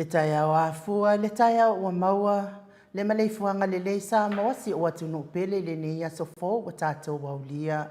taeao afua, le taeao ua maua, le maleifuaga lelei Samoa si ou atunuu pele i lenei aso fou ua tatou aulia.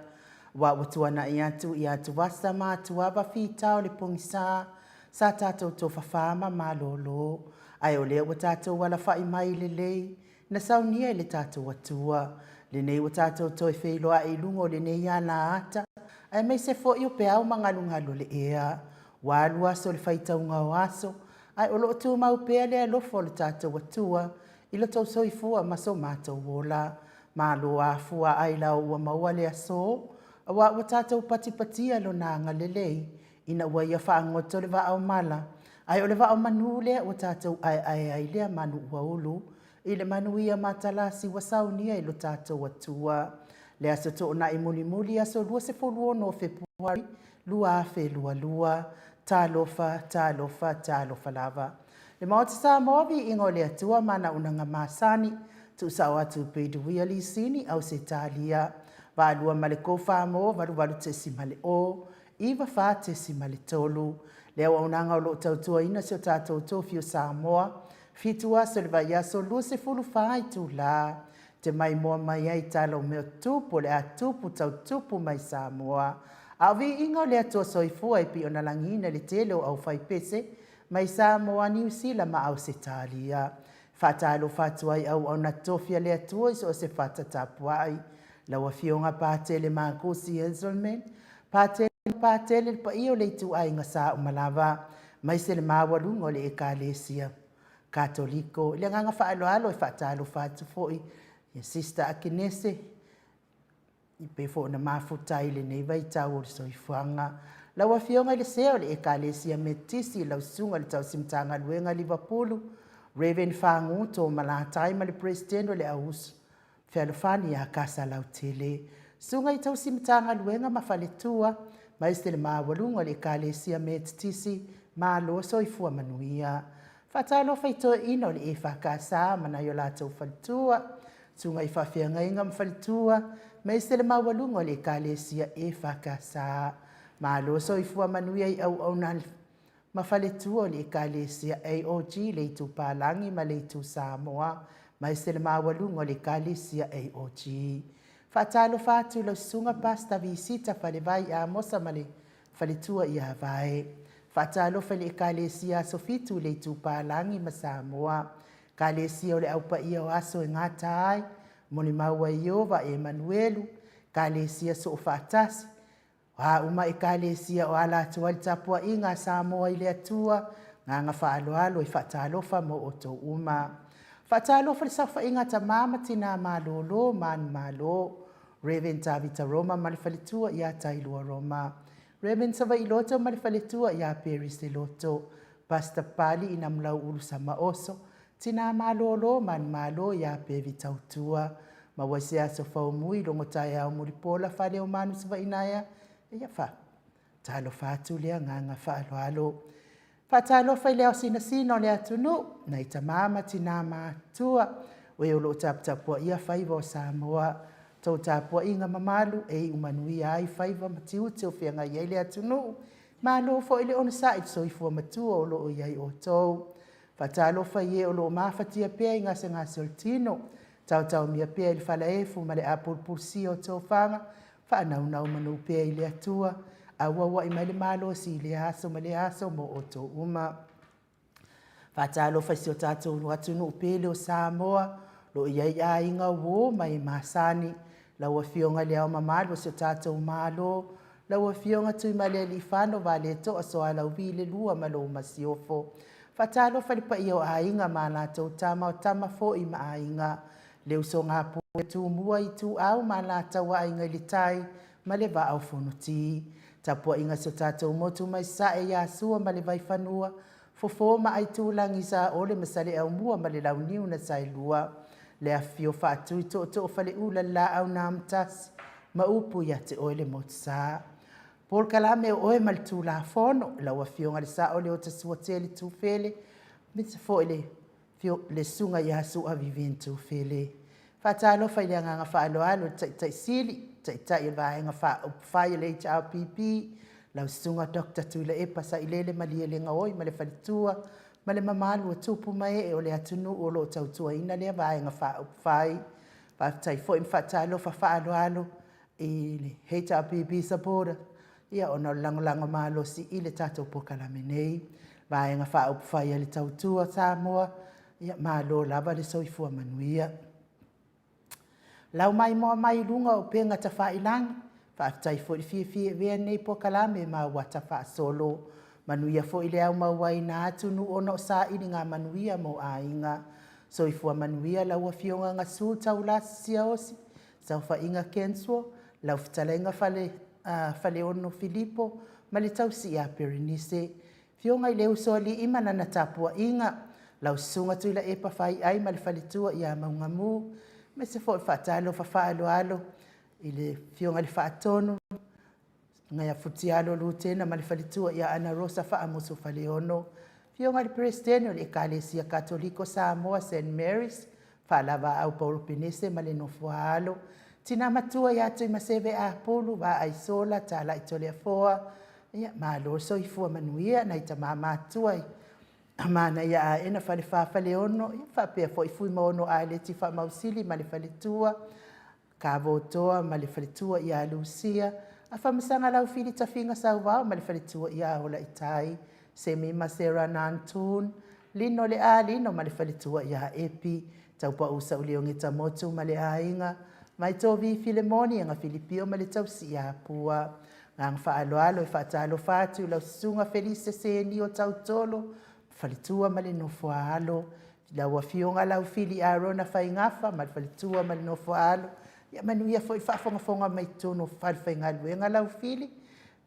Aua ua tuanai atu i atuvasa ma atuava fita o le pogisa sa tatou tofafa ma malolo, ae o lea ua tatou alafai mai lelei na saunia e le tatou Atua. Lenei ua tatou toe feiloai i luga o lenei alaata, aemaise foi o peau ma galugalu o le ea. Ua alu aso i le faitauga o aso, ae o lo o tumau pea le alofa o le tatou Atua i lo tou soifua ma so matou ola. Malo afua ailao ua maua le aso, aua ua tatou patipatia Lona agalelei ina ua Ia faagoto le vaa o mala, ae o le vaa o manu lea ua tatou aeae ai lea manu ua ulu i le manuia matalasi ua saunia e lo tatou Atua. Le aso toonai mulimuli aso 26 o Fepuari 2022. Talofa, talofa, talofa lava. Le Maota Samoa, viiga o le Atua ma ana auaunaga masani, tuusao atu i Peiduia Lisini, Ausetalia. Vaalua ma le Kofamo, 88.0, 94.3. Le auaunaga o lo o tautuaina si o tatou tofi o Samoa, 7 aso i le vaiaso, 24 itula, te maimoa mai ai tala o mea tupu o le a tupu tautupu mai Samoa. A o viiga o le Atua Soifua e pei ona lagiina i le tele o aufaipese mai Samoa, Niu Sila ma Ausetalia. Faatalofa atu ai auauna tofi a le Atua i so o se fata tapuai. Lau Afioga Patele Makusi Henselman, Patele Patele le paia o le ituaiga Saomalava, maise le maualuga o le Ekalesia Katoliko. I le agaga faaaloalo e faatalofa atu foi i Sister Akenese, e pei foi ona mafuta ai i lenei vaitau o le soifuaga. Lau Afioga i le Sea o le Ekalesia Metotisi, lau Susuga i le Tausi Matagaluega Livapulu, Rev. Fagu Tomalatai ma le Peresetene o le Au Fealofani ia Kasalautele, Susuga i Tausi Matagaluega ma Faletua, maise le maualuga o le Ekalesia Metotisi, malo soifua manuia. Faatalofa i toeaiina o le EFKS ma nai o latou faletua, susuga i faafeagaiga ma faletua, maise le maualuga o le Ekalesia EFKS. Malo soifua manuia i auauna ma faletua o le Ekalesia AOG, le Itu Palagi ma le Itu Samoa, maise le maualuga o le Ekalesia AOG. Faatalofa atu i lau Susuga Pastor Visita Falevai Amosa ma le faletua ia Vae. Faatalofa i le Ekalesia Aso Fitu i le Itu Palagi ma Samoa. Ekalesia o le Au Paia o Aso e Gata ai, Molimau a Ieova Emanuelu, Ekalesia Soofaatasi, O a uma Ekalesia o ala atu ai le tapuaiga a Samoa i le Atua, agaga faaaloalo e faatalofa mo outou uma. Faatalofa i le saofaiga a tama ma tina malolo manumalo, Rev. Tavita Roma ma le faletua ia Tailua Roma, Rev. Savaii Loto ma le faletua ia Perry Seloto, Pastor Pali Inamulauulu Samaoso, Tina malolo manumalo ia Pevi Tautua, maua se aso faumui logo taeao mulipola fale o manu Savaii-naea, ia fa talofa atu le agaga faaaloalo. Faatalofa i le ao sinasina o le atunuu, nai tama ma tina matutua, o e o lo o taputapuaia faiva o Samoa. Tou tapuaiga mamalu e iu manuia ai faiva ma tiute o feagai ai le atunuu. Malo foi le onosai i le soifua matua o lo o i ai outou. Faatalofa i e o lo o mafatia pea i gasegase o le tino, taotaomia pea i le falaefu ma le apulupulusia o tofaga, faanaunau manu pea i le Atua, auauai mai le malosi i lea aso ma lea aso mo outou uma. Faatalofa i si o tatou atunuu pele o Samoa, o lo o i ai aiga uo ma e masani, lau Afioga i Le Ao Mamalu o si o tatou Malo, lau Afioga Tuimalealiifano Vaaletoa Sualauvi II ma lou Masiofo. Faatalofa i le paia o Aiga ma latou Tama, o Tama foi ma Aiga, le usoga a Pule, Tumua, Ituau ma Alataua, Aiga i le Tai ma le Vaa o Fonoti. Tapuaiga a si o tatou motu mai Sasae ia Sua ma le Vaifanua, Fofo ma Aitulagi, Saole ma Saleaaumua ma le Launiu na Saelua, le afifio Faatui Tootoo Faleula le Laau na Amotasi ma upu ia te oe le Motusa. Polokalame o oe ma le Tulafono, lau Afioga i le Sao Leota Suatele Tufele, aemaise foi le le Susuga ia Su'a Vivian Tufele. Faatalofa i le agaga faaaloalo i le Taitai Sili, Taitai o le Vaega Faaupufai a le HRPP, lau Susuga Doctor Tuilaepa Sailele Malielegaoi ma le faletua. ma le mamalu o tupu ma ee o le atunuu o lo o tautuaina lea Vaega Faaupufai. Faafetai foi ma faatalofa faaaloalo i le HRPP supporter, ia ona o le lagolago malosi i le tatou polokalame nei. Vaega Faaupufai a le Tautua Samoa, ia malo lava le soifua manuia. Lau maimoa mai i luga o upega tafailagi, faafetai foi le fiafia e avea lenei polokalame ma auata faasolo. Manuia foi le aumauaiina atu ona o sailiga manuia mo aiga. Soifua manuia lau Afioga Gasu Taulasi Siaosi, Saofaiga Ken Sua, lau fetalaiga Faleono Filipo ma le tausi ia Perenise. Afioga i le Usoalii ma lana tapuaiga, lau Susuga Tuilaepa Faiai ma le faletua ia Maugamu, aemaise foi o le faatalofa faaaloalo i le Afioga i le Faatonu, Susuga ia Futialo Lutena ma le faletua ia Anarosa Faamusu Faleono, Afioga i le Peresetene o le Ekalesia Katoliko Samoa St. Mary's, Faalaavaau Paulo Penese ma le nofo a alo, Tina Matua ia Tuimaseve Apulu, Vaai Sola, Talai Toleafoa, ia malo le soifua manuia nai tama matutua i Manaia Aena Falefa Faleono, ia faapea foi Fuimaono Aleti Faamausili ma le faletua, Kavotoa ma le faletua ia Lucia, Afamasaga Laufili Tafiga Sauvao ma le faletua ia Olaitai, Semi ma Sera Nantoon, Lino le Alino ma le faletua ia Epi, Taupau Sauliogeta Motu ma le aiga, Vaitovi Filemoni Aga Filipio ma le tausi ia Pua. Agaga faaaloalo e faatalofa atu i lau Susuga Felise Senio Tautolo, faletua ma le nofo a alo, lau Afioga Laufili Arona Faigafa ma le faletua ma le nofo a alo. Ia manuia foi le faafogafoga mai totonu o falefaigaluega Laufili,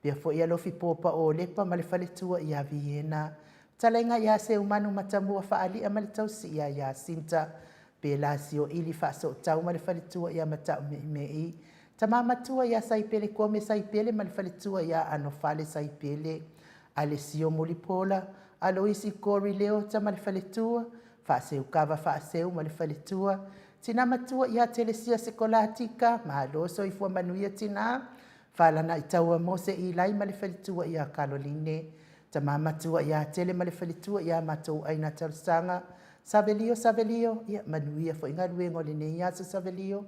faapea foi Alofi Popa Olepa ma le faletua ia Viena. Fetalaiga ia Seumanu Matamua Faalia ma le tausi ia Iasinta, Pelasio Ili Faasootau ma le faletua ia Mataumeimei, Tama Matua ia Saipele Kome Saipele ma le faletua ia Anofale Saipele, Alesio Mulipola, Aloisi Kori Leota ma le faletua, Faaseukava Faaseu ma le faletua, Tina Matua ia Telesia Sekolatika, malo soifua manuia tina, Falanaitaua Mose Ilai ma le faletua ia Kaloline, Tama Matua ia Tele ma le faletua ia matou Aina Talosaga, Savelio Savelio, ia manuia foi galuega o lenei aso Savelio,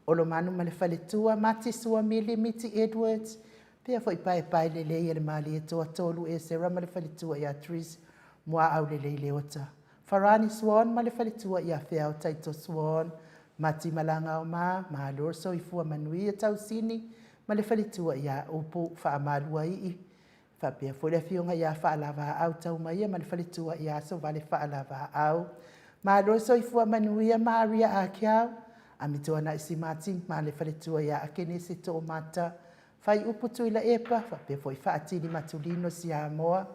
Olomanu ma le faletua, Mati Suamili Miti Edwards, pea foi paepae lelei e le malie toatolu Esera ma le faletua ia Tris Muaau Lelei Leota, Farani Swan ma le faletua ia Feao Taito Swan, Mati Malagaoma, malo le soifua manuia Tausini ma le faletua ia Upu Faamaluaii, faapea foi le afioga ia Faalavaau Taumaia ma le faletua ia Sovale Faalavaau. Malo le soifua manuia Maria Akiau, Amituanai Simati ma le faletua ia Akenese Toomata, Faiupu Tuilaepa, faapea foi Faatili Matulino Siamoa,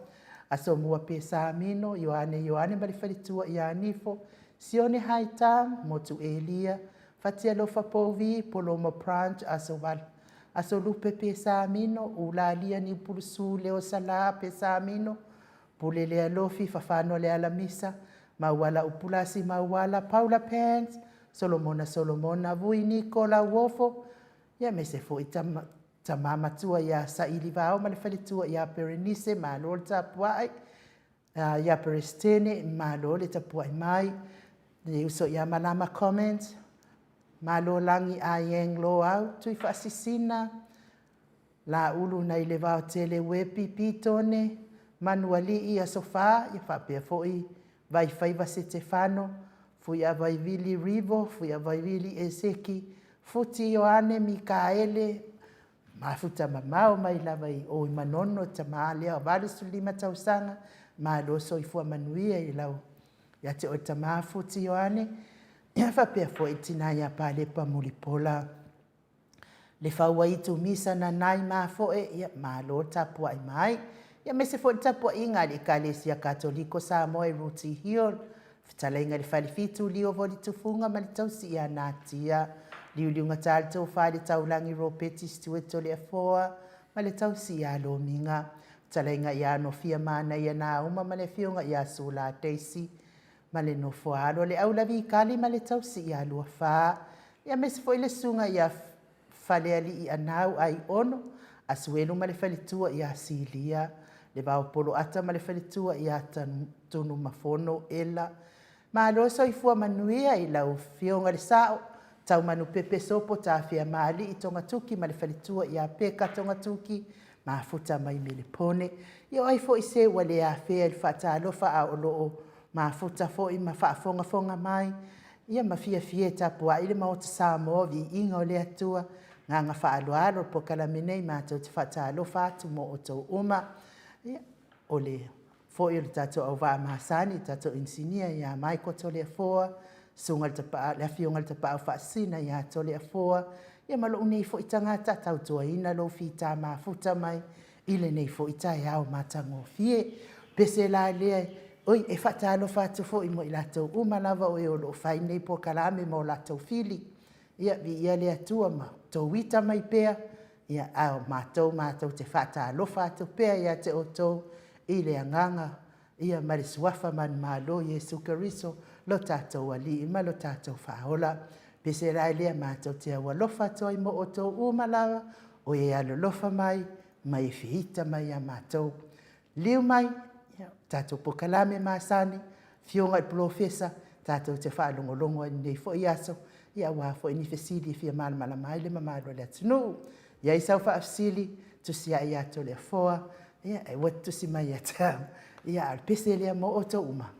Asomua Pesamino, Ioane Ioane ma le faletua ia Nifo, Sione Haita, Motu Elia, Fatialofa Povi, Polomo Branch, Aso Aso Lupe Pesamino, Ulalia Niupulusu Leo Sala Pesamino, Pule Lealofi, Fafano le Alamisa, Mauala Upulasi Mauala, Paula Pants, Solomona Solomona, Vui Niko Lauofo, ia aemaise foi tama, tama matua ia Saili Vao ma le faletua ia Perenise, malo le tapuai, ia Peresitene, malo le tapuai mai, le uso ia Malama Comment, malo lagi Aieng Loau, Tui Faasisina, Laulu nai le Vaotele Uepi Pitone, Manualii Aso Fa, ia faapea foi Vaifaiva Setefano, Fuiavaivili Rivo, Fuiavaivili Eseki, Futi Ioane Mikaele, mafuta mamao mai lava i o i Manono, tama lea 85 tausaga, malo soifua manuia i lau ia te oe tama Futi Ioane, ia faapea foi tina ia Palepa Mulipola. Le Fauaitu Misa Nanai Mafoe, ia malo le tapuai mai. Ia aemaise foi le tapuaiga a le Ekalesia Katoliko Samoa i Rooty Hill, fetalaiga i le Falefitu Lio Volitufuga ma le tausi ia Natia, Liuliugata le Tofa i le Taulagi Ropeti Stuart Toleafoa ma le tausi ia Lomiga, fetalaiga ia Nofia Manaia Nauma ma le afioga ia Sula Daisy ma le nofo a alo a le Aulavikali ma le tausi ia Luafa, ia aemaise foi le susuga ia Falealii Anau Aiono, Asuelu ma le faletua ia Silia, le Vaopoloata ma le faletua ia totonu ma Fono Ela. Malo le soifua manuia i lau Afioga i le Sao, Taumanupepe Sopo Tafiamaalii Togatuki ma le faletua ia Peka Togatuki, mafuta mai Melepone. Ia o ai foi se ua le afea i le faatalofa a o lo o mafuta foi ma faafogafoga mai, ia ma fiafia e tapuai le Maota Samoa, viiga o le Atua. Agaga faaaloalo le polokalame nei matou te faatalofa atu mo outou uma. Ia, o le foi o le tatou auvaa masani, le tatou inisinia ia Michael Toleafoa, susuga i le Afioga i le Tapaau Faasisina ia Toleafoa, ia ma lou nei foi tagata e tautuaina lou fita mafuta mai i lenei foi taeao matagofie. Pese la lea, oi, e faatalofa atu foi mo i latou uma lava o e o lo o fai nei polokalame ma o latou fili. Ia, viia le Atua ma outou ita mai pea, a o matou matou te faatalofa atu pea ia te outou i le agaga ma le suafa manumalo o Iesu Keriso lo tatou Alii ma lo tatou Faaola. Pese la lea matou te aualofa atu ai mo outou uma lava o e alolofa mai ma e fita mai ia matou. Liliu mai, ia, o tatou polokalame masani, Afioga i Polofesa tatou te faalogologo ai i lenei foi aso, aua foi ni fesili e fia malamalama ai le mamalu o le atunuu. E i ai sau faafesili, tusi ane ia Toleafoa, ia aua e te tusi mai ia te au, a o le pese lea mo outou uma.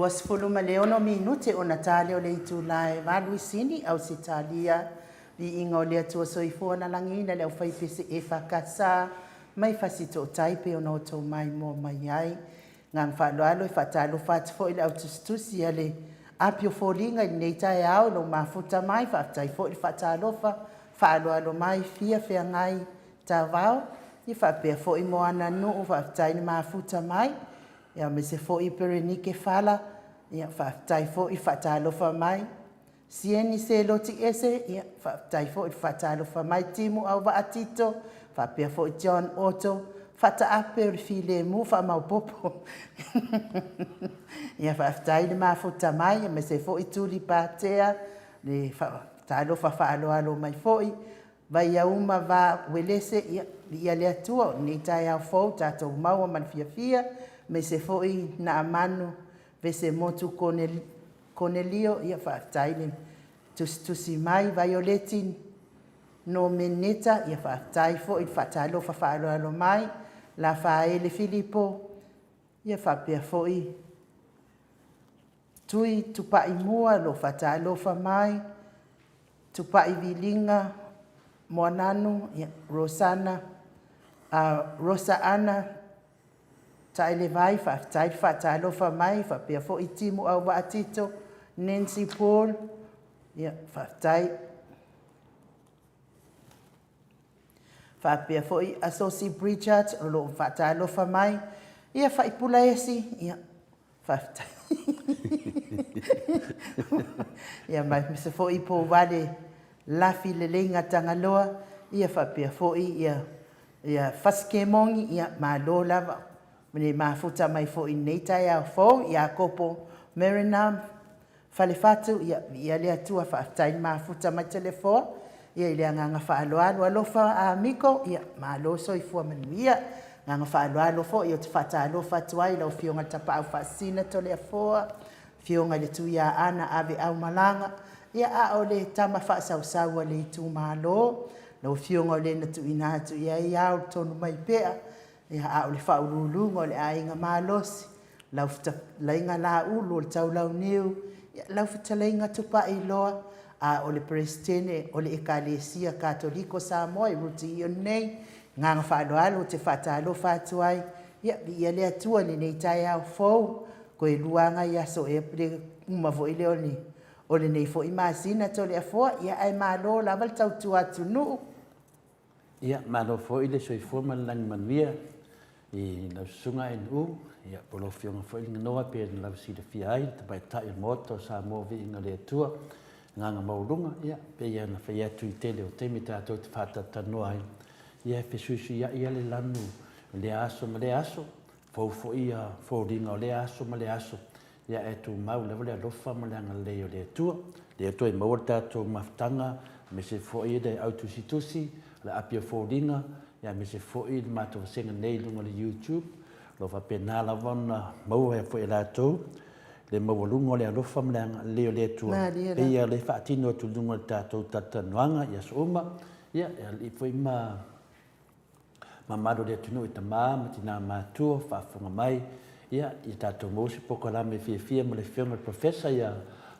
26 minute ona ta lea o le itula e valu i Sini, Ausetalia. Viiga o le Atua Soifua na lagiina le aufaipese EFKS mai Fasitootai pei ona outou maimoa mai ai. Agaga faaaloalo e faatalofa atu foi i le au tusitusi a le Api o Foliga i lenei taeao i lou mafuta mai, faafetai foi le faatalofa faaaloalo mai, fia feagai Tavao, ia faapea foi Moananuu, faafetai le mafuta mai, aemaise foi Perenike Fala, ia faafetai foi le faatalofa mai. Sieni Seloti Ese, ia faafetai foi le faatalofa mai. Timu Auvaa Tito, faapea foi John Otto, faataape o le filemu faamaopoopo. Ia faafetai le mafuta mai, aemaise foi Tuli Patea, le faatalofa faaaloalo mai foi. Vaiauma Va Uelese, ia viia le Atua i lenei taeao fou tatou maua ma le fiafia, aemaise foi Naamanu Vesemotu Konelio, ia faafetai le tusitusi mai. Vaioleti Nomeneta, ia faafetai foi le faatalofa faaaloalo mai. Lafaele Filipo, ia faapea foi Tui Tupaimua o lo o faatalofa mai, Tupai Viliga Moananu, ia Rosana, Rosa Ana Taelevai, faafetai le faatalofa mai, faapea foi Timu Auvaa Tito, Nancy Paul, ia faafetai. Faapea foi Asosi Bridgard o lo o faatalofa mai, ia Faipula Esi, ia faafetai. Ia ma aemaise foi Pouvale Lafi Leleiga Tagaloa, ia faapea foi ia Fasikemogi, ia malo lava le mafuta mai foi i lenei taeao fou. Iakopo Merenam Falefatu, ia viia le Atua, faafetai le mafuta mai Toleafoa, ia i le agaga faaaloalo. Alofa Amiko, ia malo le soifua manuia. Agaga faaaloalo foi ou te faatalofa atu ai i lau Afioga i le Tapaau Faasisina Toleafoa, Afioga i le Tuiaana Aveaumalaga, ia a o le tama faasausau a le itumalo, lau Afioga o le na tuuina atu i ai ao le Tonumaipea, ia a o le faauluuluga o le Aiga Malosi, lau Fetalaiga Laulu o le Taulauniu, lau Fetalaiga Tupailoa, a o le Peresetene o le Ekalesia Katoliko Samoa i Rutiio nei. Agaga faaaloalo ou te faatalofa atu ai, ia viia le Atua i lenei taeao fou, toe lua lava nai aso ea pe uma foi lea o lenei foi masina Toleafoa, ia ae malo lava le tautua atunuu. Ia, malo foi le soifua ma le lagi manuia i lau Susuga NU, ia po o lau Afioga foi Liganoa pei ona lausilafia ai le Tamaitai o le Maota o Samoa Viiga i le Atua, agaga maualuga, ia pei lava ona fai atu i le tele o taimi tatou te faatalatalanoa ai, ia e fesuisuiai lava le lanu i lea aso ma lea aso, fou foi foliga o lea aso ma lea aso, ia ae tumau lava le alofa ma le agalelei o le Atua. Lea toe maua le tatou mafutaga, aemaise foi le au tusitusi, le api o foliga, ia aemaise foi le matou vasega nei i luga o le YouTube. O lo o faapena lava ona maua ai foi e latou le maualuga o le alofa ma le agalelei o le Atua, pei lava o lea e faatino atu i luga o le tatou talatalanoaga i aso uma, ia e alii foi ma mamalu o le atunuu i tama ma tina matutua faafofoga mai, ia, ia tatou maua se polokalame fiafia ma le Afioga i le Professor ia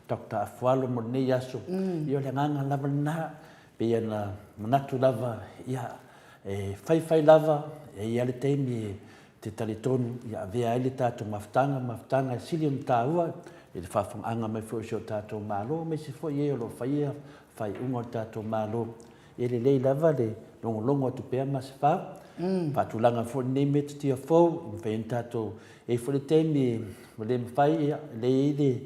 Doctor Afualo mo lenei aso. Ia o le agaga lava lena, pei ona manatu lava, ia, e faifai lava, e i ai lava le taimi e te talitonu ia avea ai le tatou mafutaga, mafutaga e sili ona taua i le faafofogaaga mai foi o si o tatou Malo, aemaise foi e o lo o faia faaiuga o le tatou Malo. E lelei lava le logologo atu pea ma se fau. Faatulaga foi lenei metotia fou, e mafai ona tatou, e i ai foi le taimi ua le mafai, ia, lea e i ai le,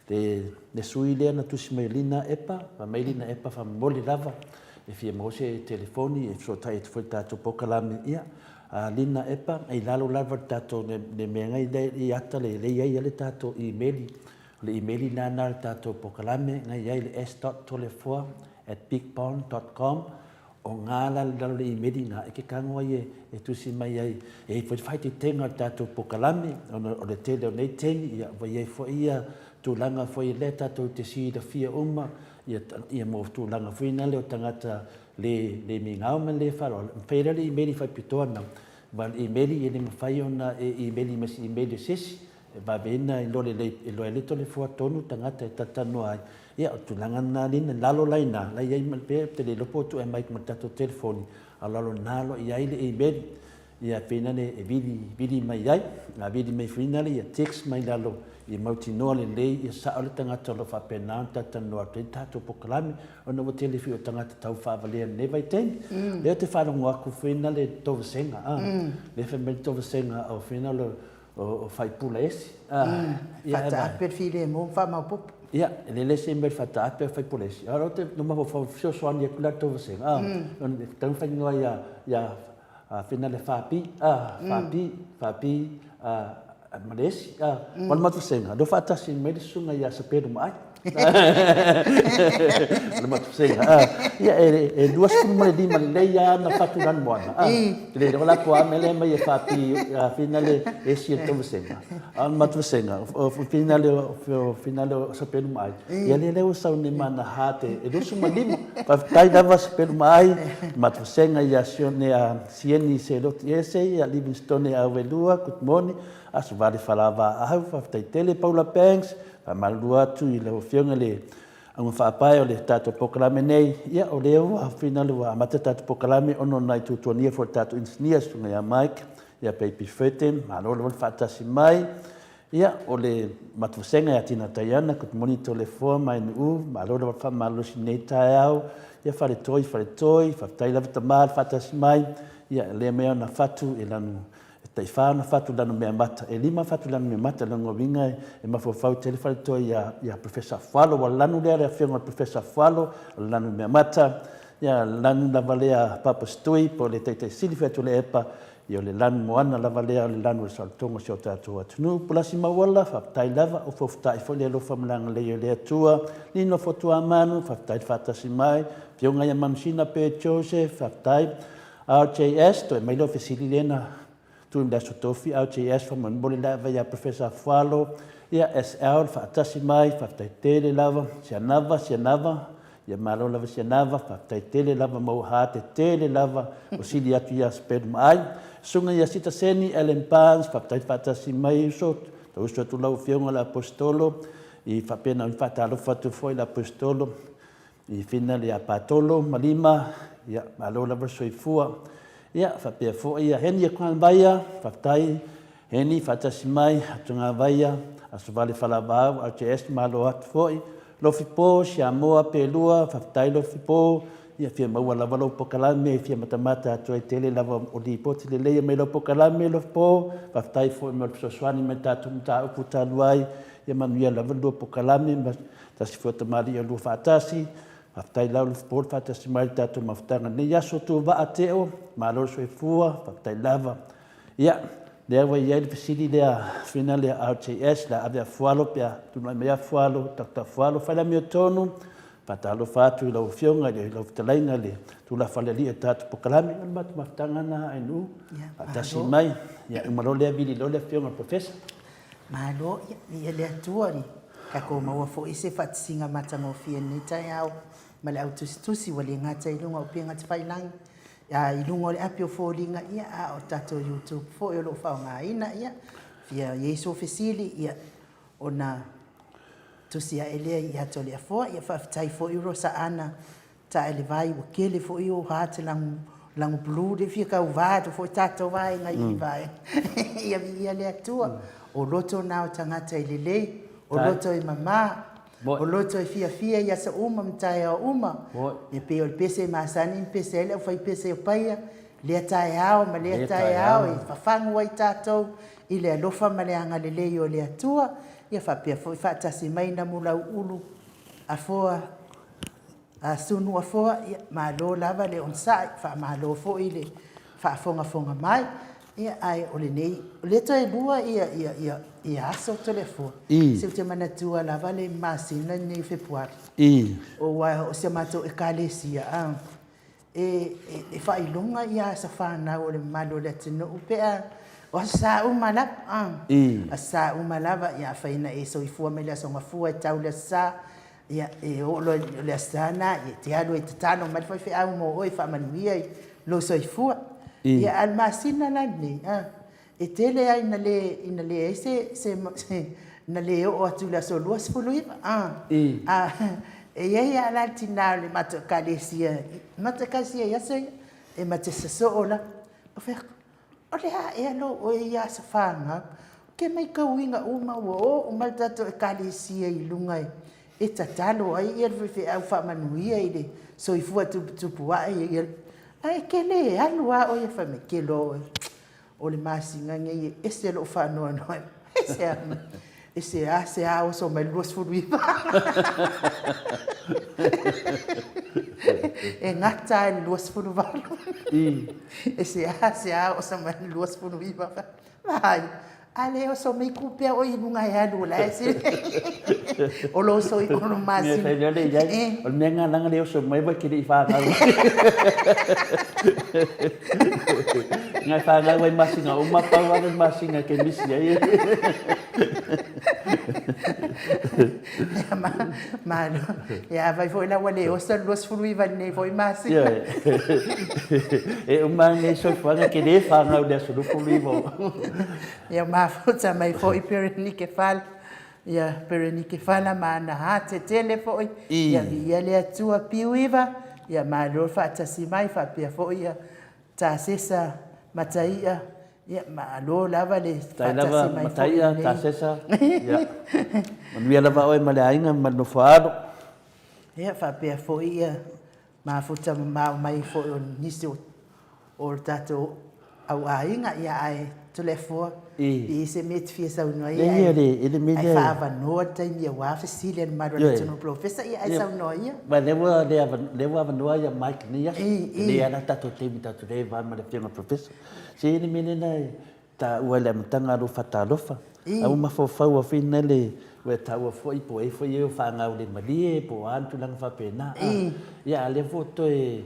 le, le sui lea na tusi mai o Lina Epa, fai mai Lina Epa faamolemole lava, e fia maua se telefoni e fesootai atu foi i le tatou polokalame, ia, a Lina Epa, i lalo lava o le tatou, le mea lea i ata lea e i ai le tatou imeli, O le imeli lena a le tatou polokalame na i ai le s.toleafoa@bigpond.com. O ga la i lalo o le imeli lena e te tago ai e tusi mai ai. E i ai foi le faaeteetega o le tatou polokalame ona o le tele o nei taimi, ia ua i ai foi ia tulaga foi lea tatou te silafia uma ia mo tulaga foi na lea o tagata le le migao ma le faaaloalo. E mafai la le imeli faapitoa lena, aua o le imeli e le mafai ona e imeli ma se imeli a se isi. e vaveina i lo lelei e loa e le Toleafoa tonu tagata e talatalanoa ai. Ia, o le tulaga lena Lina, i lalo la i ina, la i ai ma le pe, ou te le iloa po o tuu e aumai ma le tatou telefoni, a o lalo i ina o lo o i ai le email, ia pei na le e vili, vili mai ai, a vili mai foi na le ia text mai lalo ia mautinoa lelei ia sao le tagata o lo o faapena ona talatalanoa atu ai le tatou polokalame, ona ua tele foi o tagata tau faavalea i lenei vaitaimi. Lea ou te faalogo atu foi na le tovasega, a, lea fai mai le tovasega o foi na o o faipula esi. Faataape le filemu ma faamaopoopo. Ia, e lele se mea faataape o faipula esi. A o te no mafaufau fesoasoani atu la le tovasega, a, tatau ona faignoa ia, ia fina le FP, a, FP, FP, a, ma le esi, a, ma le matou vasega, lea ua faatasi mai le susuga ia Sapelu Maai. Le matou vasega, a, ia, e 25 lelei lava ana fatu lanumoana, a, e le iloa la po o a mea lea e aumai e FP, a, fina le esi o le tou vasega. A o le matou vasega, o fina le, o fina le o Sapelu Maai, ia lea ua sau nei ma ana heart e 25. Faafetai lava Sapelu Maai, le matou vasega ia Sione a Sieni Seloti Ese, ia Livingstone Auelua, good morning. Aso Vale Falavaahau, faafetai tele Paula Banks, faamalulu atu i lau Afioga i le auga faapae o le tatou polokalame nei. Ia, o lea ua finale ua amata le tatou polokalame ona o nai tuatuania foi o le tatou inisinia, Susuga ia Mike, ia Baby Furton, malo lava le faatasi mai. Ia, o le matou vasega ia Tina Taiana, good morning Toleafoa ma Ainuu, malo lava le faamalolosi i lenei taeao. Ia, Faletoi, Faletoi, faafetai lava tama le faatasi mai. Ia, lea mea ona fatu e lanu E taifa ona fatu lanumeamata, e lima fatu lanumeamata, lona uiga e mafaufau tele faletoi ia, ia Professor Afualo, ua lanu lea le afioga o le Professor Afualo, o le lanumeamata, ia lanu lava lea Papa Stui, po o le Taitai Sili foi a Tuilaepa, ia o le lanu moana lava lea o le lanu o le saolotoga o si o tatou atunuu. Pulasi Mauala, faafetai lava, o fofutai foi le alofa ma le agalelei o le Atua. Lino Fotuamanu, faafetai le faatasi mai. Afioga ia Manusina Pe Joseph, faafetai. RJS, toe aumai lea o fesili lea na tuu i le Aso Tofi, RJS faamolemole le ava ia Professor Afualo, ia SL faatasi mai, faafetai tele lava, Sianava, Sianava, ia malo lava Sianava, faafetai tele lava maua hate tele lava o sili atu ia Sped Maai. Susuga ia Sita Seni, Ellen Barnes, faafetai faatasi mai uso, tau uso atu lau Afioga le Aposetolo, i faapena ona faatalofa atu foi le Aposetolo, I Fina le Apatolo ma Lima, ia, malo lava le soifua. Ia, faapea foi ia Heni Atuagavaia, faafetai Heni, faatasi mai Atuagavaia, Aso Vale Falavaau, RJS, malo atu foi. Lofipo, Siamoa, Pelua, faafetai Lofipo, ia fia maua lava lou polokalame e fia matamata atu ai tele lava o lipoti lelei e aumai lau polokalame Lofipo, faafetai foi mo le fesoasoani mai i le tatou mataupu talu ai, ia manuia lava le lua polokalame ma Tasi foi o tamalii o lua faatasi, faafetai lau Lufupolu faatasi mai i le tatou mafutaga i lenei aso Tuuvaa Teo, malo le soifua, faafetai lava. Ia, lea ua i ai le fesili lea fina lea RJS, le a ave Afualo pe a tulai mai Afualo, Doctor Afualo, fai le amiotonu, faatalofa atu i lau Afioga i lau fetalaiga i le tulafale alii o le tatou polokalame, o le matou mafutaga lena a NU, faatasi mai, ia uma loa lea vili loa le Afioga i le Professor. Malo, ia, viia le Atua i tatou maua foi se faatasiga matagofie i lenei taeao ma le au tusitusi ua le gata i luga o upega tafailagi, a i luga o le api o foliga, ia, a o tatou YouTube foi o lo o faaaogaina, ia, fia i ai sou fesili, ia, ona tusi ae lea ia Toleafoa. Ia, faafetai foi Rosa Ana Taelevai, ua tele foi o heart lagu lagu blue le fia tauva atu foi tatou vaega i vaega. Ia viia le Atua. O loto na o tagata i lelei, o loto i mama, o loto i fiafia i aso uma ma taeao uma. E pei o le pese e masani ona pese ai le aufaipese o Paia, lea taeao ma lea taeao e fafagu ai tatou i le alofa ma le agalelei o le Atua. Ia faapea foi faatasi mai Namulauulu Afoa A Sunu Afoa, ia, malo lava le onosai, faamalo foi le faafogafoga mai. Ia, ae o lenei, o lea toe lua ia, ia, ia, ia aso Toleafoa. I. Se ou te manatua lava le masina lenei o Fepuari. I. Aua o si a matou Ekalesia, a, e, e faailoga ia aso fanau o le mamalu o le atunuu pe a, o Aso Sa uma lava, a. I. Aso Sa uma lava, ia afai na e soifua mai le Aso Gafua e tau le Aso Sa, Ia, e oo loa i le Aso Sa lena, e te alu e tatalo mai le faifeau mo oe e faamanuia i lou soifua. I. Ia, a o le masina la lenei, a, E tele lava ina le, ina leai se, se, se, na le oo atu i le aso 29, a. A, e i ai lava la le tina o le matou Ekalesia, matou Ekalesia i aso ia, e ma te sosoo lava. Ou fai atu, O le a ea lou oe ia aso fanau? Ou te matauina uma ua o uma le tatou Ekalesia i luga e tatalo ai le faifeau faamanuia i le soifua tuputupuae, ae e te le alu lava oe. Fai mai, ke loa oe, o le masina nei e ese lou faanoanoa. E seasea oso mai le 29. E gata lava i le 28. E seasea oso mai le 29. Vaai, a le oso mai ku pea oe i luga e alu o la e se o lo soi o lo masina. Mea fai le iai, o le mea ngā langa le oso mai wai ke le i whāngau. Ngai whāngau ai masinga uma pau ale masinga ke misi ai. Ia, ma, malo. Ia, afai foi la ua le oso le 29 lenei foi masina. Ioe. E uma nei soifuaga ke le whāngau le aso 29. Ia, mafuta mai foi Perenike Fala. Ia, Perenike Fala ma ana hate tele foi. Ia, viia le Atua piu iva. Ia, malo le faatasi mai, faapea foi ia Tasesa Mataia. Ia, malo lava le faatasi mai foi i lenei. Tasesa, ia, manuia lava oe ma le aiga ma le nofoaalo. Ia, faapea foi ia mafuta mamao mai foi o nisi o le tatou au aiga, ia ae Toleafoa, e i ai se mea e te fia saunoa ai, ae faaavanoa le taimi aua fesili a le mamalu o le atunuu Polofesa, ia ae saunoa ia. Ma lea ua avanoa ia Mike i lenei aso, e lelei lava la tatou taimi tatou te le va ma le Afioga i le Polofesa. Se i ai le mea lea na e taua i le amataga a lou faatalofa, a ua mafaufau lava foi lea ua e taua foi po o ai foi e o fanau le malie po o a ni tulaga faapena. Ia a o lea foi ua toe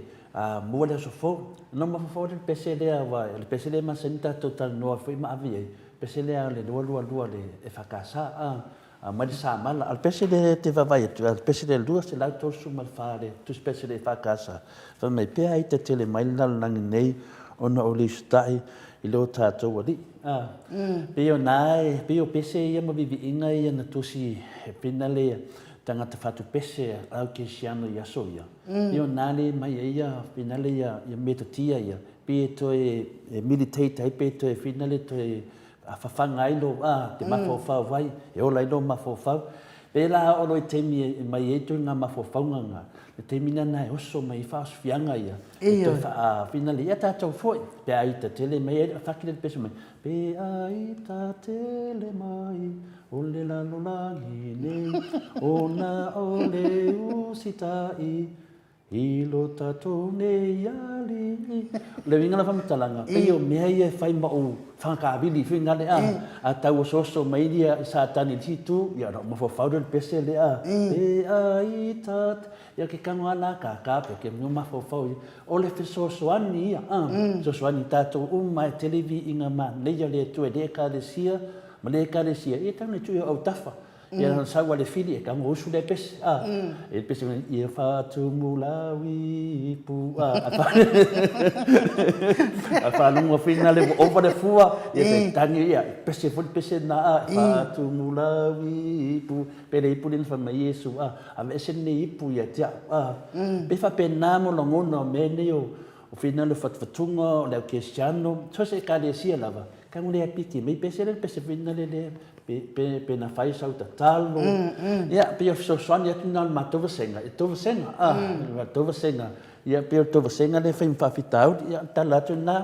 maua le aso fou. Ona ou mafaufau lea i le pese lea aua o le pese lea e masani ona tatou talanoa foi ma ave i ai, le pese lea o le 222 a le EFKS a mai le samala. A o le pese lea e te vaavaai atu, o le pese lea 234 le tusi pese a le EFKS, fai mai, Pe ai tetele mai le lalolagi nei ona o le usitai i lo tatou Alii. A, pei o na, pei o pese ia ma viviiga ia na tusi e pena le tagata fatupese a au kerisiano i aso ia. Pei o na le mai ai ia pena le ia metotia ia, pei e toe e militate ai pe toe whina le toe fafaga ai lou a, te mafaufau ai, e ola ai lou mafaufau. Pēlā oo loa i taimi e mai ai toe ngā mafaufauga ngā, le taimi lena e oso mai ai faaosofiaga ia, e toe faafinale ia tātou foi, pe a ita tele mai ai, whaki le pese mai, pe a ita tele mai o le lalolagi nei, ona o le usitai I lo tatou nei alii. O le uiga o la faamatalaga, pei o mea ia e fai ma ou fagakavili foi na lea, a tau osooso mai ia Satani i le isi itu, ia ona ou mafaufau lea i le pese lea, e ai tat, ia ke kano a la ka ka pe ke mea mafaufau ia. O le fesoasoani ia, a, fesoasoani i tatou uma e tele viiga manaia o le Atua i le Ekalesia ma le Ekalesia, ia tau nei tuu i autafa. Ia na sau a le fili e tago usu lea pese a. E pese mai ia faatumu lau ipu a. A faalogo foi na le ua ova le fua ia pe tagi ia pese foi le pese na a faatumu lau ipu pe le ipu lea na fai mai Iesu a aveese lenei ipu ia te au a. Pe faapena mo lagona o mea nei o whina le fatufatuga o le au kerisiano so se ekalesia lava tago le apiti mai pese lea le pese whina le le Pe, pe, pe na fai sau tatalo. Ia, pei o fesoasoani atu na o le matou vasega, i tou vasega, a, le matou vasega. Ia, pei o le tou vasega lea e fai ma faafitauli, ia, o le tala atu lena.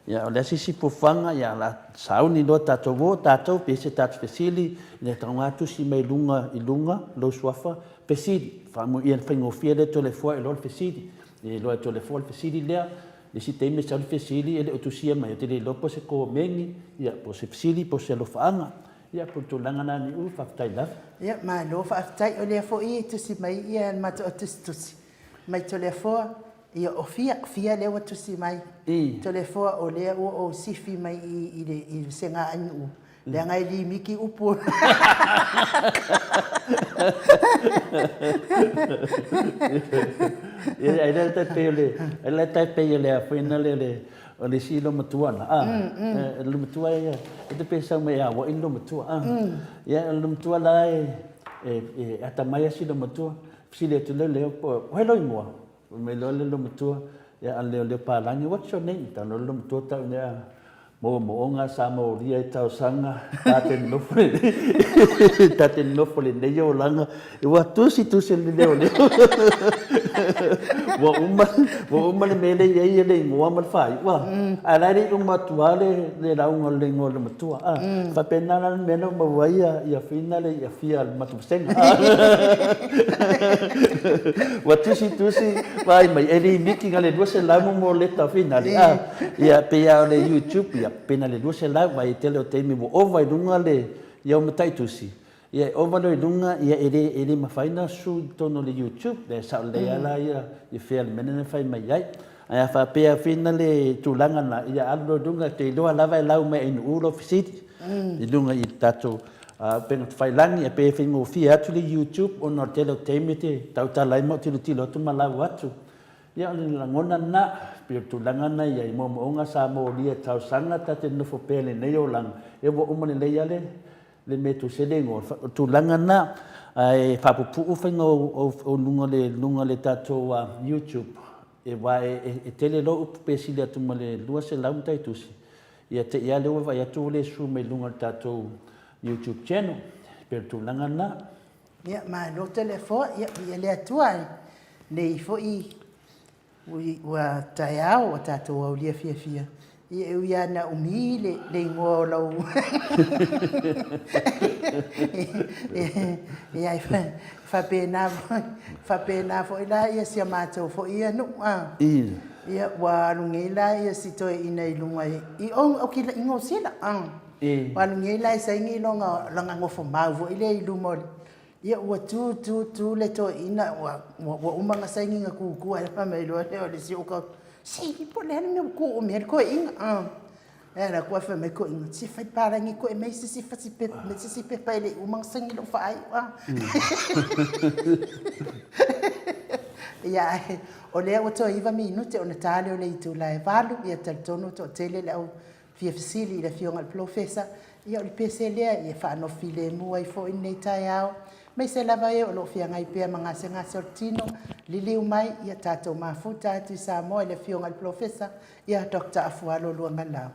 Ia, o le a se isi fuafuaga, ia, o le a sauni loa tatou o tatou, pe i ai se tatou fesili, ia tago tusi mai luga i luga lou suafa, fesili. Faamoe, ia faigofie lea Toleafoa e iloa le fesili. E iloa e Toleafoa le fesili lea. I isi taimi e sau le fesili e le o tusia mai, ou te le iloa po o se komeni, ia, po o se fesili, po o se alofaaga. Ia, po o le tulaga lena Niu, faafetai lava. Ia, malo faafetai. O lea foi e tusi mai ia le matou tusitusi mai Toleafoa, ia o Fia, o Fia lea ua tusi mai. Toleafoa, o lea ua ou sifi mai i i le i le Segaainu'u, leaga e limiki upu. Ia, ai lea tai pei o le, ai lea tai pei o le a foi na le, le. O le isi loomatua na, a, o le loomatua ia, e te pe sau mai e auai le loomatua, a. Ia, o le loomatua la e, e atamai lava si loomatua. Fesili atu lea o le leoleo, o ai lou igoa? Fai mai loa le loomatua, ia, a o le leoleo palagi, what's your name? Talanoa le loomatua tau ina, a, Moomooga sa molia i tausaga, ta te nofo lenei, ta te nofo lenei olaga, ua tusi tusi le leoleo. Ua uma, ua uma le mea lea e i ai le igoa ma le faaiuga, ae la e le i uma atu lava le, le lauga o le igoa o le matua. A, faapena la le mea na maua ai ia, ia Whina le ia fia le matou vasega. Ua tusi tusi, vaai mai, e limiti na le 200 mo leta o Whina, a. Ia, pei lava o le YouTube, ia, pe na le 200, aua e tele o taimi ua ova i luga le, ia o mataitusi, ia e ova loa i luga, ia e le, e le mafai ona sue i totonu o le YouTube. E sao lelei lava la ia, ia fea le mea lea na fai mai ai. Ae a faapea whina le tulaga lena, ia alu loa i luga, e te iloa lava e lau mai e Nu'u lou fesili i luga i le tatou upega tafailagi, pe faigofie atu le YouTube ona o le tele o taimi e te tautala ai ma ou tilotilo atu ma lau atu. Ia, o le lagona lena, pei o le tulaga lena i ai, moomooga sa molia e talosaga ta te nofo pea i lenei olaga, ia ua uma lelei lava le le mea e tusi ai le igoa. O le tulaga lena, ae faapupuu faiga o o luga o le luga o le tatou YouTube, aua e tele loa upu pe sili atu ma le 200 mataitusi, ia te i lava lea ua vaai atu ua le sue mai luga o le tatou YouTube channel. Pei o le tulaga lena. Ia, malo tele foi, ia, viia le Atua i nei foi ua taeao ua tatou aulia fiafia. Ia, e ui lava ina umi le, le igoa o lau ia, e faapena foi, faapena foi la ia si a matou foi ia nuu, a. Ia, ua alu nei la ia si toeaina i luga i, i, i Niu Sila, a. Ua alu nei la e saini lona, lana nofomau foi lea i luma o le, ia ua tu tu tu le toeaina ua, ua uma ona saini na tutu ae fai mai loa lea o le isi o se po o le a le mea ua tu umi ai le toeaina. Ae alu atu ae fai mai le toeaina, se fai palagi koe aumai se isi fasi pepa, aumai se isi pepa e le i uma ona saini lou faaiu. Ia ae o lea ua toe 9 minute ona ta lea o le itula e 8, ia talitonu e toatele le au fia fesili i le Afioga i le Polofesa, ia o le pese lea ia faanofo filemu ai foi lenei taeao, aemaise lava e o lo o feagai pea ma gasegase o le tino, liliu mai, ia tatou mafuta atu i Samoa i le Afioga i le Polofesa, ia Doctor Afualo Luagalau.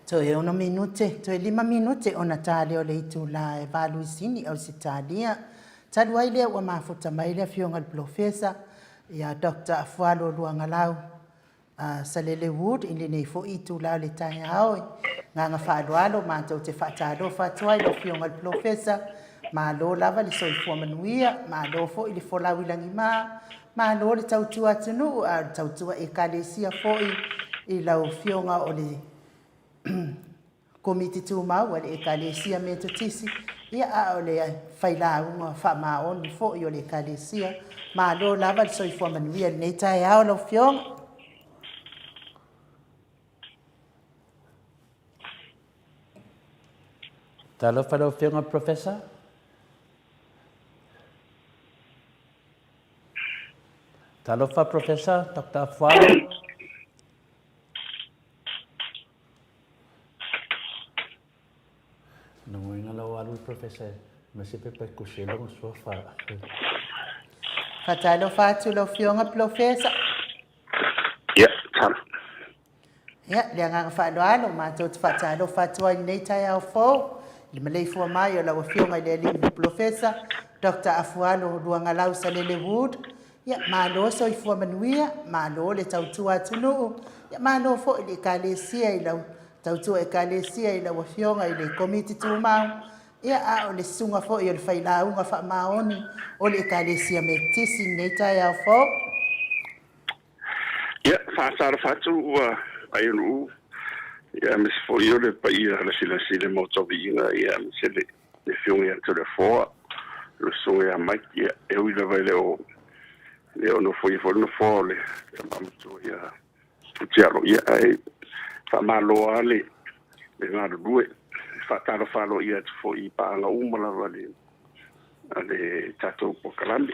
Toe ono minute, toe lima minute ona ta lea o le itula e valu i Sini, Ausetalia. Talu ai lea ua mafuta mai le Afioga i le Polofesa ia Doctor Afualo Luagalau Salele Wood i lenei foi itula o le taeao. I agaga faaaloalo matou te faatalofa atu ai i lau Afioga i le Polofesa, malo lava le soifua manuia, malo foi le folau i lagima, malo le tautua atunuu a o le tautua Ekalesia foi i lau Afioga o le Komiti Tumau a le Ekalesia Metotisi, ia a o le failauga faamaoni foi o le Ekalesia. Malo lava le soifua manuia i lenei taeao lau Afioga. Talofa lau Afioga Professor. Talofa Professor Dr. Afualo. Lona uiga la ua alu le Professor ma se pepa e tusi ai lona suafa. Faatalofa atu lau Afioga Polofesa. Ia, talo. Ia, le agaga faaaloalo, matou te faatalofa atu ai i lenei taeao fou, i le maleifua mai o lau Afioga i le Alii Polofesa, Doctor Afualo Luagalau Salele Wood. Ia, malo soifua manuia, malo le tautua atunuu, ia malo foi i le Ekalesia i lau tautua Ekalesia i lau Afioga i le Komiti Tumau, ia a o le susuga foi o le Failauga Faamaoni o le Ekalesia Metotisi i lenei taeao fou. Ia, faatalofa atu ua Aionuu, ia aemaise foi o le paia lasilasi i le Maota o Viiga, ia aemaise le Afioga ia Toleafoa, le Susuga ia Mike, ia e ui lava e le o le o nofoia foi le nofoa o le Tama Matua ia Putialo, ia ae faamalo lava le galulue. Faatalofa aloaia atu foi i paaga uma lava a le tatou polokalame.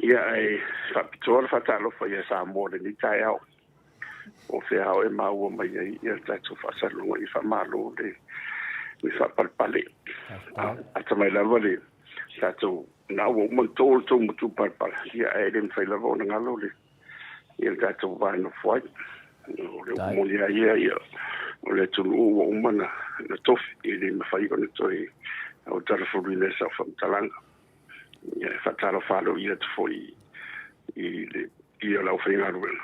Ia ae faapitoa le faatalofa ia Samoa i lenei taeao. O fea o e maua mai ai ia le tatou faasalalauga, ia faamalo le faapalepale. Atamai lava le tatou na ua uma ona to le tou matupalapala, ia ae le mafai lava ona galo le ia le tatou va nofo ai. O le upu moni lava ia, ia, o le atunuu ua uma ona tofi, e le mafai ona toe talafuluina i sau faamatalaga. Ia, e faatalofa aloaia atu foi i le paia o le aufaigaluega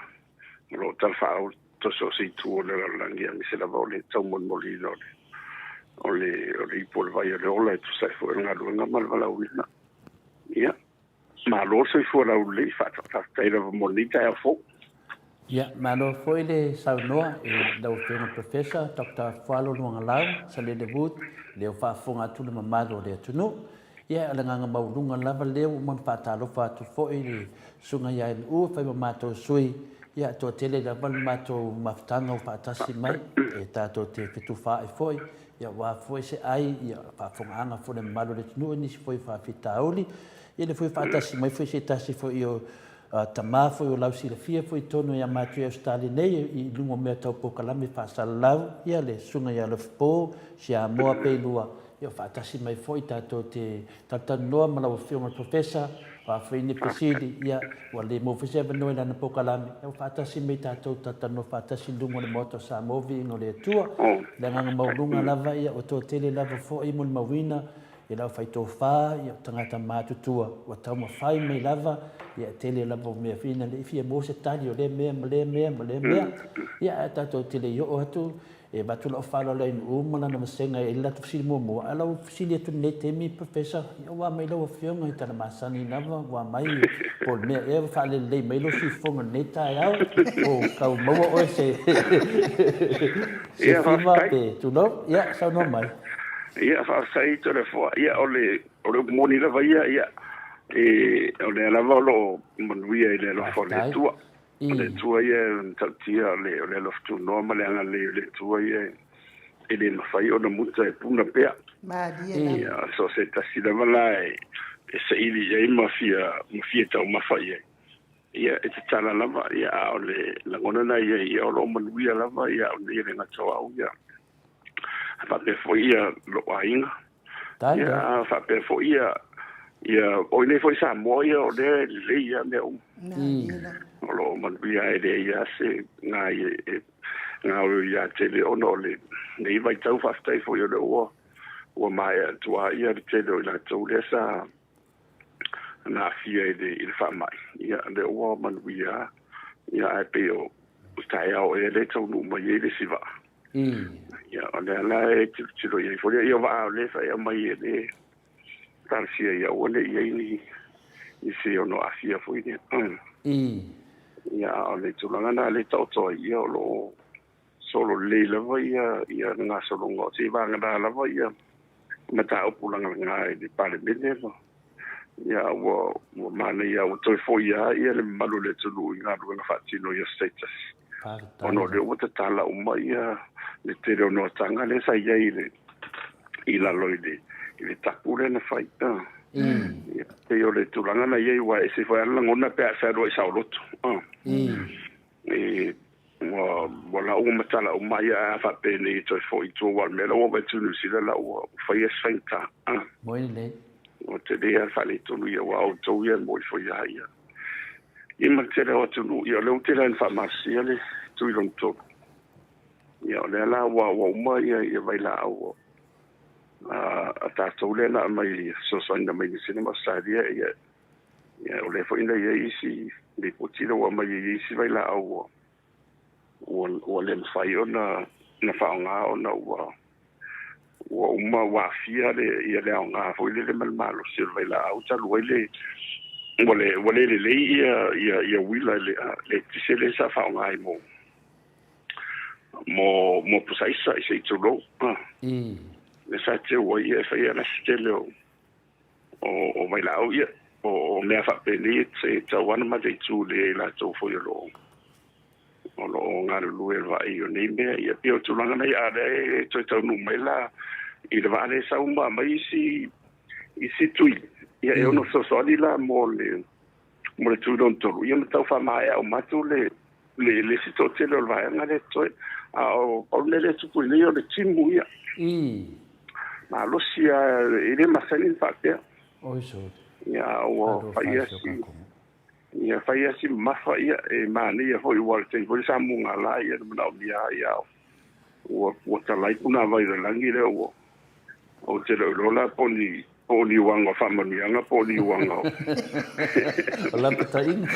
o lo o talafaauto so o se itu o le lalolagi, aemaise lava o le taumolimoliina o le o le o le ipu o le vai o le ola e tusa ai foi o le galuega ma le valaauina. Ia, malo le soifua laulelei, faafetai lava mo lenei taeao fou. Ia, malo foi le saunoa i lau Afioga Professor Doctor Fualo Luagalau Salele Wood, lea ua faafofoga atu le mamalu o le atunuu. Ia, o le agaga maualuga lava lea ua uma ona faatalofa atu foi i le Susuga ia NU e fai ma matou sui. Ia, toatele lava le matou mafutaga ua faatasi mai e tatou te fetufaai foi, ia aua foi se ai, ia faafofogaaga foi le mamalu o le atunuu i nisi foi faafitauli. Ia lea foi faatasi mai foi se tasi foi o tama foi o lau silafia foi i totonu ia matou i Ausetalia nei i luga o mea tau polokalame faasalalau, ia le Susuga ia Alofipo Siamoa Peilua, ia o faatasi mai foi tatou te talatalanoa ma lau Afioga i le Professor, o a foi ni fesili, ia ua le maua foi se avanoa i lana polokalame, ia ua faatasi mai tatou talatalanoa faatasi i luga o le Maota o Samoa, viiga o le Atua. Le agaga maualuga lava, ia ua toatele lava foi molimauina i lau faitofa, ia o tagata matutua ua taumafai mai lava, ia e tele lava o mea ina ne i fia maua se tali o lea mea ma lea mea ma lea mea. Ia ae tatou te le i oo atu, e avatu lau faaaloalo i Nu'u ma lana vasega e i ai le latou fesili muamua, ae lau fesili atu i lenei taimi Professor, ia ua mai lau Afioga i tala masani lava, ua mai po o le mea ea ua faalelelei mai lou siufofoga i lenei taeao, po o tau maua oe se se fiva pe tulou, ia saunoa mai. Ia, faafetai Toleafoa. Ia, o le, o le upu moni lava ia, ia, e, o lea lava o lo o manuia i le alofa o le Atua. O le Atua ia e matautia, o le, o le alofa tunoa ma le agalelei o le Atua ia e le mafai ona muta e puna pea. Malie lava. Ia, so o se tasi lava la e, e saili i ai ma fia, ma fia taumafa i ai. Ia, e tatala lava, ia, a o le lagona na ia, ia, o lo o manuia lava, ia, o nei e le gata o au, ia, faapea foi ia lou aiga. Ia, faapea foi ia, ia, o i nei foi Samoa, ia, o lea e lelei lava mea uma. O lo o manuia e leai lava se nai e, gaoioi tele ona o lenei vaitau. Faafetai foi o lea ua maea atu lava le tele o i latou lea sa na aafia i le faamai, ia lea ua manuia lava. Ia ae pei o taeao ea lea e taunuu mai ai le isi vaa. Ia o lea la e tilotilo i ai foi lea, ia o vaa o lea e aumai e le talosia ia aua ne i i ai nisi e ono aafia foi lea. Ia a o le tulaga lena lea e taoto ai, ia o lo o solo lelei lava ia le gasologa o seivagana lava ia mataupu lagalaga i le Palemene ma ia ua manaia ua toe foi lava ia le mamalu o le atunuu i galuega faatino i aso taitasi, ona o lea ua tatala uma ia le tele o noataga lea sa i ai i lalo i le tapu lea na fai. Ia, pei o le tulaga na i ai, ua ese foi lava le lagona pe a fealuai saoloto. E ua ua la ua matala uma ia ae a faapenei e toe foi i tua aua o le mea la ua vaai atu i Niu Sila la ua faia se faigata. Moi lelei. Ua tele lava le faaletonu ia aua o outou ia e moi foi lava ia. Ia ma le tele o atunuu ia o lea ua tele lava ina faamalosia le tui lona tolu. Ia o lea la ua ua uma ia ia vailaau a tatou lea na aumai fesoasoani mai Niu Sila ma Ausetalia ia Ia, o lea foi na i ai isi lipoti lea ua aumai e i ai isi vailaau ua, ua, ua le mafai ona na faaaoga ona ua, ua uma ua aafia le, ia le aoga foi lele ma le malosi o le vailaau talu ai le, ua le, ua le lelei ia, ia, ia uila i le, le eletise lea sa faaaoga ai mo, mo, mo pusaisa i se i tulou. Lea sa teu ai ia e fai ana se tele o, o vailaau ia, o mea faapenei e tatau lava ona mataitu lelei e i latou foi o lo o galulue i le vaai o nei mea. Ia pei o tulaga nei, a o lea e toe taunuu mai la i le vaa lea e sau ma aumai isi tui, ia e ono fesoasoani la mo le tui lona tolu, ia ma tau faamaea uma atu le isi toatele o le vaega lea e totoe. A o pau le mea lea e tupu i nei o le timu ia. Malosi lava, e le masani ona faapea. Ia ua fai lava si, ia fai lava si mamafa, ia e manaia foi aua o le taimi foi lea sa mugala ia na manaomia lava ia ua talai punavai o le lagi lea ua Ou te le o iloa la po o ni uaga o faamanuiaga po o ni uaga o. O lapataiga.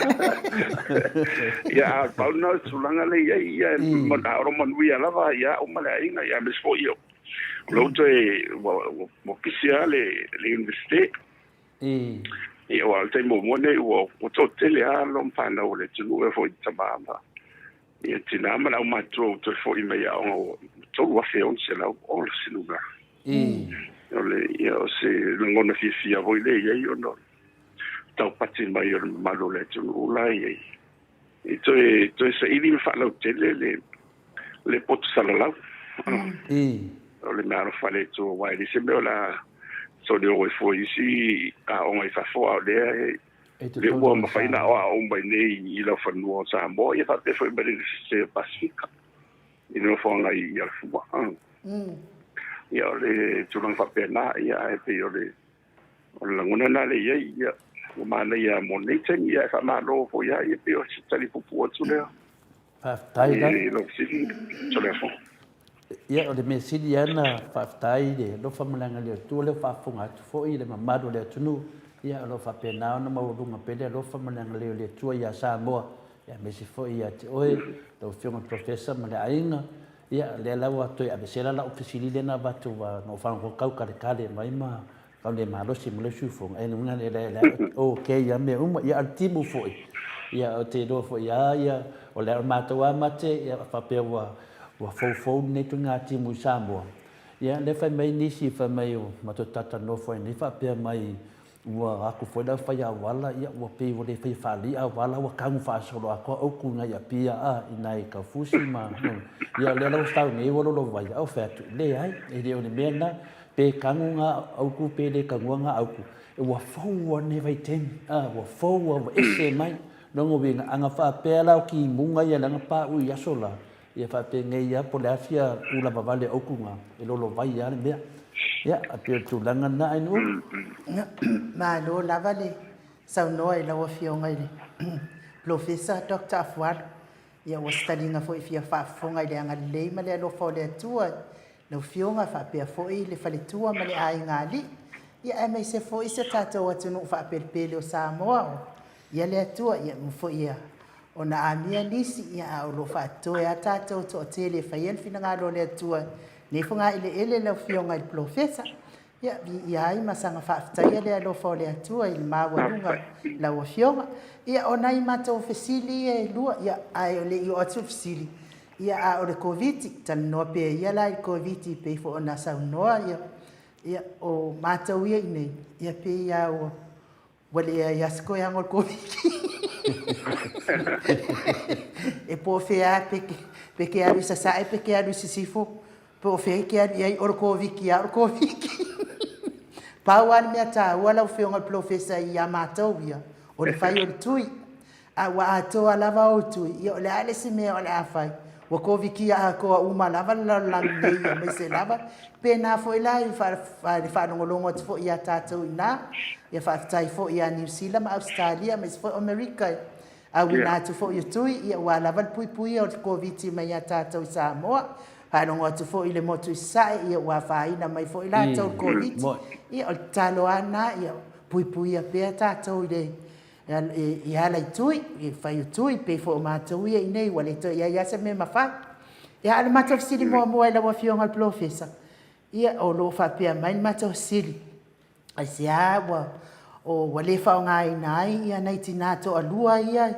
Ia, a pau lena o le tulaga lea e i ai, ia, a o lo o manuia lava ia au ma le aiga, ia aemaise foi o lea ua toe, ua pisi lava le Iunivesite. Ia, aua o le taimi muamua lenei ua toatele lava alo ma fanau a le atunuu e foi i tama ma Ia tina ma le aumatutua ua toe foi mai i aoga ua 3,600 ola se numera. O le, ia, o se lagona fiafia foi lea i ai ona o le taupati mai o le mamalu o le atunuu la i ai. E toe, toe saili ma faalautele le, le poto salalau. O le meaalofa a le Atua, aua e leai se mea o le a soli o ai fua i isi aoga i fafo, a o lea e lea ua mafai ona aoao mai nei i laufanua o Samoa, ia faapea foi ma le Sese o Pasefika i le nofoaga i Alafua. Ia, o le tulaga faapena, ia, ae pei o le lagona lena lea i ai, ia, ua manaia mo lenei taimi, ia, ae faamalo foi lava, ia, pei o se tali puupuu atu lea. Faafetai lava. I lau fesili, Toleafoa. Ia, o le mea sili lava ona faafetai i le alofa ma le agalelei o le Atua, o lea ua faafofoga atu foi i le mamalu o le atunuu, ia, o lo o faapena ona maualuga pea le alofa ma le agalelei o le Atua ia Samoa, aemaise foi ia te oe, lau Afioga i le Polofesa ma le aiga. Ia, o lea la ua toe aveesea la lau fesili lea na avatu na ou faalogologo tau kaletale mai ma Kau le malosi ma le usufono, e luna le le le o kēia mea uma, ia a o le timu foi, ia ou te iloa foi lava ia, o le matou lava mate, ia faapea ua ua foufou lenei ituaiga timu i Samoa. Ia lea fai mai nisi fai mai ua matou talatalanoa foi nei faapea mai ua atu foi le aufai auala, ia ua pei ua le faia faalelei auala, ua tagu faasoloatoa outou i nai Apia a, i nai Taufusi ma, ia o lea la ua sau nei ua lolovai, a ou fai atu, leai, e le o le mea lena. Pe kanu ngā auku pe le kanua ngā auku, ua fou a nei vaitaimi, a, ua fou a, ua ese mai. Lona uiga, ana faapea la o kimuga ia le ana paʻu i aso la, ia faapenei a po o le a fia tulaga vale o auku ngā, e lolovai a le mea. Ia, a pei o le tulaga lena ai nuu. Malo lava le saunoa i lau Afioga i le Polofesa Doctor Afualo. Ia, ua se taliga foi e fia faafofoga i le agalelei ma le alofa o le Atua i lau Afioga faapea foi le faletua ma le aiga alii, ia aemaise foi si o tatou atunuu faapelepele o Samoa. O ia le Atua, ia ua foi ia ona amia nisi, ia a o lo o faatotoe lava tatou toatele e faia le finagalo o le Atua i lenei fogaeleele lau Afioga i le Polofesa. Ia, viia ai ma saga faafetaia le alofa o le Atua i le maualuga i lau Afioga. Ia, o nai matou fesili ia e lua, ia, ae le i oo atu le fesili, ia, a o le Koviti, talanoa pea ia la i le Koviti pei foi ona saunoa, ia, ia, o matou ia i inei, ia, pei lava ua Ua leai lava se koeaga o le Koviti. E po o fea lava pe ke alu i sasae pe ke alu i sisifo, po o fea e ke alu i ai, o le Koviti lava o le Koviti. Pau lava le mea taua lau Afioga i le Polofesa ia matou ia, o le fai o le tui. A ua atoa lava ou tui, ia o le a le isi mea o le a fai? Ua Kovikia atoa uma lava le lalolagi nei aemaise lava pena foi la i le faalogologo atu foi ia tatou i ina. Ia faafetai foi ia Niu Sila ma Ausetalia aemaise foi o Amerika i auina atu foi o tui, ia ua lava le puipuia o le Koviti mai ia tatou i Samoa. Faalogo atu foi i le motu i Sasae, ia ua afaina mai foi latou i le Koviti. Ia o le tatalo lava lena, ia puipuia pea tatou i le e ala i tui, e fai o tui, pei foi o matou ia i inei ua le toe i ai lava se mea e mafai. Ia, a o le matou fesili muamua i lau Afioga i le Polofesa, ia, o lo o faapea mai le matou fesili, aisea ua, o, ua le faaaogaina ai ia nai tina toalua ia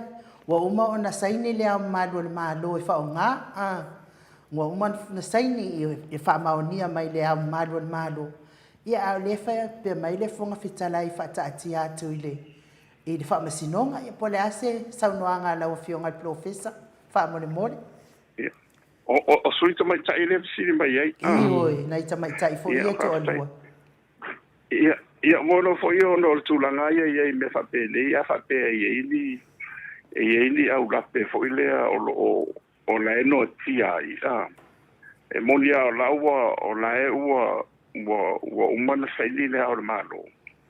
ua uma ona saini Le Ao Mamalu o le Malo e faaaoga, a, ua uma ona saini e faamaonia mai Le Ao Mamalu o le Malo, Ia, a o lea e faapea mai le Fofoga Fetalai e faataatia atu i le i le Faamasinoga. Ia, po o le a se saunoaga a lau Afioga i le Polofesa, faamolemole? Ia, o sui tamaitai lea e fesili mai ai. Ioe, nai tamaitai foi ia e toalua. Ia, ia, mo no foi ona o le tulaga ia e i ai i mea faapenei, a faapea e i ai ni, e i ai ni aulape foi lea o lo o o la e noatia ai, a. E moni lava o la ua, o la e ua, ua, ua uma ona saini le Ao o le Malo.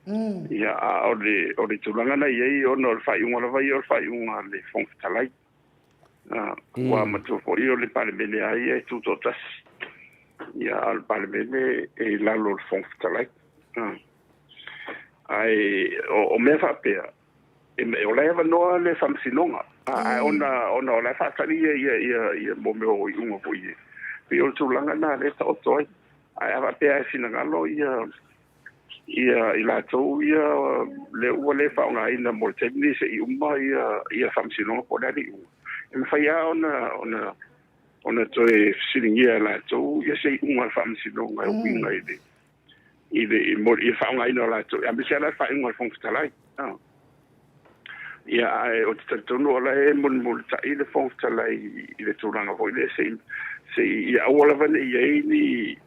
Ia, a o le, o le tulaga na i ai ona o le faaiuga lava ia o le faaiuga a le Fofoga Fetalai. A, ua matua foi o le Palemene lava ia e tutoatasi. Ia, a o le Palemene e i lalo o le Fofoga Fetalai. A. Ae o, o mea faapea, o la e avanoa le faamasinoga, ae ona ona o la e faatali ia ia ia ia mo mea o iuga foi ia. Pei o le tulaga lena lea e taoto ai. Ae a faapea e finagalo ia ia i latou ia lea ua le faaaogaina mo le taimi lenei seia uma ia ia faamasinoga po o le a le iuga, e mafai lava ona ona ona toe fesiligia e latou ia se iuga a le faamasinoga e uiga i le i le i mo le faaaogaina o latou, aemaise lava la le faaiuga a le Fofoga Fetalai. Ia, ae ou te talitonu o la e mulimulitai le Fofoga Fetalai i le tulaga foi lea se i, se i, ia aua lava ne i i ai ni,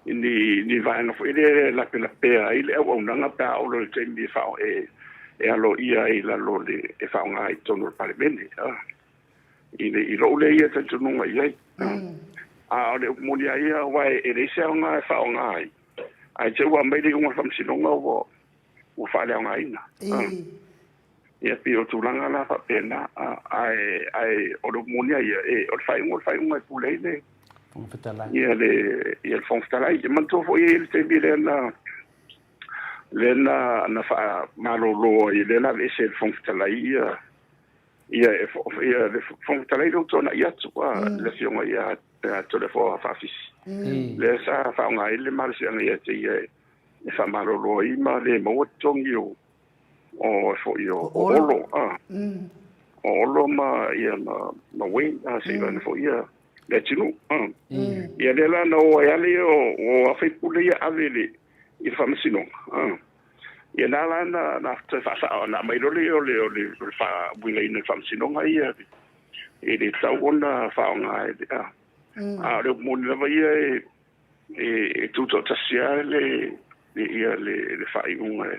ni, ni vaega foi lea e lapelapea ai le auaunaga pe a oo loa i le taimi e, faa, e, e aloaia ai i lalo o le, e faaaoga ai i totonu o le Palemene. I, le, i lou lea ia talitonuga i ai. A o le upu moni lava ia, aua e leai se aoga e faaaoga ai, ae te i ua aumai le iuga o le faamasinoga ua, ua faaleaogaina. Ia pei o tulaga la faapena, ae, ae o le upu moni lava ia, e, o le faaiuga o le faaiuga e pule ai le, Fofoga Fetalai. Ia le, ia le Fofoga Fetalai. E manatua foi e i ai le taimi lea na, lea na, na faamalolo ai, lea na aveese e le Fofoga Fetalai ia, Ia, ia le Fofoga Fetalai lea ua tuanai atu, le Afioga ia Toleafoa Faafisi, lea sa faaaoga ai le malosiaga ia te ia e faamalolo ai ma le maua totogi o o foi o Olo, o Olo ma ia ma ma Wayne, seivana foi ia Leatinuu. Ia lea la na o ai lava ia o sui usufono ia ave i le i le faamasinoga. Ia na la na na toe faasao na aumai loa lea o le o le o le faauigaina i le faamasinoga ia e le tatau ona faaaoga e le a. A o le upu moni lava ia e e, e tutoatasi lava le ia le le faaiuga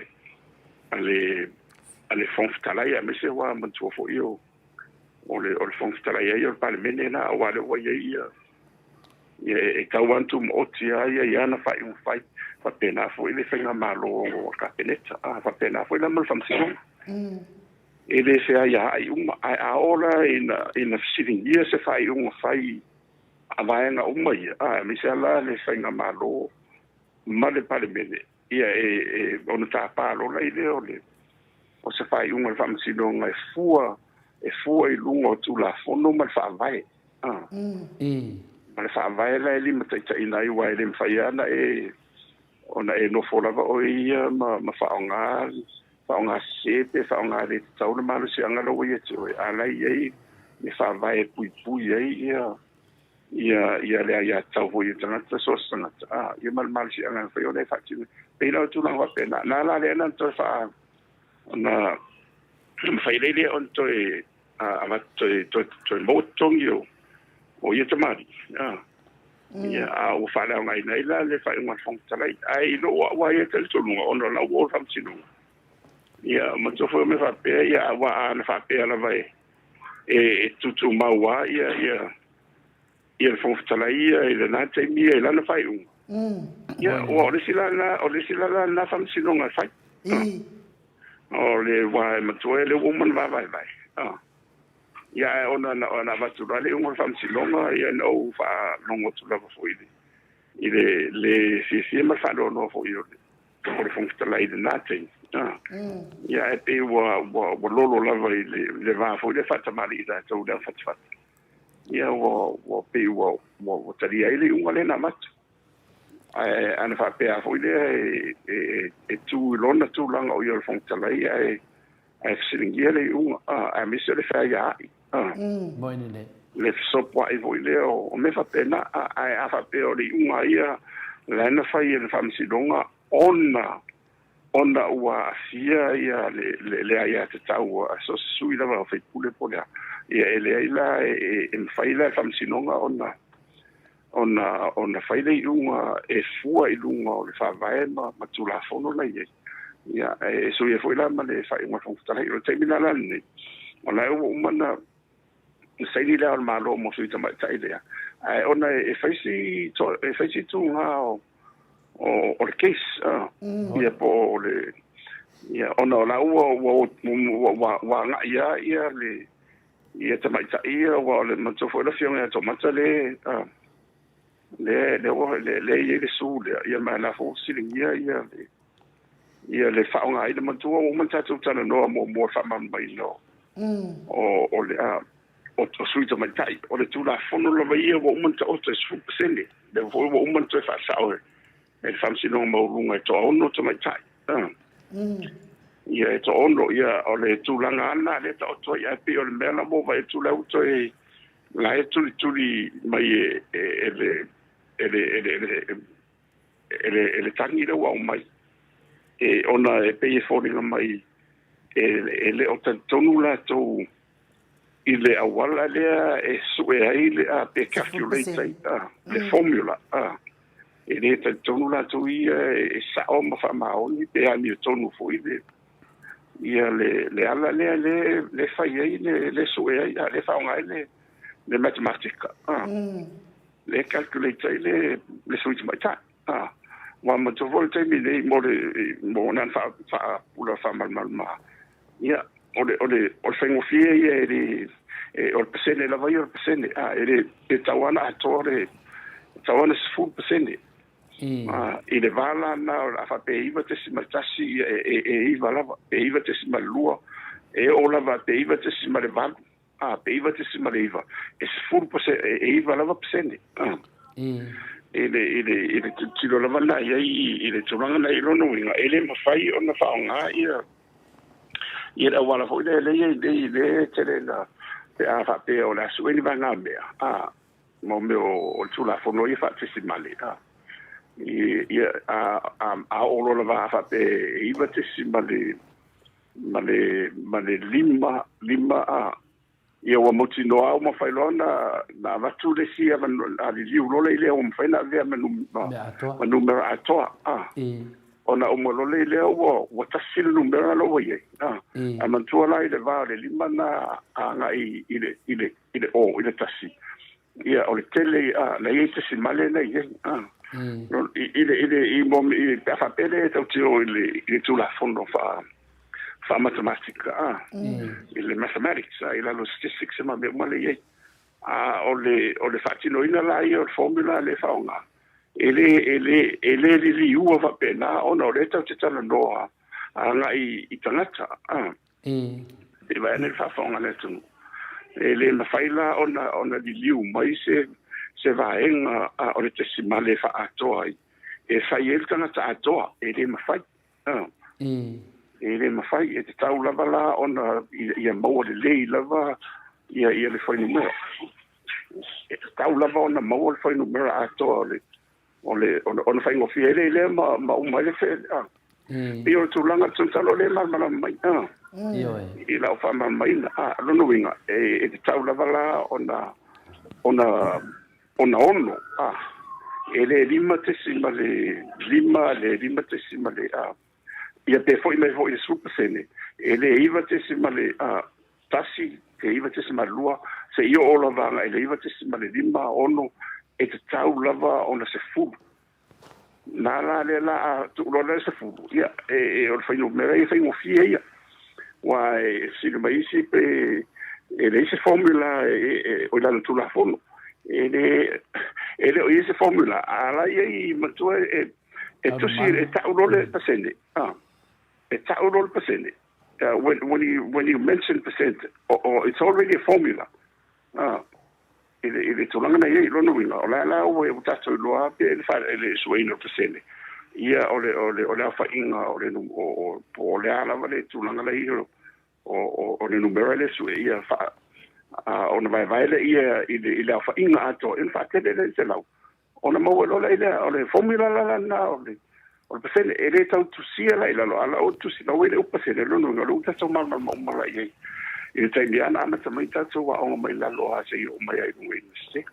a le a le Fofoga Fetalai aemaise aua manatua foi o o le o le Fofoga Fetalai ai o le Palemene la aua lea ua i ai ia Ia, e tau lava ona tumaoti lava ia i ana faaiuga fai, faapena foi le faigamalo a le Kapeneta, a faapena foi la ma le Faamasinoga. E lē feaiaai uma, ae a oo la ina fesiligia se faaiuga fai a vaega uma ia, aemaise lava la le faigamalo ma le Palemene, ia e ona tapa loa lai lea o se faaiuga a le Faamasinoga e fua i luga o Tulafono ma le Faavae. Ma le Faavae la e limataitaiina ai, aua e le mafai lava ona e nofo lava oe ia ma faaaoga sese pe faaaoga le tatau le malosiaga la ua ia te oe, a la e i ai le Faavae e puipui ai ia le aiatatau foi i tagata, so o se tagata, ia ma le malosiaga e fai o le faatino. Pei la o le tulaga faapena na la lea na toe faa ona mafai lea ona toe avatu toe maua totogi o ia tamalii. Ia, a ua faaleaogaina ai la le faaiuga a le Fofoga Fetalai. Ae i lou a'u ia talitonuga, ona o lau o le Faamasinoga, ia matua foi o mea faapea, ia aua ana faapea lava e tutumau a ia le Fofoga Fetalai ia i lena taimi ia i lana faaiuga. Ia ua o le isi la na o le isi la na Faamasinoga e fai. O le ua e matua le ua uma ona vaevaevae. Ia, ae ona na avatu loa le iuga o le Faamasinoga, ia na ou faalogo atu lava foi i le fiafia ma le faanoanoa foi o le Fofoga Fetalai i lena taimi. Ia, ae pei ua lolo lava i le va foi le faatamalii tatou le aufatafata. Ia ua pei ua talia ai le iuga lea na avatu. Ae ana faapea foi lea e tu i lona tulaga o ia o le Fofoga Fetalai ae fesiligia le iuga, aemaise o le feaiaai. Moi nei. Le fesopoai foi lea o mea faapena. Ae a faapea o le iuga ia la na fai e le Faamasinoga ona ua aafia ia le aiatatau a so o se sui lava o faipule po o le a, ia e leai la e mafai la e le Faamasinoga ona fai le iuga e fua i luga o le Faavae ma Tulafono la i ai. Ia, e suia foi la ma le faaiuga a le Fofoga Fetalai. O le taimi la lenei, o la e ua uma na saini le Ao o le Malo mo sui tamaitai lea, ae ona e fai si tuga o le case, ia po o le ia ona o la ua agai a ia le ia tamaitai ia, ua o le matua foi le afioga ia Tomata le ua le i ai le su lea, ia ma la foi fesiligia ia le faaaogaina matua ua uma tatou talanoa muamua faamalamalamaina o le o sui tamaitai. O le Tulafono lava ia ua uma ona taoto e 10%, lea foi ua uma ona toe faasao e le Faamasinoga Maualuga e 6 tamaitai. Ia, e 6 ia o le tulaga ana lea taoto ai, ae pei o le mea la ua vaai atu la ua toe la e tulituli mai e le tagi lea ua aumai e ona e pei e foliga mai e le o talitonu latou i le auala lea e sue ai le a pe calculate ai le formula. E le talitonu latou ia e sao ma faamaoni pe amiotonu foi le ia le ala lea le fai ai le sue ai le faaaoga ai le matematika le calculate ai le sui tamaitai. Ua matua foi le taimi nei mo le mo nana faapula faamalamalama. Ia o le faigofie ia e le o le pasene lava ia o le pasene e le e tau ana atoa le tau ana 10% i le vala na o a faapea 9.1, ia e 9 lava, pe 9.2, e oo lava pe 9.8, pe 9.9, e 10%, e 9 lava pasene. I le tilotilo lava na i ai i le tulaga na i lona uiga e le mafai ona faaaoga ia le auala foi lea le iai nei le tele na pe a faapea o le a sue ni vaega mea mo mea o le Tulafono ia faatesimale ia a oo loa lava a faapea e iva tesi ma le lima lima ia ua mautinoa ua mafai loa na avatu le isi a liliu loa lea ua mafai na avea ma numera atoa ona uma loa lea ua tasi le numera la ua i ai. A manatua la i le va o le lima na agai i le o i le tasi, ia o le tele na i ai tesimale na i ai i le i le i mo i pe a faapea le tautino i le Tulafono. faamatematika a i le mathematics a i lalo statistics ma mea uma lea i ai. A o le o le faatinoina la ia o le formula lea e faaaoga, e le e le e le liliua faapena ona o lea tatou te talanoa agai i tagata a. E vaai ane le faafofoga a le atunuu, e le mafai la ona ona liliu mai se se vaega o le tesimale e faaatoa ai e fai ai le tagata atoa, e le mafai. E le mafai, e tatau lava la ona ia maua lelei lava ia ia le fuainumera. E tatau lava ona maua le fuainumera atoa o le o le ona faigofie ai lea lea ma ma uma ai le fe a. Pei o le tulaga masalo o lea e malamalama mai a. I lau faamalamalamaina, a o lona uiga e tatau lava la ona ona ona ono a e le 5.5 le 5 tesima le a ia pe foi mai foi i le 10%, e le 9.1 pe 9.2 seia oo lava agai i le 9.56, e tatau lava ona 10. Na la lea la a tuu loa le 10, ia e o le fuainumera ia faigofie ia. Aua e fesili mai isi pe e leai se formula o i lalo o le Tulafono. E le e le o i ai se formula, a la e i ai matua e e tusi e tau loa le pasene, e tau loa le pasene. When you when you mention percent, or it's already a formula. I le i le tulaga na i ai, lona uiga, o la la ua ua tatou iloa pe le fa le sueina o le pasene. Ia o le o le o le aofaiga o le o o po o le a lava le tulaga la i o o o le numera lea sue ia fa ona vaevae lea ia i le i le aofaiga atoa ia ona faatele lea i le 100 ona maua loa lea lea o le formula la lena o le o le pasene. E le tau tusia la i lalo, a o la ua tusi la ua i le upu pasene, lona uiga o lea ua tatou malamalama uma la i ai i le taimi lava na amata mai tatou aoga mai lalo lava seia oo mai ai i luga i Iunivesite.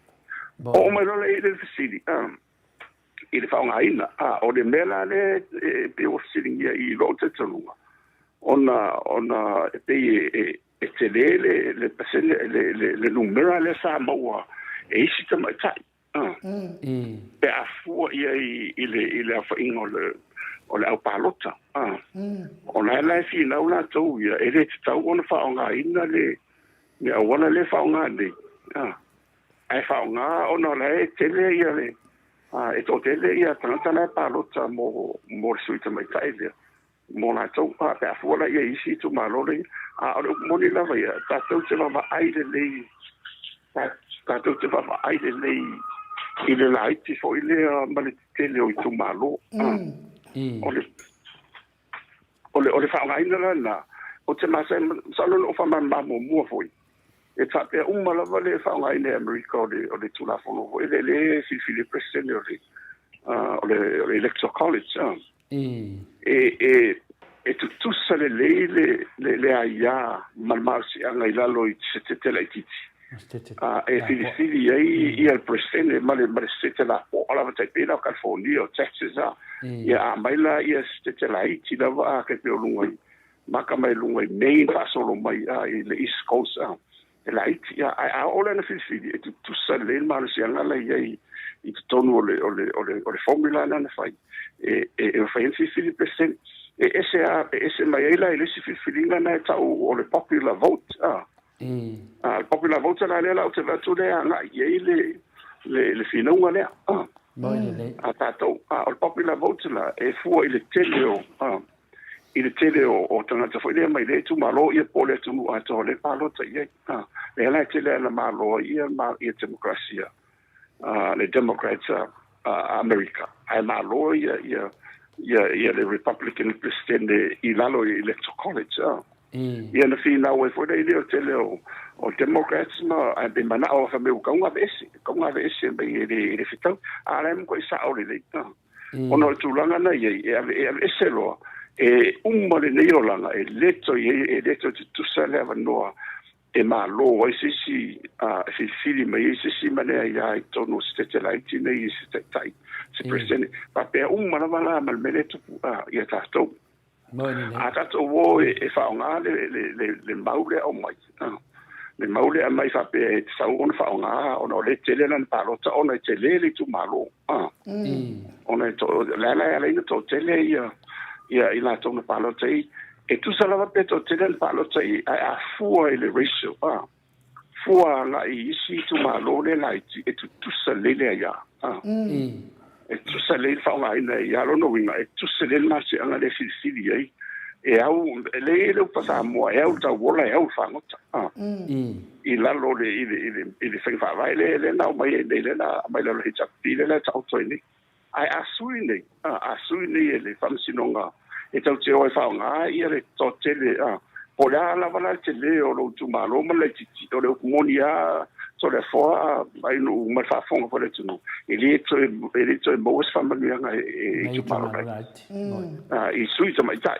Oo mai loa la i le fesili i le faaaogaina, a o le mea la lea e pei ua fesiligia i lou talitonuga, ona ona e pei e e tele le le pasene le le numera lea sa maua e isi tamaitai pe a fua i ai i le i le aofaiga o le o le aupalota. O la la e finau latou ia, e le tatau ona faaaogaina le le auala lea e faaaoga nei, ae faaaoga ona o la e tele ia le e toatele ia tagata la e palota mo mo le sui tamaitai lea mo latou, a pe a fua la i ai i isi itumalo lea. A o le upu moni lava ia, tatou te vaavaai lelei, tatou te vaavaai lelei i le laiti foi lea ma le tetele o itumalo. O le o le o le faaaogaina la lena, ou te masani, masalo na ou faamalamalama muamua foi, e faapea uma lava le faaaogaina e Amerika o le o le Tulafono foi lea lea e filifili ai Peresetene o le o le o le Electoral College. E e e tutusa lelei le le le aia ma le malosiaga i lalo i se tete laitiiti e filifili ai ia le Peresetene ma le ma le sete lapoa lava, tai pei la o California, o Texas a. Ia a aumai la ia se tete laiti lava a tai pei o luga i maka mai luga i Maine faasolo mai a i le East Coast a e laiti ia, ae a oo la ina filifili e tutusa lelei le malosiaga la i ai i totonu o le o le o le o le formula lena na fai e e e mafai ai ona filifili le Peresetene. E ese a e ese mai ai la i le isi filifiliga lena e tau o le popular vote a. A le popular vote la lea la ou te vaai atu lea e agai i ai le le le finauga lea a. A tatou a o le popular vote la e fua i le tele o a i le tele o, o tagata foi lea mai lea itumalo ia po o le atunuu atoa o lea e palota i ai. A, lea la e tele ana malo ai ia, ma, ia temokarasia, a, le Democrats a, a Amerika, ae malo ia, ia, ia, ia le Republican Peresetene i lalo i Electoral College. A. Ia na finau ai foi lea i le tele o, o Democrats ma, ae pe manao fai mai ua tau gaveese, tau gaveese mai e le, e le fetau. A la e matuai sao lelei. A. Ona o le tulaga na i ai, e ave, e aveese loa, e uma lenei olaga, e le toe i ai, e le toe tutusa le avanoa e malo ai se isi, a, e filifili mai ai se isi ma le aia i totonu o se tete laiti nei i se taitai, se Peresetene. Faapea uma lava la ma le mea lea e tupu, a, ia tatou. A tatou o e, e faaaoga le, le, le, le mau lea aumai, le mau lea aumai faapea e tatau ona faaaoga ona o lea e tele lana palota ona e tele le itumalo, ona e to, le ala e ala ai ona toatele ia, ia i latou na palota ai, E tusa lava pe toatele na palota i ai, ae a fua i le ratio, a, fua agai i isi itumalo lea laiti, e tutusa lelei le aia, a. E tutusa lelei le faaaogaina e ia. O lona uiga, e tutusa lelei le malosiaga lea e filifili ai, e au, e lelei le upu a Samoa, e au i le tauola, e au i le fagota, a. I lalo o le, i le, i le, i le faiga faavae lea, lea na aumai ai nei, lea na aumai i lalo o le HRPP, lea la e taoto ai nei. Ae a sui nei, a sui nei e le Faamasinoga e tatou te o e faaaoga ia le toatele, a, po o le a lava la le tele o lou itumalo ma le laitiiti, o le upu moni lava Toleafoa mai nuu ma le faafofoga foi a le atunuu, e le toe, e le toe maua se faamanuiaga e itumalo laiti, i sui tamaitai.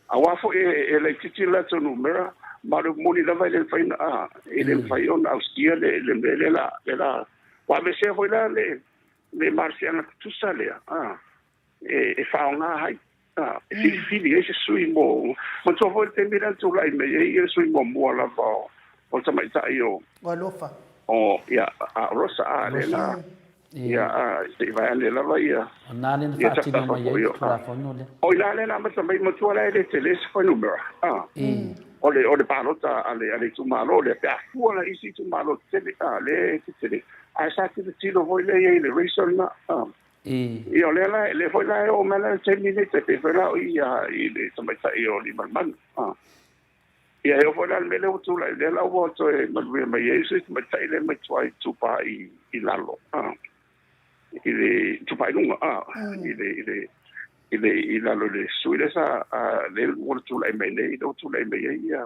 Aua foi e laitiiti le latou numera, ma o le upu moni lava e le mafai ona, e le mafai ona ausia le mea lea la, Ua aveesea foi la le le malosiaga tutusa lea a, e, e faaaoga ai a, e filifili ai se sui mo. Manatua foi le taimi lea na tulai mai ai le sui muamua lava o, o le tamaitai o, O Alofa. o ia, a Rosa a, lea na, ia, a, se i vaeane lava ia, O nā lea na ia faatino tatafa mai ai foi le o, a. Tulafono lea. O i la lea na amata mai, matua la e le tele se fuainumera, a. O le, o le palota a le, a le itumalo lea, pe a fua la i isi itumalo tetele, a, lea e tetele, ae sa tilotilo foi lea i ai i le racial lena, a. Ia, o lea la, lea foi la e oo mai la i le taimi nei, tai pei foi la o i, a, i le tamaitai o Aliimalemanu, a. Ia, e oo foi la i le mea lea ua tulai, lea la ua toe manuia mai ai se tamaitai lea mai tua i Itupa i, i lalo, a. I le Itupa i luga, a, i le, i le, i le i lalo i le sui lea sa lea ua tulai mai nei, lea ua tulai mai ai ia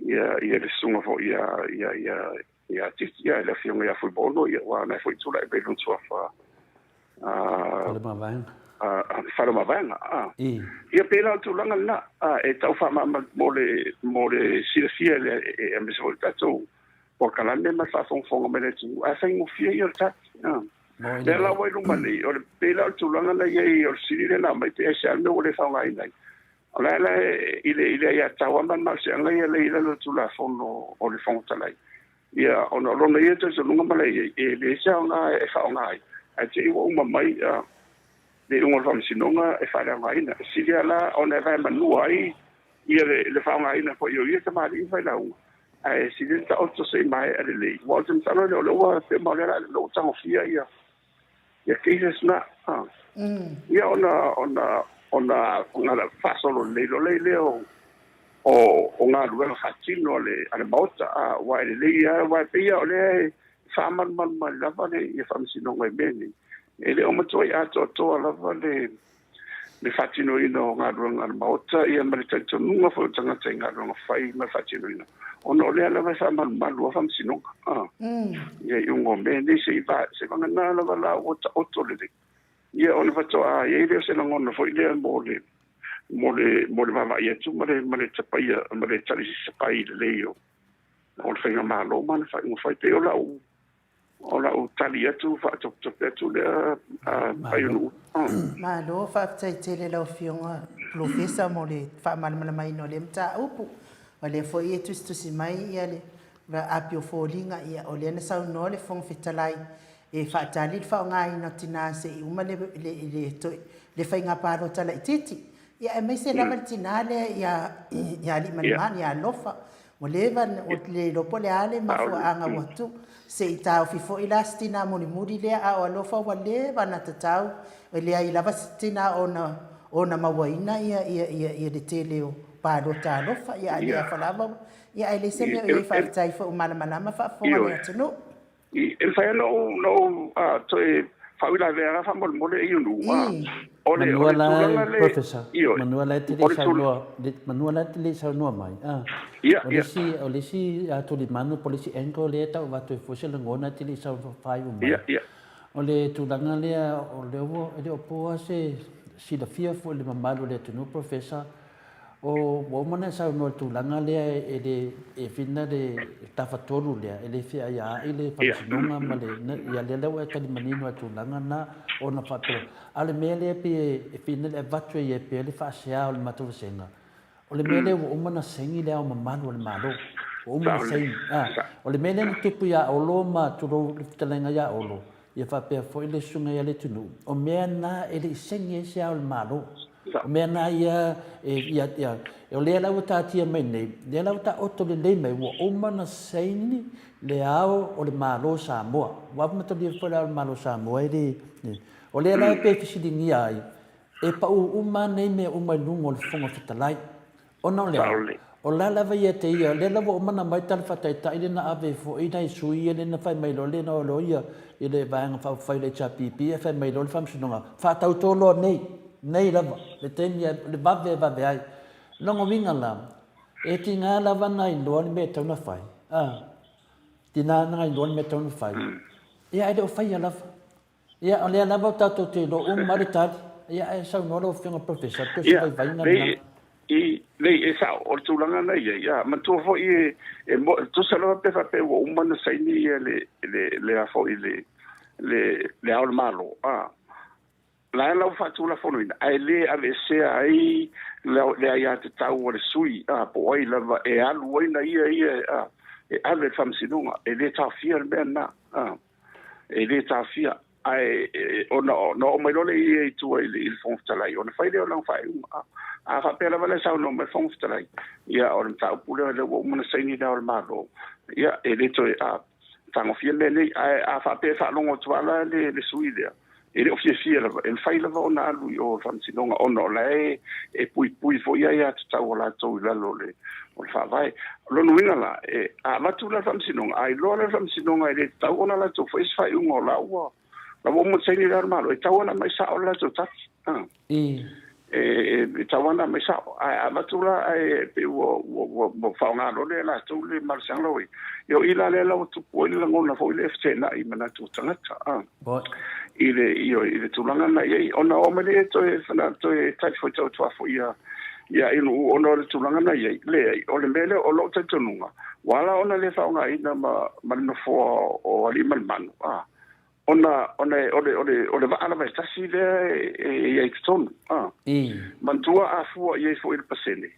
ia ia le susuga foi ia ia ia ia Titi, ia le afioga ia Fuimaono, ia ua na foi tulai mai lona suafa a Faleomavaega. Faleomavaega a. Ia pei la o le tulaga lena e tau faamama mo le mo le silafia le aemaise foi le tatou polokalame ma le faafogafoga mai le atunuu, ae faigofie ia o le tali. Lea la ua i luma nei, o le pei la o le tulaga la i ai, o le fesili lea na aumai pe aisea le mea ua le faaaogaina ai. O la e la i le i le aiatatau lava ma le malosiaga ia lea i lalo o le Tulafono o le Fofoga Fetalai. Ia, ona o lona ia talitonuga ma le i ai, e leai se aoga e faaaoga ai, ae te i ua uma mai le iuga o le Faamasinoga e faaleaogaina. E sili lava la ona e vaemanua ai ia le faaaogaina foi o ia tamalii ma failauga, ae sili le taoto se i maea lelei, aua ou te masalo o lea ua pei ma o lea ua tagofia ia ia cases na. Ia ona ona ona ona faasolo lelei loa lea o o galuega faatino a le a le Maota, aua e lelei lava, aua e pei lava o lea e faamalumalu mai lava le ia Faamasinoga i mea nei, e le o matuai atoatoa lava le le faatinoina o galuega a le Maota, ia ma le talitonuga foi o tagata i galuega fai ma le faatinoina, ona o lea lava e faamalumalu lava Faamasinoga a ia iuga o mea nei, se i vagana lava la ua taoto lelei, ia ona faatoa i ai lea o se lagona foi lea mo le mo le mo le vaavaai atu ma le ma le tapaia ma le talisapai lelei o o le faigamalo ma ana faaiuga fai. Pei o lau O lau tali atu faatopetope atu lea Aionuu. Malo, faafetai tele lau Afioga Polofesa mo le faamalamalamaina o lea mataupu. O lea foi e tusitusi mai ia le api o foliga, ia o lea na saunoa le Fofoga Fetalai e faatali le faaaogaina o tina se i uma le le faiga palota laitiiti. Ia aemaise lava le tina lea ia ia Aliimalemanu, ia Alofa. Ua leva ua le iloa po o le a le mafuaaga ua tu. Se i taofi foi la si tina mulimuli lea, a o Alofa ua leva ona tatau, e leai lava si tina ona ona mauaina ia ia ia ia le tele o palota alofa. Ia a le afa lava, ia ae leai se mea o i ai, faafetai foi ua malamalama faafofoga le atunuu. E mafai lava ona ou toe faauilavea la faamolemole Ionuu. O le Manua la tulaga le Professor, Ioe. manua la e te O le le tulaga. saunoa, manua la e te le saunoa mai. A. Ia, O le ia. isi, o le isi tulimanu po o le isi angle lea e tau avatu ai foi se lagona e te le i saunoa faaiu mai. Ia, ia. O le tulaga lea o lea ua, e le o po lava se silafia foi i le mamalu o le atunuu Professor, O, ua uma ona e saunoa i le tulaga lea e le, e fina le tafatolu lea, e le feaiaai le faamasinoga ma le, ia lea la ua e tali manino i le tulaga lena ona faapea, a o le mea lea pei e fina le avatu ai pea le faasea o le matou vasega, o le mea lea ua uma ona saini le Ao Mamalu o le Malo, ua uma ona saini. A, o le mea lea na tupu ia Olo ma tulou le fetalaiga ia Olo, ia faapea foi le susuga ia Letunuu, o mea na e le i saini ai se Ao o le Malo. O mea na ia, e, ia, ia, o lea la ua taatia mai nei, lea la ua taoto lelei mai, ua uma ona saini le Ao o le Malo o Samoa. Ua amatalia foi le Ao o le Malo o Samoa e le, o lea la e pei e fesiligia ai, e pau uma nei mea uma i luga o le Fofoga Fetalai. Ona o le a? O la lava ia te ia, lea la ua uma ona aumai tala faataitai lea na ave ai foi nai sui ia lea na fai mai loa lea na o loa ia i le Vaega Faaupufai o le HRPP ae fai mai loa le Faamasinoga, faatauto loa nei, nei lava, le taimi le vave e vave ai. O lona uiga la, e tiga lava ona iloa le mea e tatau ona fai, a, tiga ona iloa le mea e tatau ona fai, ia ae le o faia lava. Ia, o lea lava tatou te iloa uma le tali, ia ae saunoa lau Afioga Professor, pei o se vaivaiga lena. I, nei, e sao, o le tulaga na i ai, ia, manatua foi e, e, tusa lava pe faapea ua uma ona saini ia le, le, le a foi le, le, le Ao o le Malo, a, la e la ua faatulafonoina, ae le aveesea ai le, le aiatatau a le sui, a, po o ai lava e alu ai na ia, ia, a, e ave i le faamasinoga, e le taofia le mea lena, a. E le taofia, ae ona ona oo mai loa lea ia i tua i le, i le Fofoga Fetalai, ona fai lea o lana faaiuga. A faapea lava la e saunoa mai le Fofoga Fetalai, ia o le mataupu lea, lea ua uma ona saini Le Ao o le Malo, ia e le toe a, tagofia mea nei. Ae a faapea e faalogo atu lava la le, le sui lea, e le o fiafia lava, e mafai lava ona alu i o i le faamasinoga ona o la e e puipui foi aiatatau a latou i lalo o le o le Faavae. O lona uiga la, e, a avatu la le faamasinoga, a iloa la le faamasinoga e le tatau ona latou faia se faaiuga o la ua la ua uma ona saini Le Ao o le Malo, e tatau ona aumai sao le latou tali. A. E, e tatau ona aumai sao. Ae a avatu la ae pei ua ua ua, ua faaaoga loa lea e latou le malosiaga la ua i ai. Ia o i la lea la ua tupu ai le lagona foi lea e feteenai i manatu o tagata. A. I le, ioe, i le tulaga na i ai, ona oo mai lea toe, toe tali fuaitau atu lava foi ia, ia Inu, ona o le tulaga na i ai, leai, o le mea lea, o lou talitonuga, ua ala ona le faaaogaina ma, ma le nofoa o Alii ma le Manu, a, ona, ona o le, o le, o le vaa lava e tasi lea e, e i ai i totonu, a. Manatua a fua i ai foi le pasene,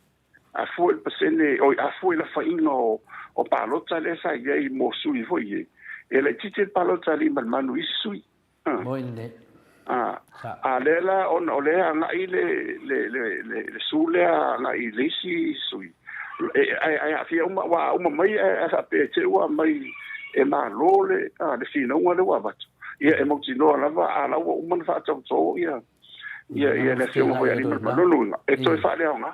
a fua i le pasene, oi, a fua i le afaina o, o palota lea sa i ai mo sui foi ia, e laitiiti le palota a Alii ma le Manu i isi sui. A. Moi lelei. A, a lea la, ona o lea e agai le, le, le, le, le su lea agai i le isi sui, e, ae, ae aafia uma, aua a uma mai ae, ae faapea e te i ua aumai e Malo le, a, le finauga lea ua avatu, ia e mautinoa lava a la ua uma ona faatautō ia, ia, ia le Afioga foi ia Alii ma le Manu. Lona uiga, e toe faaleaoga.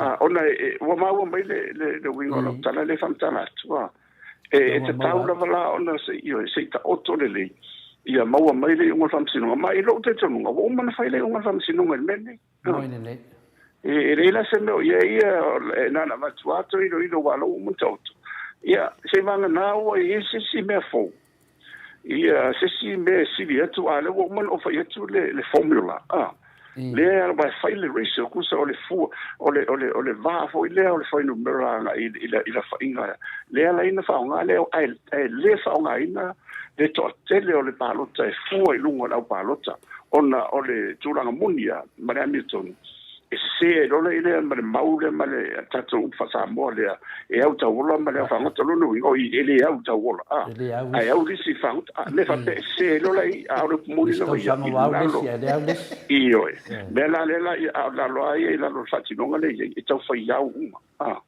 A, ona e, ua maua mai le, le, le uiga o lau tala lea e faamatala atu, a. E, e tatau lava la ona se i, se i taoto lelei, ia maua mai le iuga o le faamasinoga. Ma i lou talitonuga, ua uma ona fai le iuga o le faamasinoga i le mea lenei. Moi lelei. E, e leai la se mea o i ai ia, e na ona avatu lava toe iloilo aua o la ua uma ona taoto. Ia, seiavagana ua i ai se isi mea fou, Ia, se isi mea e sili atu, a o lea ua uma ona ou fai atu le, le formula, a. Lea aua e fai le ratio, tusa o le fua, o le, o le, o le va foi lea o le fuainumera agai i, i, i lafaina. Lea la ina faaaoga lea, ae, ae le faaaogaina le toatele o le palota e fua i luga o le au palota, ona o le tulaga moni lava ma le amiotonu. E sese ai loa lea ma le mau lea ma le tatou upu faa-Samoa lea, e au tauola ma le au fagota. Lona uiga, oi, e le au tauola, a, ae au lisi fagota. A, mea faapea, e sese ai loa la i, a o le upu moni lava ia, i lalo. Ioe. Mea la lea la, a o lalo lava ia i lalo o le faatinoga lea e i ai, e tau fai au uma, a.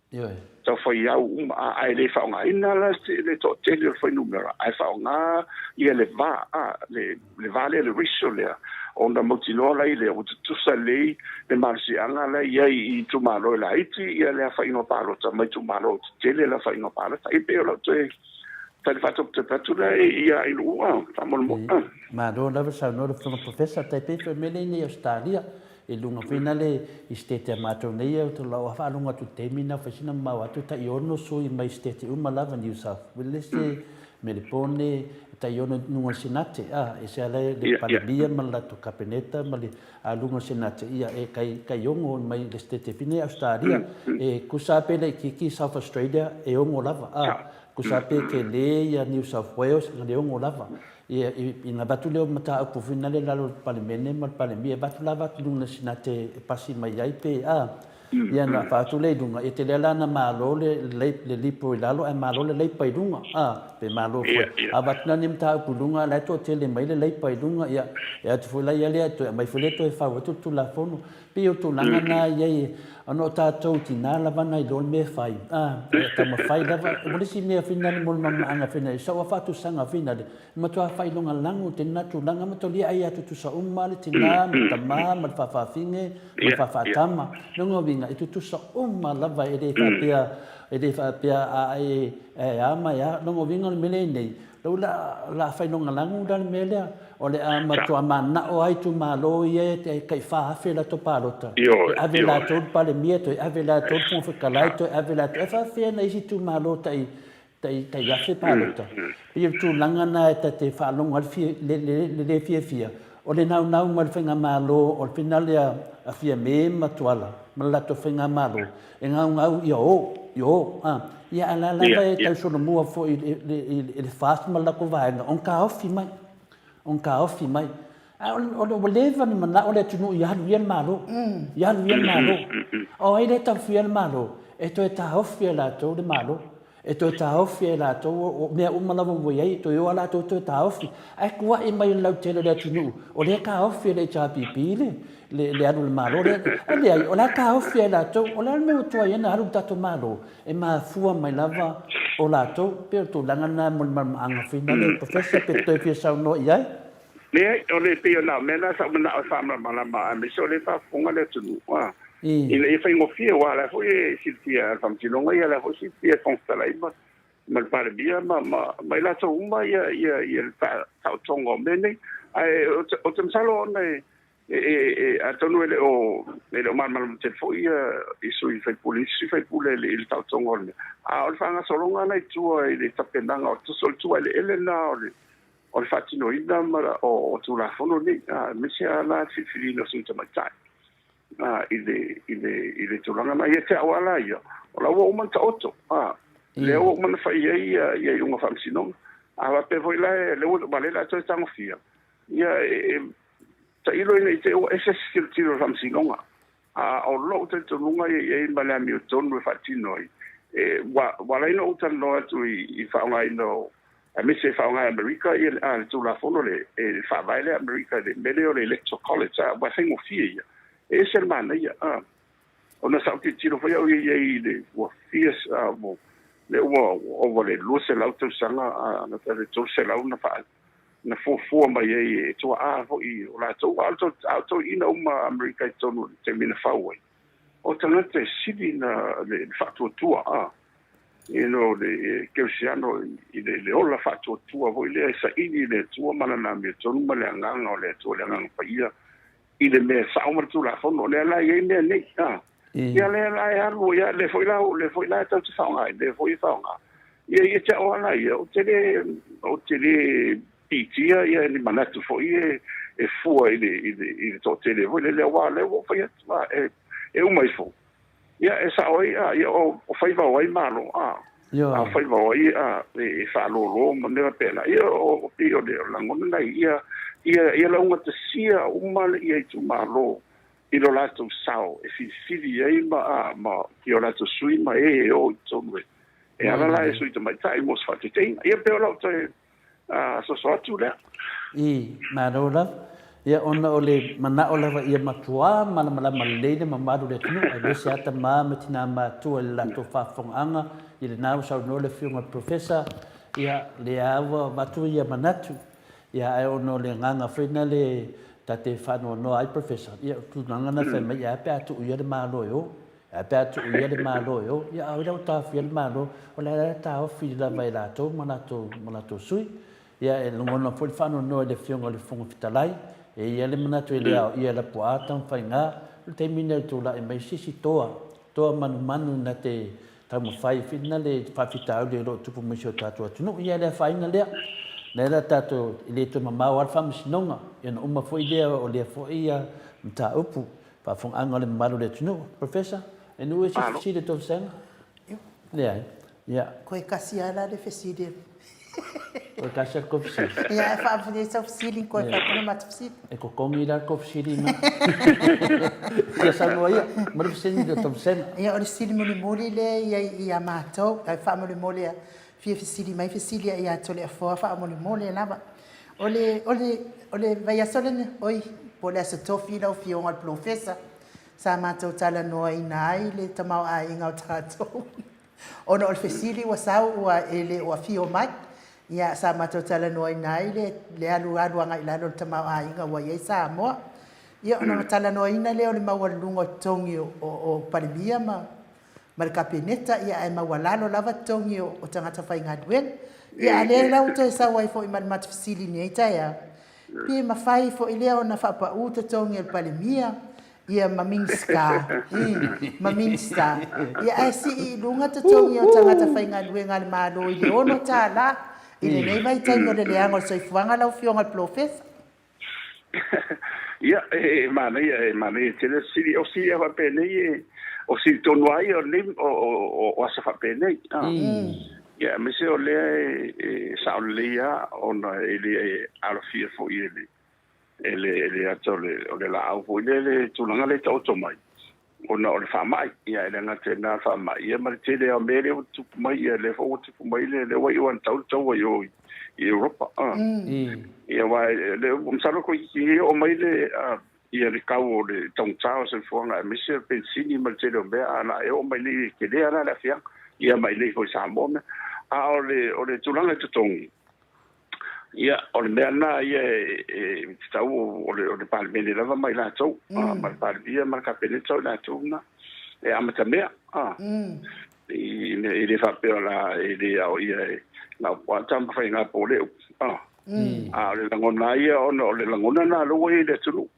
Tau fai au uma, a, ae le faaaogaina la le toatele o le fuainumera, ae faaaoga ia le va, a, le, le va lea, le ratio lea, ona mautinoa la i lea ua tutusa lelei le malosiaga la e i ai i itumalo e laiti ia le aofaiga o palota ma itumalo tetele le aofaiga o palota. E pei o lau toe tali faatopetope atu lea ia i lou, a, faamolemole. Malo lava saunoa le Afioga Professor, tai pei foi mea lea i nei Ausetalia, I luga foi na le i sitete a matou nei au tau lau faalogo atu i le taimi na fai sina mamao atu tai ono sui mai sitete uma lava New South Wales, Melepone, tai ono i luga o le Senate a e se ala le Palemia ma le latou Kapeneta ma le a luga o le Senate ia e kai kai ono mai le sitete fina i Australia e kusa pe laitiiti South Australia e ono lava a kusa pe kele ia New South Wales na le ono lava Ia, ina avatu lea o mataupu foi nale i lalo o le Palemene ma le Palemia, e avatu lava atu i luga o le Senate e pasi mai ai pe a. Ia ona avatu lea i luga, ia tele lava la ona malo le le Liberal i lalo ae malo le Labour i luga, a, pe malo foi. A avatu la ni mataupu i luga, o la e toatele mai le Labour i luga, ia, e atu foi la ia lea, toe aumai foi lea toe fau atu le Tulafono. E pei o tulaga na e i ai, ona o tatou tina lava na iloa le mea e fai, a, e taumafai lava. O le isi mea foi lea mo le malamalamaaga foi lea, i sau lava faatusaga foi lea, e matua faailogalanu tele na tulaga, matua ai lava tutusa uma le tina ma le tama ma le faafafine ma le faafaatama. O lona uiga, e tutusa uma lava, e le faapea, e le faapea a e a ma e a. O lona uiga o le mea lea e i ai nei, o le a failogalagu la le mea lea, o le a matua mananao lava itumalo ia e tai 4,000 latou palota, e ave e latou le Palemia, toe ave e latou le Fofoga Fetalai, toe ave e latou. E faapefea nai isi itumalo tai tai 1,000 palota. E pei o le tulaga lena ta te faalogo ai le le fiafia, o le naunau mai o le faigamalo o le finale a Fiame ma Tuala ma le latou faigamalo, e gaugau ia o, ia o, a. Ia a o la lava e tau solomua foi i le FAST ma le latou vaega ona taofi mai, ona taofi mai. Ae ua leva ona manao le atunuu ia alu ia le Malo, ia alu ia le Malo. O ai lea e taofia le Malo? E toe taofi e latou le Malo. E toe taofi e latou, o mea uma lava ua i ai, e toe o lava latou toe taofi. Ae tuai mai i le lautele o le atunuu, o lea e taofi e le HRPP le alu o le Malo lea. Ae leai, o la e taofi e latou. O le a le mea ua tuai ai ona alu le tatou Malo? E mafua mai lava o latou. E pei o le tulaga lena mo le malamalamaaga foi lea, Professor, pe toe fia saunoa i ai. Leai, o le pei o na mea na sa ou manao e faamalamalama aemaise o lea e faafofoga le atunuu, a, ina ia faigofie, aua o la foi e silafia e le Faamasinoga, ia o la foi e silafia e le Fofoga Fetalai ma, ma le Palemia ma, ma, ma i latou uma ia, ia, ia le taotoga o mea nei. Ae ou te masalo ona e, e, e, e, atonu e le o, e le o malamalama tele foi ia, i sui usufono, isi sui usufono i le taotoga o le mea. A o le faagasologa na i tua i le tapenaga o le tusa o le tuaeleele lena o le, o le faatinoina o Tulafono nei, aemaise lava la le filifiliina o sui tamaitai i le tulaga lena. Ia te au lava la ia, o la ua uma ona taoto, lea ua uma ona fai i ai ia iuga faamasinoga. A faapea foi la, lea ua o lea o le a toe tagofia, ia e tailo ina i te i ua ese se tilotilo a le faamasinoga. A o lou talitonuga e i ai ma le amiotonu e faatino ai, e, ua, ua ala ai ona ou talanoa atu i, i faaaogaina o, aemaise e faaaoga e Amerika ia le, a, le Tulafono le, e faavae lea Amerika i le mea lea o le Electoral College, a, ua faigofie ia. E ese le manaia, a. Ona sa ou tilotilo foi au i ai i le, ua fia, a, ua, lea ua ova le 200 tausaga, a, na le 300 na faa, na fuafua mai ai e tuaa foi o latou, a o toeaiina uma a Amerika i totonu i le taimi na fau ai, o tagata e sili na le faatuatua, a, you know, le kerisiano i le ola faatuatua foi lea e saili i le Atua ma lana amiotonu ma le agaga o le Atua, le Agaga Paia, i le mea sao ma le Tulafono. O lea la e i ai mea nei, a. Ia lea la e alu, ia lea foi la, lea foi la e tatou te faaaoga ai, lea foi e faaaoga. Ia ia te au lava la ia, ou te le, ou te le piitia ia ni manatu foi e, e fua i le, i le, i le toatele foi lele, aua o lea ua ou fai atu, a, e, e uma ifo. Ia e sao ai, a, ia o, o faiva o ai Malo, a. A o faiva o ai, a, e, e faalōlō ma mea faapena. Ia o, o pei o le lagona lena ia, ia, ia laugatasia uma ia itumalo i lo latou sao e filifili ai ma, ma i o latou sui ma e e o i totonu e, e ala la e sui tamaitai mo se faateteiga. Ia pei o lau toe soso atu lea. I, malo lava. Ia, ona o le manao lava ia matuā malamalama lelei le mamalu o le atunuu, aemaise lava tama ma tinā matua i le latou faafofogaaga, i lena ua saunoa le Afioga i le Professor, ia, lea lava ua avatu ia manatu. Ia, ae ona o le agaga foi lena le ta te faanoanoa ai Professor, ia o tulaga na fai mai, ae a pe a tuu ia le Malo e o, ae a pe a tuu ia le Malo e o, ia a o ai la ua taofia le Malo, o la e taofi lava e latou ma latou, ma latou sui. Ia e lagona foi le faanoanoa i le Afioga i le Fofoga Fetalai, e i ai le manatu e le aoia e Lapuaa Tamafaiga, o le taimi lenei o le tulai mai se isi toa, toa manumanu na te taumafai foi lena le faafitauli o lo o tupu mai i si o tatou atunuu. Ia, le afaina lea, lea la tatou, e le toe mamao lava le faamasinoga, ia ona uma foi lea o lea foi mataupu, faafofogaaga a le mamalu o le atunuu. Professor, e nuu e se fesili a tou vasega? Leai. Ia. Koe kasi lava la le fesili. O le tasi a le kofi sili. Ia, e faafili ai sau fesili, koe faapena ma te fesili. E kokogi la le kofi sili na. Ia saunoa ia, ma le fesili le Tomasena. Ia, o le fesili mulimuli lea ia ia matou, ae faamolemole a fia fesili mai fesili ia Toleafoa faamolemole lava. O le, o le, o le vaiaso lena, oi, po o le Aso Tofi lau Afioga i le Polofesa, sa matou talanoaina ai le tamaoaiga o tatou. Ona o le fesili ua sau ua e le o afio mai, ia sa matou talanoaina ai le le alualu agai i lalo o le tamaoaiga ua i ai Samoa. Ia ona talanoaina lea o le maualuluga o totogi o, o, o Palemia ma, ma le Kapeneta, ia ae maualalo lava totogi o, o tagata faigaluega. Ia a lea la ua toe sau ai foi ma le matou fesili i lenei taeao, pe mafai foi lea ona faapau totogi o le Palemia, ia ma Minisita, ma Minisita, ia ae sii i luga totogi o tagata faigaluega a le Malo i le $6 i lenei vaitaimi o le leaga o le soifuaga lau Afioga i le Polofesa. Ia, e manaia, e manaia tele sili, o sili a faapenei e, o sili tonu lava ia o lenei, o aso faapenei. Ia, aemaise o lea e sao lelei lava ona e le alofia foi e le e le, le ata o le, o le laau foi lea le tulaga lea e taoto mai, ona o le faamai. Ia, e le gata i lena faamai, ia ma le tele lava o mea lea ua tutupu mai, ia lea foi ua tupu mai le, lea ua iu lava ina tau le taua i o i Europa. Ia, aua le, masalo toeitiiti oo mai le, ia le tau o le taugata o le soifuaga aemaise o le penisini ma le tele o mea, a o le a e oo mai nei, e tele lava la le aafiaga, ia ma i inei foi i Samoa mea. A o le, o le tulaga i totogi, Ia, o le mea lena ia e tatau o le Palemene lava ma i latou, ma le Palemia ma le Kapeneta o i latou na e amatamea. I le faapea o la e le aoaia e na o Poata ma Faiga po o le upu. A o le lagona ia ona o le lagona lena lea ua i ai le atunuu.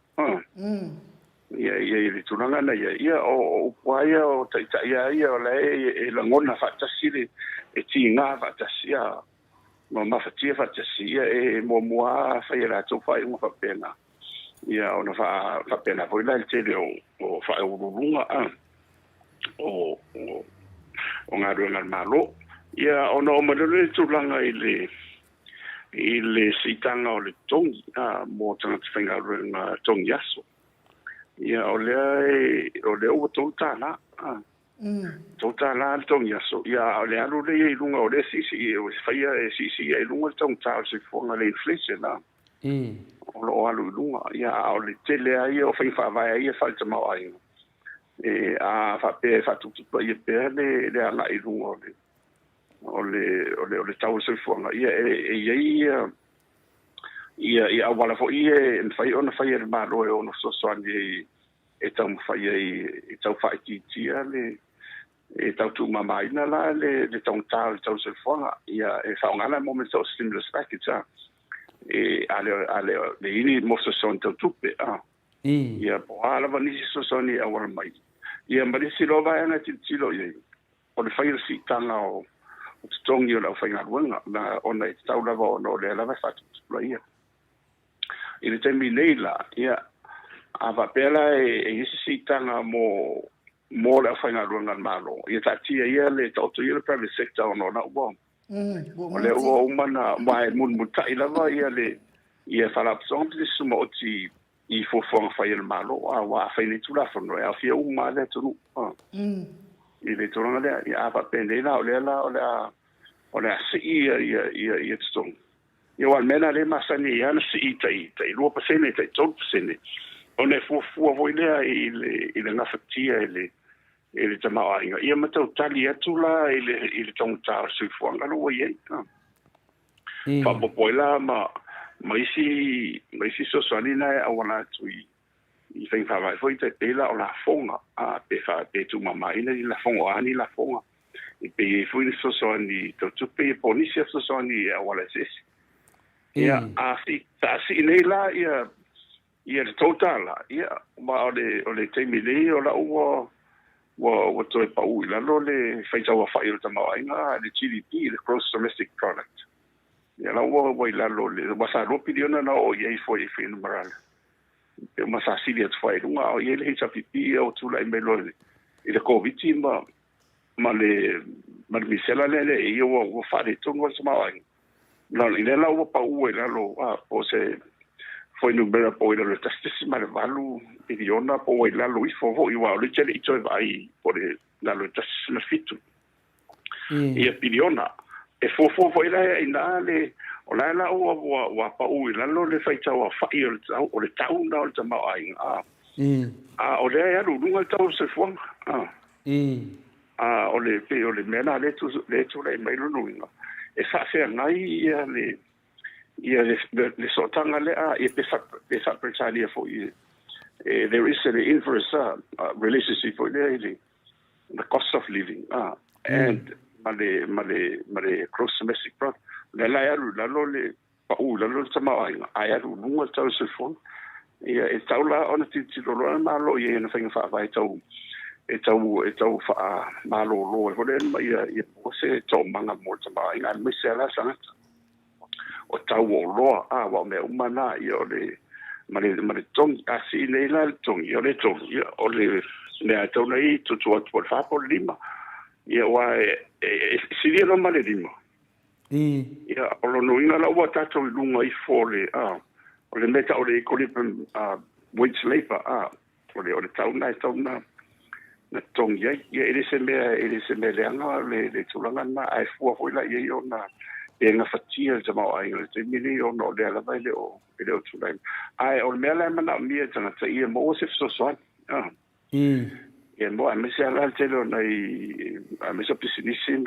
Ia, ia, i le tulaga na ia, ia o upu lava ia o taitai lava ia o la e lagona faatasi le, e tiga faatasi a ma mafatia faatasi, ia e muamua lava fai e latou faaiuga faapena, ia ona faapena foi la i le tele o faauluuluga o galuega a le Malo. Ia ona oo mai loa lea i le tulaga i le i le siitaga o le totogi mo tagata faigaluega totogi aso. Ia o lea o lea ua $3. $3 le totogi aso, ia a o le alu lea i luga o lea e siisii, e faia e siisii ai i luga le taugata o le soifuaga, le inflation o lo o alu i luga. Ia a o le tele lava ia o faiga faavae ia faale-tamaoaiga, e a faapea e faatupatupaia pea le agai i luga o le o le o le o le tau o le soifuaga, ia e i ai ia ia ia auala foi ia e mafai ona fai e le Malo e ono fesoasoani ai e taumafai ai e tau faaitiitia le e tau tuumamaina la le le taugata o le tau soifuaga. Ia e faaaoga la mo mea o stimulus package a e a le a le le ini mo fesoasoani tau tupe a ia po o a lava nisi fesoasoani e auala mai. Ia ma le isi loa vaega e tilotilo i ai o le fai o le siitaga o totogi o le aufaigaluega, ona e tatau lava ona o lea lava e faatuputupulaia. I le taimi nei la, ia, a faapea la e i ai se siitaga mo mo le aufaigaluega a le Malo, ia taatia ia le taoto ia le private sector ona o la ua o lea ua uma na ma e mulimulitai lava ia le ia Faalapotopotoga Pisinisi Tumaoti i fuafuaga fai a le Malo, aua a fai nei Tulafono e aofia uma lava le atunuu i le tulaga lea. Ia a faapea nei la o lea la o le a o le a sii ia ia ia ia totogi. Ia aua o le mea lena lea e masani ai lava ona sii tai tai 2% tai 3% ona e fuafua foi lea i le i le gafatia e le e le tamaoaiga ia ma tau tali atu la i le i le taugata o le soifuaga lea ua i ai. Faaopoopo ai la ma ma isi ma isi fesoasoani na e auala atu i i faiga faavae foi tai pei la o lafoga a pe fa pe tuumamaina ni lafoga o a ni lafoga e pe i ai foi ni fesoasoani tau tupe ia po o nisi fesoasoani e auala eseese. Ia a si a sii nei la ia ia le $3 ia ma o le o le taimi nei o lau ua ua ua toe pau i lalo le faitauaofai o le tamaoaiga le GDP, le Gross Domestic Product. Ia la ua ua i lalo le ua sa 2 piliona na oo i ai foi i fuainumera pe uma sa sili atu foi i luga a o i ai le HRPP ia ua tulai mai loa i le Koviti ma ma le ma le misela lea le ia ua ua faaletonu ai le tamaoaiga. I lea la ua paʻu ai lalo po o se fuainumera po o i lalo e 1.8 piliona po ua i lalo ifo foʻi, uā o lea ou te leʻi toe vaai po le lalo e 1.7 ia piliona. E fuafua foi la iinā le o lae la ua paʻu i lalo le faitau aofaʻi o le tau o le tau na o le tamaoaiga a o lea e alu i luga le tau o le soifuaga a. A o le pei o le mea la lea e tulai mai lona uiga e faafeagai ia le sootaga lea ia pe faaperetania foi e there is an inverse relationship foi lea i le the cost of living and ma le gross domestic product. Lea la e alu i lalo le paʻu i lalo le tamaoaiga ae alu i luga le tau o le soifuaga. Ia e tau la ona tilotilo loa le Malo i ai ona faiga faavae tau e tau faamalōlō ai foi lea ma ia maua se toomaga mo le tamaoaiga aemaise a la tagata o tau o oloa ua o mea uma na ia o le ma le togi a sii nei la le togi o le togi ia o le mea e tau nei tutu atu po le 4 po le 5 ia ua e silia loa ma le 5. Ia o lona uiga la ua tatou i luga ifo o le o le mea tau o le equilibrium wage labour o le tau na e tau na togi ai. Ia e le se mea e le se mea leaga le tulaga lena ae fua foi la i ai ona pe gafatia le tamaoaiga le taimi nei ona o lea lava e le o tulai. Ae o le mea la e manaomia e tagata ia maua se fesoasoani ia mo aemaise ala le tele o nai aemaise o pisinisi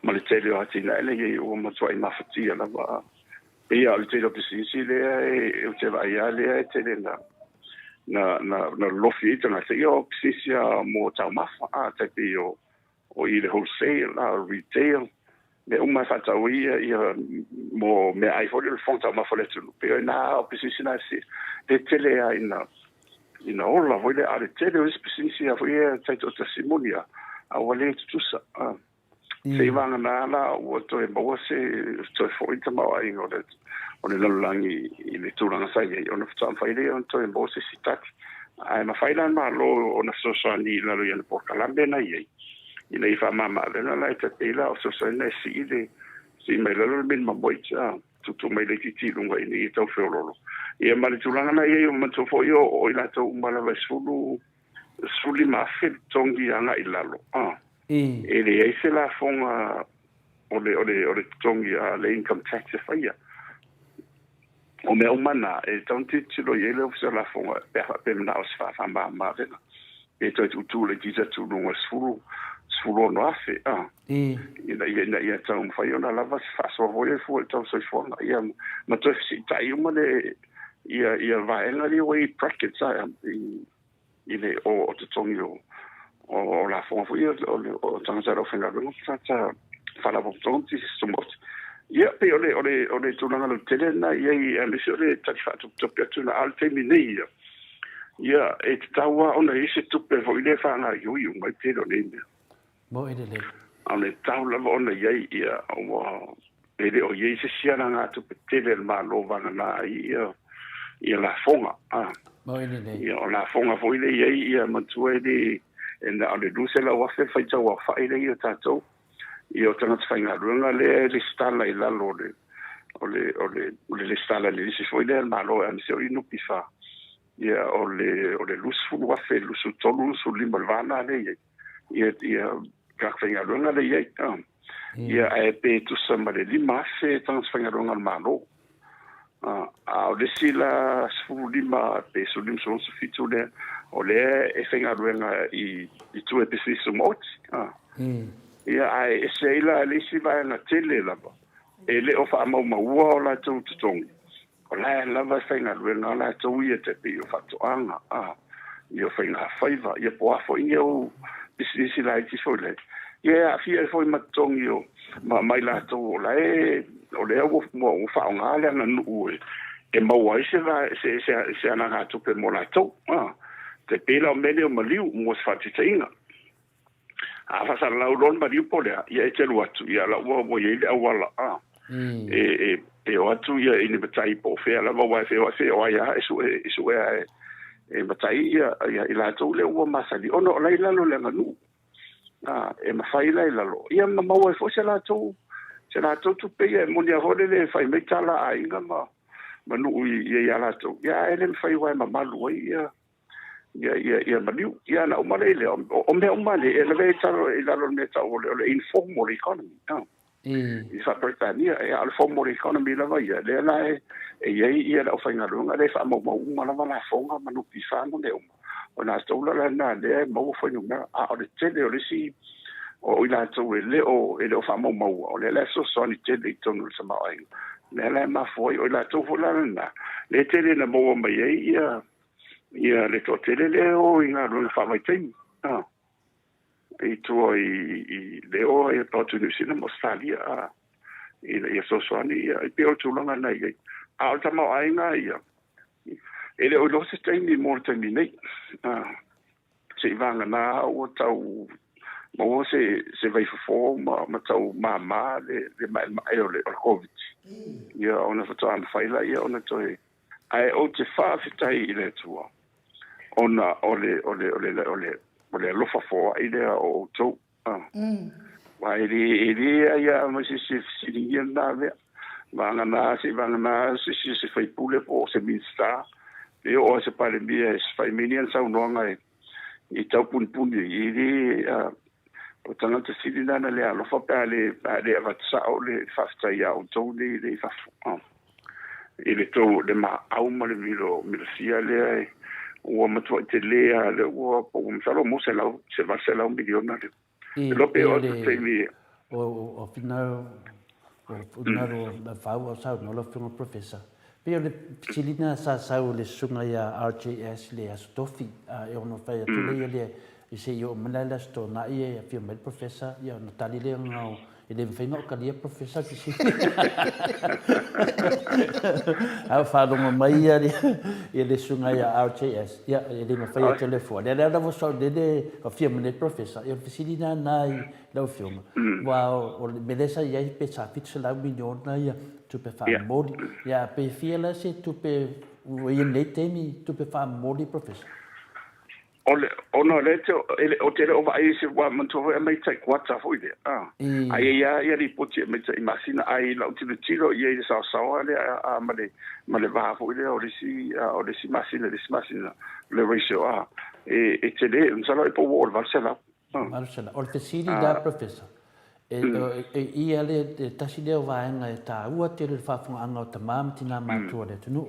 ma le tele o atinae le iai ua matuai mafatia lava. Pei o le tele o pisinisi lea e ou te vaai lava lea e tele na lolofi ai tagata ia o pisinisi a mo taumafa tai pei o i le wholesale retail mea uma e faatau ai ia mo meaai foi lea o le fofoga taumafa o le atunuu. Pei o ina o pisinisi na le tele a ina ola foi lea, a o le tele o isi pisinisi a foi ia taitoatasi moni a ua le tutusa se i vagana la ua toe maua se toe foʻi tamaoaiga o le lalolagi i le tulaga sa i ai ona faatoa mafai lea ona toe maua se isi tali. Ae mafai la le Malo ona fesoasoani i lalo i ana polokalame na i ai ina ia faamama-avega la e tapei la o fesoasoani na e sii le sii mai lalo le minimum wage tuutuu mai laitiiti i luga ina ia tau feoloolo ia ma le tulaga na i ai o manatua foi o i latou uma lava e 15,000 le totogi agai i lalo e leai se lafoga o le totogi a le income tax e faia. O mea uma na e tau tilotilo i ai le Ofisa o Lafoga pe a faapea manao se faafamama-avega pe toe tuutuu laitiiti atu i luga 16,000 ina ia taumafai ona lava se faasoa foi e fua i le tau soifuaga ia ma toe fesiitai uma le ia vaega lea ua i brackets i le o totogi o lafoga foi o tagata o le aufaigaluega ma tagata faalapotopotoga ma pisinisi tumaoti. Ia pei o le tulaga lautele lena i ai aemaise o le tali faatopetope atu na a o le taimi nei ia e tatau lava ona i ai se tupe foi lea e faagaoioi uma ai tele o nei mea. Mo e lelei. A o le tau lava ona i ai ia ua e le o i ai se isi alagatupe tele a le Malo vagana ai ia lafoga Mo e lelei. Ia o lafoga foi lea i ai ia matua e le e na o le 200,000 le faitau aofaʻi lea ia tatou ia o tagata faigaluega lea e lesitala i lalo o le lesitala i le lisi foi lea a le Malo aemaise o i NPF ia o le 20,000, 23, 25 le va lea i ai ia tagata faigaluega lea i ai ia ae pe tusa ma le 5,000 tagata faigaluega a le Malo a o le isi la 15 pe 15 17 lea o lea e faigaluega i tua i pisinisi tumaoti ia ae ese ai la le isi vaega tele lava e le o faamaumaua o latou totogi o la e lava e faigaluega latou ia te pei o faatoaga ia o faigafaiva ia po a foi ia o pisinisi laiti foi lea ia e aafia ai foi ma totogi o ma mai latou o la e o lea ua faaaoga le aganuu e maua ai se alagatupe mo latou te pei la o mea lea o maliu mo se faataitaiga a faasalalau loa le maliu po lea ia e te alu atu ia la ua i ai le auala e o atu ia i ni matai po o fea lava ua e feoai lava e sue e suea e matai ia i latou lea ua masani ona o la i lalo le aganuu e mafai la i lalo ia ma maua ai foi se latou Se latou tupe ia e moni a foi le le fai mai tala a aiga ma ma nuu i ia ia latou, ia ae le mafai aua e mamalu ai ia ia ia ia maliu. Ia ona uma lea i lea, o mea uma nei e lavea i talo i lalo o le mea e tau o le informal economy. I Faa-Peretania, a o le formal economy lava ia, lea la e i ai ia le aufaigaluega lea e faamaumau uma lava lafoga ma NPF ma mea uma. O latou la lena lea e maua fuainumera, a o le tele o le isi o i latou e le o e le o faamaumaua, o lea la e fesoasoani tele i totonu o le tamaoaiga. O lea la e mafua ai, o i latou foi la lena, lea e tele ina maua mai ai ia ia le toatele lea e o i galuega faavaitaimi. I tua i le o ai atu i Niu Sila ma Ausetalia ina ia fesoasoani, ia, e pei o le tulaga lena e i ai. A o le tamaoaiga ia, e le o iloa se taimi mo le taimi nei, seivagana ua tau maua se vaifofo ma tau mama le maemae o le Koviti, ia ona faatoa mafai lea ona toe. Ae ou te faafetai i le Atua, ona o le, o le, o le, o le, o le alofa foai lea o outou. Aua e le, e leai lava ma se isi e fesiligia lena mea. Vagana, seivagana se isi o se sui usufono po o se Minisita, pe oo lava i se Palemia e fai mai ni ana saunoaga e taupunipuni ai, e le, o tagata sili na na le alofa pe a le, pe a le avatu sao le faafetai ia outou nei i fafo. I le tou le maau ma le milo milofia lea e ua matuai tele lava lea ua pau masalo mo selau se 800 miliona le I iloa pe pei oo o atu le i le taimi. O o finau o finau o le fau o saunoa lau Afioga Professor. Pei o le fesili lena sa sau i le susuga ia RJS i le Aso Tofi e ono fai atu lea ia le i se i oo mai la i le Aso Toonai e afio mai le Professor ia ona tali lea ona o E le mafai ona ou talia Professor fesili. A o faalogo mai ia le susuga ia RJS, ia e le mafai e telefua. Lea lea lava saolele afio mai nei Professor, ia o le fesili lena i lau Afioga, aua o le mea lea sa i ai pe sa 700 miliona ia tupe faamomoli. Ia pe fia la se tupe ua i ai nei taimi tupe faamomoli Professor? O le, ona o lea te, e le, ou te le o vaai i se, ua manatua foi aumai tai kuata foi lea, a. Ae i ai lava ia lipoti e aumai tai masina, ae i lau tilotilo i ai i le saosaoa lea, a, ma le, ma le va foi lea o le isi, a, o le isi masina i le isi masina, le ratio, a, e, e tele, masalo e pau ua oo i le 800. A. 800. O le fesili la Professor, e, e, i ia le, le tasi lea o vaega e taua tele i le faafofogaaga o tama ma tina matua o le atunuu.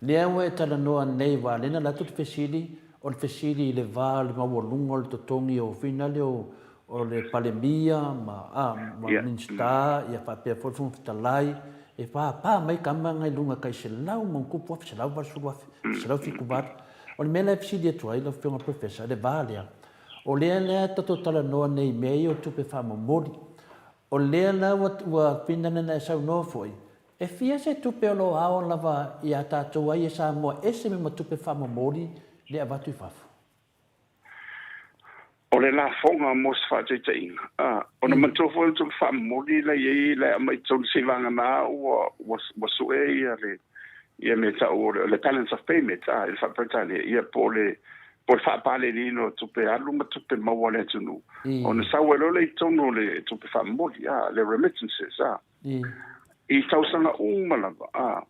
Lea ua e talanoa nei aua lea na alu atu le fesili, o le fesili i le va o le maualuga o le totogi o finale o o le Palemia ma a ma Minisita ia faapea foi le Fofoga Fetalai, e pāpā mai tama na i luga tai $100+,000, $180,000, $178,000. O le mea la e fesili atu ai lau Afioga Professor, le va lea, o lea la tatou talanoa nei i mea ia o tupe faamomoli, o lea la ua ua finale na e saunoa foi, E fia se tupe o lo o ao lava ia tatou ai e Samoa ese mai ma tupe faamomoli le avatu i fafo? O le lafoga mo se faataitaiga, a, ona manatua foi o le tupe faamomoli la i ai la e aumai i totonu seivagana ua, ua, ua sue ia le, ia mea tau o le, o le balance of payment, a, i le faa-Peretania, ia po o le, po o le faapaleniina o tupe alu ma tupe maua a le atunuu, ona sau ai loa lea i totonu o le tupe faamomoli, a, le remittances, a. I tausaga uma lava, a,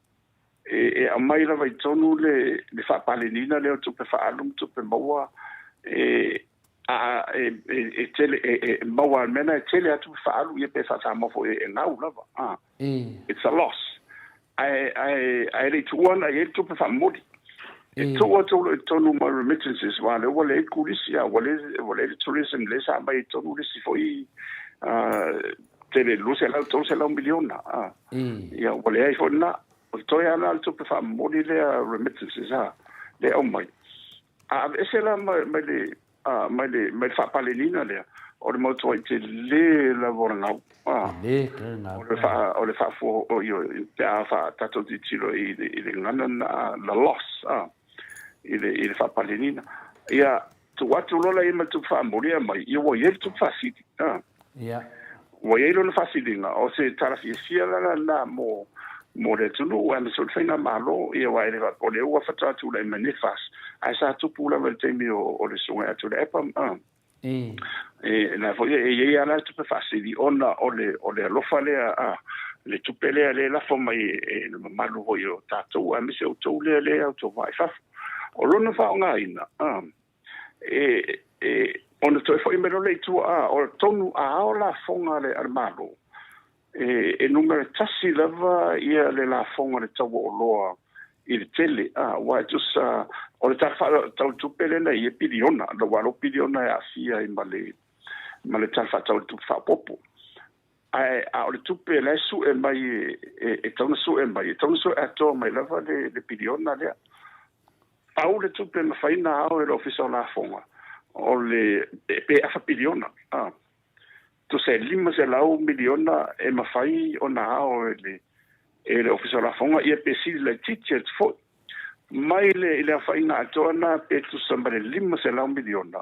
e, e aumai lava i totonu le, le faapaleniina lea o tupe faaalu ma tupe maua, e, a, e, e, e tele, e, e maua le mea lena e tele lava tupe faaalu, ia pe faa-Samoa foi e gau lava, a. It's a loss. Ae, ae, ae le i tuua ona i ai le tupe faamomoli. E tuu atu loa i totonu ma remittances, aua o lea ua leai le turisi, a ua leai, ua leai le tourism lea sa aumai i totonu le isi foi, a, tele 200, 300 miliona, a. Ia, ua leai foi lena. O le toe lava lena o le tupe faamomoli lea remittances, a, lea e aumai. A aveese la mai, mai le, a, mai le, mai le faapaleniina lea, o le mautuai tele lava o le gau. A, Tele tele gau. O le faa, o le faafua, o, ioe, pe a faa, tatou tilotilo i le, i le gana lena, the loss, a, i le, i le faapaleniina. Ia, tuu atu loa la i ai ma le tupe faamomoli e aumai, ia ua i ai le tupe faasili. A. Ia. Ua i ai lona faasiliga, o se tala fiafia la lena mo, mo le atunuu aemaise o le faigamalo, ia aua e le faapea o lea ua faatoa tulai mai nei FAST, ae sa tupu lava i le taimi o, o le Susuga ia Tuilaepa, a. E na foi e i ai lava la tupe faasili ona o le o le alofa lea a le tupe lea le lafo mai e le mamalu foi o tatou aemaise outou lea le outou vaa i fafo. O lona faaaogaina a e e ona toe foi mai loa lea i tua a o tonu a ao lafoga a le a le Malo E, e numera tasi lava ia le lafoga o le tau o oloa i le tele, a, aua e tusa, o le Tala Faatatau o le Tupe lea na i ai e piliona, aua o lou piliona e aafia ai ma le, ma le Tala Faatatau o le Tupe Faaopoopo. Ae, a o le tupe la e sue mai e, e, e tatau ona sue mai, e tatau ona sue atoa mai lava le, le piliona lea. Pau le tupe e mafai ona ao e le Ofisa o Lafoga, o le, pe afa piliona, a. Tusa e $500 miliona e mafai ona ao e le e le Ofisa o Lafoga ia pe sili laitiiti atu foi. Mai le i le aofaiga atoa lena pe tusa ma le $500 miliona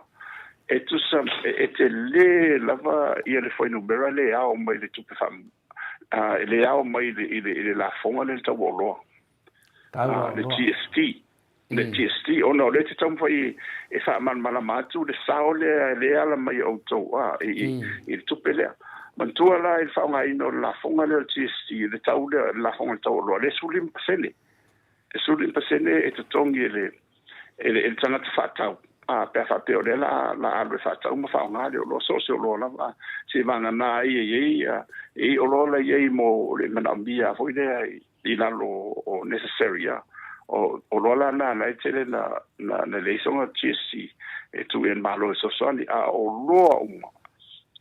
e tusa e tele lava ia le fuainumera le ao mai le tupe faa le ao mai i le i le lafoga lea i le tau o oloa. Le GST. Le GST, ona o lea e te taumafai e faamalamalama atu le sao lea lea e ala mai e outou a, i, i le tupe lea. Manatua la i le faaaogaina o le lafoga lea o le GST, le tau lea, le lafoga i le tau oloa, le 15%. E 15% e totogi e le, e le, e le tagata faatau, a, pe a faapea o lea la, la alu e faatau ma faaaoga le oloa, so o se oloa lava, a, seiavagana ai e i ai, e i ai oloa la i ai mo le manaomia foi lea i, i lalo o necessary a o oloa la na la e tele na na na leai soga GST e tuu i ai le Malo e fesoasoani a o oloa uma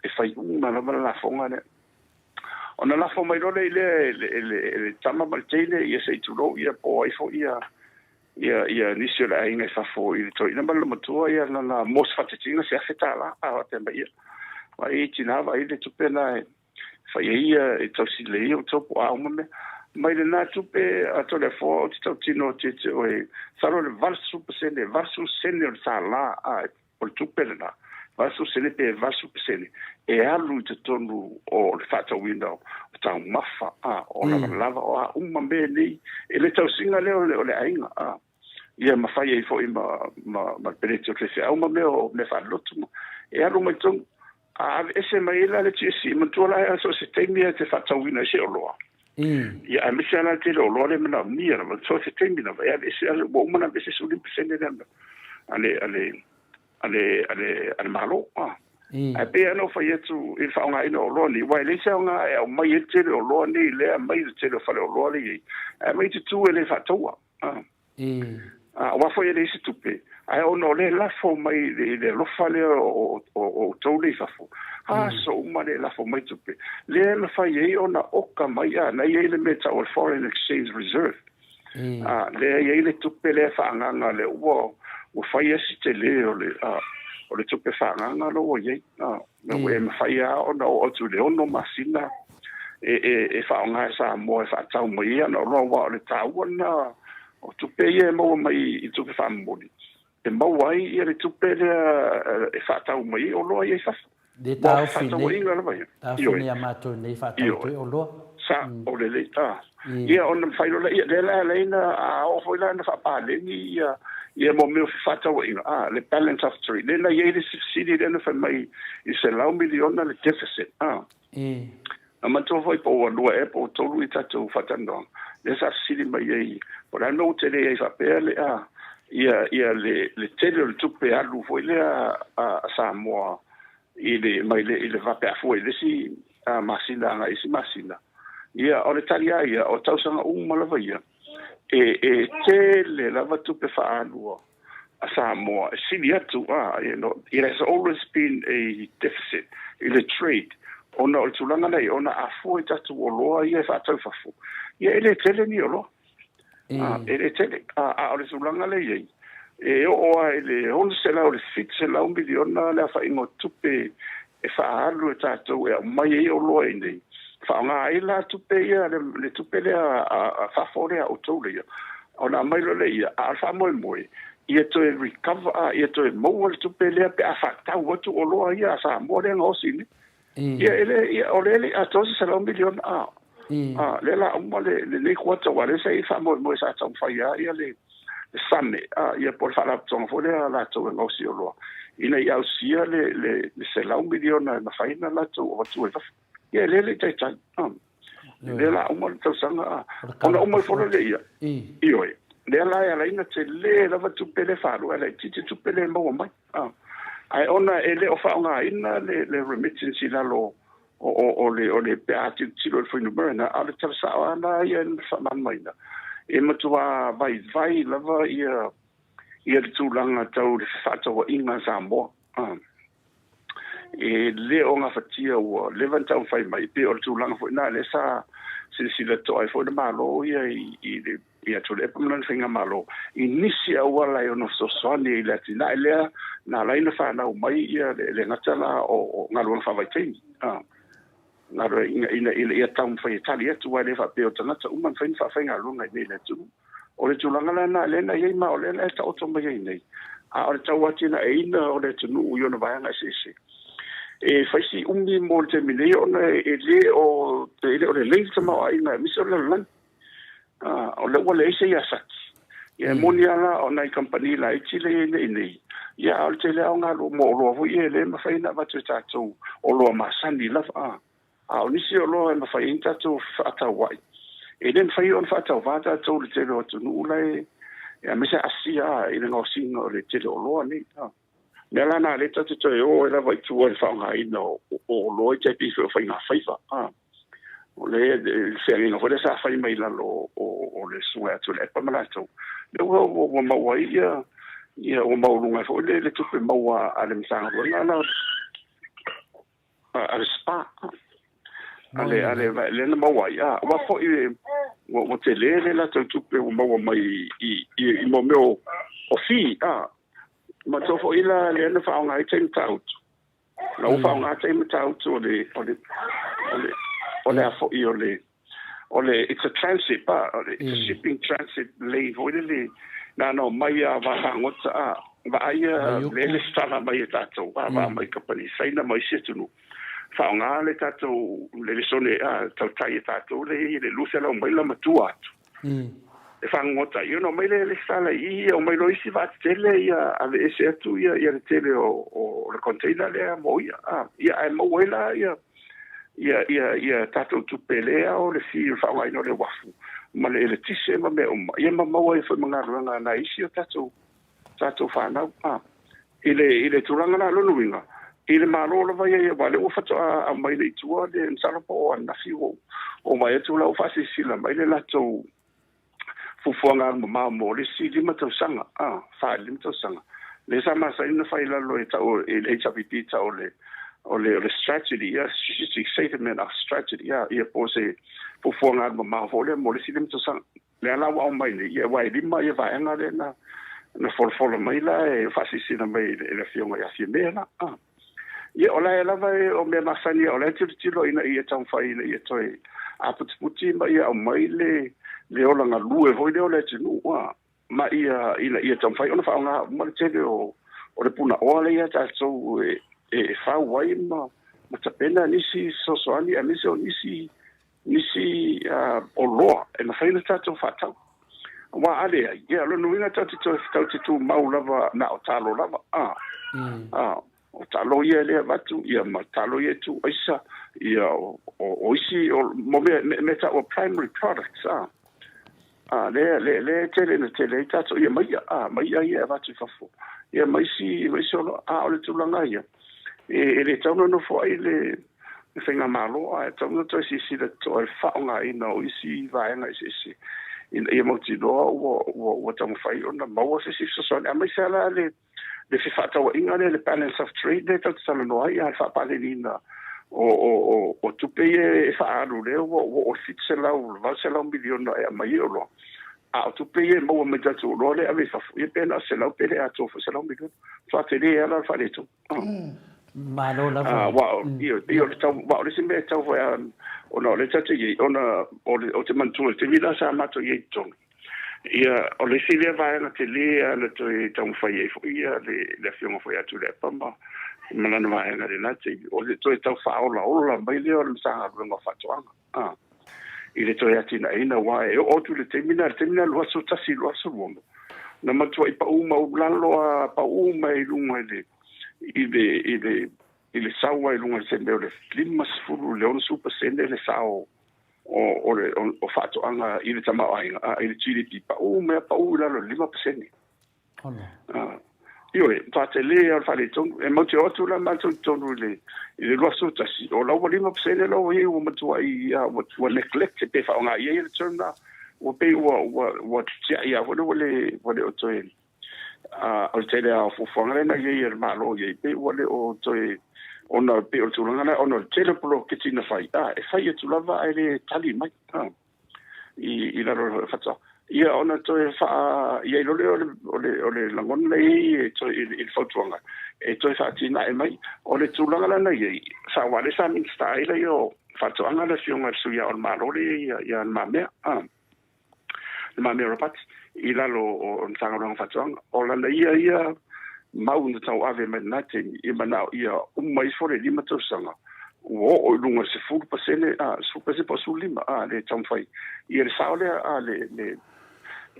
e fai uma lava le lafoga lea. Ona lafo mai loa lea i lea e le, e le, e le tama ma le teine ia se i tulou ia po o ai foi ia ia ia nisi o le aiga i fafo i le toeaina ma le loomatua ia lana mo se faataitaiga se $1,000 a faapea mai ia vaai tinā vaai le tupe lena e fai ai ia e tausi lelei ai outou po o a uma mea. Mai lena tupe a Toleafoa ou te tautino atu ia te oe, masalo o le 80%, 80 sene o le $1 a, o le tupe lena, 80 sene pe 80 pasene e alu i totonu o le faatauina o taumafa, a, o lavalava, o a uma mea nei, e le tausiga lea o le aiga, a. Ia ma fai ai foi ma, ma, ma le peleti o le faifeau ma mea o mea faalelotu ma e alu mai totonu. A aveese mai ai la le GST, manatua la so o se taimi e te faatauina ai se oloa. Ia aemaise lava la le tele o oloa lea e manaomia lava, so o se taimi lava e aveese, ua uma ona aveese 15% lea a le, a le, a le, a le, a le Malo. A. Ae pei lava ona ou fai atu i le faaaogaina o oloa nei, aua e leai se aoga e aumai ai le tele o oloa nei, lea e aumai le tele o faleoloa lea e i ai, ae aumai tutu e le faataua. Aua foi e leai se tupe, ae ona o lea e lafo mai i le alofa lea o outou lea i fafo, aso uma lea e lafo mai tupe, lea e mafai ai ona oka mai, a, na i ai le mea e tau o le foreign exchange reserve, a, lea e i ai le tupe lea faaagaaga lea ua fai ai si tele o le, a, o le tupe faaagaaga lea ua i ai, a, e mafai lava ona oo atu i le ono masina e faaaoga e Samoa e faatau mai ai ana oloa, aua o le taua lena o tupe ia e maua mai i tupe faamomoli, e maua ai ia le tupe lea e faatau mai ai oloa ia i fafo. Le taofi nei, taofi nei a matou nei faatau toe oloa. Sa, o lelei, a. Ia ona mafai loa lea, lea la e ala ai ona, a oo foi la ina faapaleni ia, ia mo mea o fefaatauaiga, a, le balance of trade, lea na i ai le isi fesili lea na fai mai i $100 miliona le deficit, a. Na manatua foi po ua lua ea po ua tolu i tatou faatalanoaga, lea sa fesili mai ai, po o le a le mea ua tele ai faapea le, a, ia, ia le, le tele o le tupe alu foi lea a, a Samoa i le, mai le, i le va pe a fua i le isi masina agai i isi masina. Ia, o le tali lava ia, o tausaga uma lava ia, e, e tele lava tupe faaalua a Samoa e sili atu, a, you know, it has always been a deficit i le trade, ona o le tulaga lea, ona a fua i tatou oloa ia e faatau i fafo, ia e le tele ni oloa. E le tele. A o le tulaga lea e i ai, e oo lava i le 600 i le 700 miliona le aofaiga o tupe e faaalu e tatou e aumai ai oloa iinei. Faaaoga ai la tupe ia, le tupe lea a fafo lea a outou lea, ona aumai loa lea ia, a o le faamoemoe, ia toe recover, ia toe maua le tupe lea pe a faatau atu oloa ia a Samoa lea e gaosi nei. Ia, e le, ia, o lea e le i atoa se $100 miliona, a, lea la uma lenei kuata, aua o lea sa i ai faamoemoe sa taumafai lava ia le, le same, a, ia po o le faalapotopotoga foi lea a latou e gaosi oloa, ina ia ausia le, le, le $100 miliona e mafai ona latou avatua i fafo. Ia, e le i taitai. A. Lea la uma le tausaga, a. Ona uma ifo lea ia. Ioe. Lea la e ala ai ona tele lava tupe le faalua, e laitiiti tupe le maua mai. A. Ae ona e le o faaaogaina le remittance i lalo o le pe a tilotilo i le fuainumera na, a o le tala sao lava la ia na faamalamalamaina. E matua vaivai lava ia le tulaga tau le fefaatauaiga a Samoa. A. E le o gafatia, ua leva ona taumafai mai, pei o le tulaga foi lena lea sa silasila totoa ai foi le Malo ia i le ia Tuilaepa ma lana faigamalo i nisi auala e ono fesoasoani i le atinae lea na ala ai ona fanau mai ia le gata la o galuega faavaitaimi. Galuega ina ia taumafai e tali atu, aua e le faapea o tagata uma e mafai ona faafaigaluega i nei i le atunuu. O le tulaga la lena lea na i ai, ma o lea la e taoto mai ai nei. A o le tauatiaeina o le atunuu i ona vaega eseese, e fai si umi mo le taimi nei, ona e le o lelei le tamaoaiga aemaise o le lalolagi. O lea ua leai se Yazaki. Ia, e moni lava la o nai kamupani laiti lea i ai nei, ia, a o le tele lava o galuega mo oloa foi ia e le mafai ona avatu e tatou oloa masani lava. A o nisi oloa e mafai ai ona tatou fefaatauai, e le mafai ona faatauvā tatou i le tele o atunuu la e aemaise Asia i le gaosiga o le tele o oloa nei. Mea la na lea tatou te toe o ai lava i tua i le faaaogaina o oloa i tai pei foi o faiga faiva. O le feagaiga foi lea sa fai mai i lalo o le susuga ia Tuilaepa ma latou, lea ua maua ai ia ua maualuga ai foi le tupe maua a le Matagaluega la a le SPA. Ale lea na maua ai, ua foi ua tele le latou tupe ua maua mai i mo mea o fee, ma tou foi la lea na faaaoga ai tai Matautu. Na ua faaaoga tai Matautu o le a foi o le it's a transit pa, it's a shipping transit lane foi lele na omai a vaafagota a vaaia le lesitala mai e tatou va mai kamupani Saina ma isi atunuu, faaaoga le tatou le lesone a tautai e tatou le i le 200 maila ma tua atu e fagogota ai, ona omai le lesitala i i, omai loa isi vaatetele ia aveese atu ia le tele o le container lea mo ia ia, ae maua ai la ia tatou tupe lea o le fee o le faaaogaina o le uafu ma le eletise ma mea uma ia, ma maua ai foi ma galuega a nai isi o tatou fanau i le tulaga la. Lona uiga i le Malo lava ia, aua lea ua faatoa aumai le i tua le masalo po o ananafi ua ou vaai atu la ua faasilasila mai le latou fuafuaga alumamao mo le isi 5 tausaga, 4 i le 5 tausaga lea sa masani ona fai i lalo e tau i le HRPP, tau o le strategy, ia, strategic statement of strategy, ia po o se fuafuaga alumamao foi lea mo le isi 5 tausaga lea la ua aumai nei, ia, aua e lima ia vaega lea na folafola mai la e faasilasila mai e le afioga ia Fiamē la. Ia, o la e lava o mea masani o la e tilotilo ina ia taumafai ina ia toe aputiputi ma ia aumai le ola galue foi lea o le atunuu, ma ia ina ia taumafai ona faaaoga uma le tele o le punaoa lea ia tatou e fau ai ma tapena nisi fesoasoani aemaise o nisi oloa e mafai ona tatou faatau. Aua a leai, ia, lona uiga tatou te toe tau te tumau lava na o talo lava. O talo ia e le avatu, ia, ma talo ia e tuu aisa, ia, o isi o mo mea taua primary products, lea tele na tele ai tatou, ia, maia maia ia e avatu i fafo, ia, ma isi oloa. A o le tulaga ia e le tau na nofo ai le faigamalo, ae tau na toe silasila totoa i le faaaogaina o isi vaega eseese ina ia mautinoa ua taumafai ona maua se isi fesoasoani, aemaise la le fefaatauaiga lea, le balance of trade lea tatou te talanoa ai, a le faapaleniina o tupe ia e faaalu lea ua o le 700 800 miliona e aumai ai oloa, a o tupe ia e maua mai tatou oloa lea e ave i fafo, ia, pe na o 100 pe le atoa foi $100 miliona, faatele ala le faaletonu. Malo lava. Ua ia o le tau wa o le isi mea e tau foi ona o le tatou i ai ona o te manatua i le taimi la sa matou i ai i totonu. Ia, o le isi lea vaega tele na toe taumafai ai foi ia le afioga foi ia Tuilaepa ma lana vaega i lena taimi, o le toe tau faaolaola mai lea o le Matagaluega o Faatoaga i le toe atinaeina, aua e oo atu i le taimi na 2016. Na matua'i pa'ū maualalo a pa'ū mai i luga i le i le i le i le sau ai i luga i se mea o le 50 i le 60% le sao o o le o faatoaga i le tamaoaiga a i le GDP pa'ū mai a pa'ū i lalo i le 5%. Ioe, faatele lava o le faaletonu. E matou te o atu la matou i totonu i le i le 21, o la ua 5% la ua i ai ua matuai ua neglect pe faaaoga i ai le term la. Ua pei ua ua ua tiai lava foi lea ua le ua le o toe o le tele lava o fuafuaga lea na i ai a le Malo i ai pei ua le o toe ona pei o le tulaga lea ona o le tele o poloketi na fai, e fai atu lava ae le tali mai. I lalo o le faatoaga. Ia ona toe faa i ai loa lea o le lagona lea i ai e toe i le fautuaga e toe faatinae mai. O le tulaga la na i ai, sa aua lea sa Minisita ai lea o Faatoaga le Afioga i le Sui Ao o le Malo lea ia Le Mamea, Le Mamea Ropati i lalo o le Matagaluega o Faatoaga. O lana ia ia mau na tauave mai lena taimi, ia manao ia uma ifo le 5 tausaga ua oo i luga i le 10%, a, 10% po o le 15, a, le taumafai ia le sao lea, a, le, le,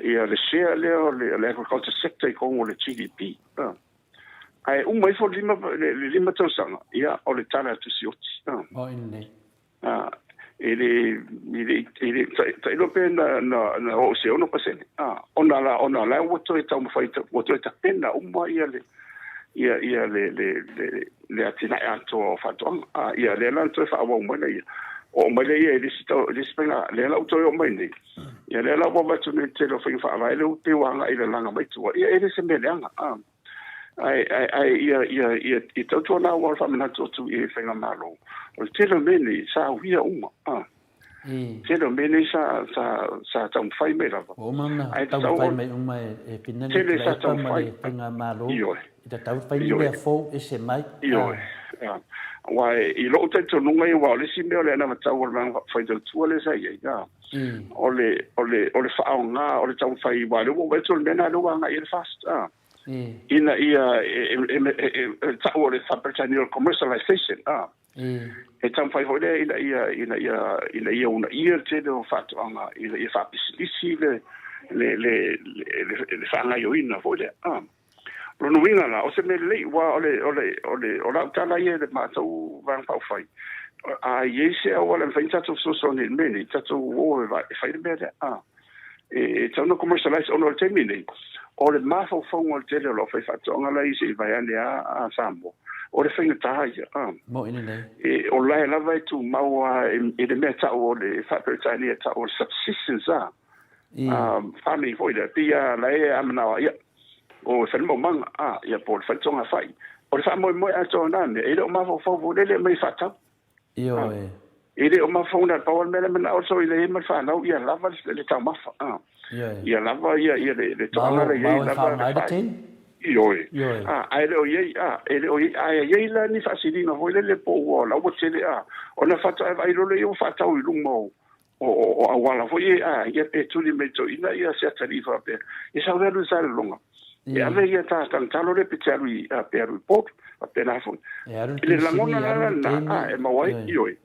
ia le share lea o le, le agriculture sector i totonu o le GDP. A. Ae uma ifo le 5, le tausaga, ia, o le tala a Tusioti. A. O i lenei. A, e le, e le, e le, tailo pe na, na, na oo i se 6%. A, ona la, ona la ua toe taumafai, ua toe tapena uma ia le, ia, ia le, le, le, le atinae atoa o faatoaga. A, ia, lea la na toe faaauau mai lea. Oo mai lea i le isi tau, le isi faiga, lea la ua toe oo mai nei. Ia, lea la ua avatu nei le tele o faiga faavae lea ua pei ua agai i le laga mai tua. Ia, e le se mea leaga. A, ae, ae, ae ia, ia, ia, ia tautuana ua o le faamanatu atu i faigamalo. O le tele o mea nei, sa uia uma. A. Tele o mea nei sa, sa, sa taumafai mai lava. Ua uma ona taumafai mai uma e Fineli Tuilaepa ma le Faigamalo i tatau ona fai ni mea fou ese mai. Ioe. Aua i lou talitonuga ia, aua o le isi mea o le anavatau o le Vaega Faaupufai Tautua lea sa i ai, o le, o le, o le faaaoga, o le taumafai, aua o lea ua ou vaai atu o le mea lena lea ua agai i ai le FAST, ina ia e tau o le faa-Peretania o le commercialization, E taumafai foi lea ina ia, ina ia, ina ia uunaia le tele o faatoaga, ina ia faapisinisi le, le, le, le, le faagaoioina foi lea. Ah. Lona uiga la, o se mea lelei, ua o le, o le, o le, o lau tala ia i le matou Vaega Faaupufai, a i ai se auala e mafai ona tatou fesoasoani i le mea lenei, tatou o e fai le mea lea. Ah. E tatau ona commercialize ona o le taimi lenei, o le mafaufauga o le tele o lau faifaatoaga la i se i vaeane a Samoa, o le faigata ia. Mo'i lelei. E, o lae lava e tumau a i le mea tau o le faa-Peretania tau o le subsistence a. Farming foi lea, pei a lae a manaoa ia, o e fai le maumaga, a, ia po o le faitogafai. O le faamoemoe atoa o na mea, e le o mafaufau foi lele e aumai e faatau. Ioe. E le o mafaufau na pau o le mea le manao so i le ma le fanau ia lava le taumafa. Ioe. Ia lava ia ia le le toaga le iai lava le fai. Ioe. Ioe. Ae le o iai a e le o iai ae iai la ni faasiliga foi lele po ua la ua tele a ona faatoa e vaai loa lea ua faatau i luma o o o auala foi e a ia pe tuli mai toeaina ia se atalii faapea e sau le alu i Salelologa e ave ia ta tagitalo lea pe te alu i a pe alu i Port faapena foi E alu i le lagona la lena a e maua ai ioe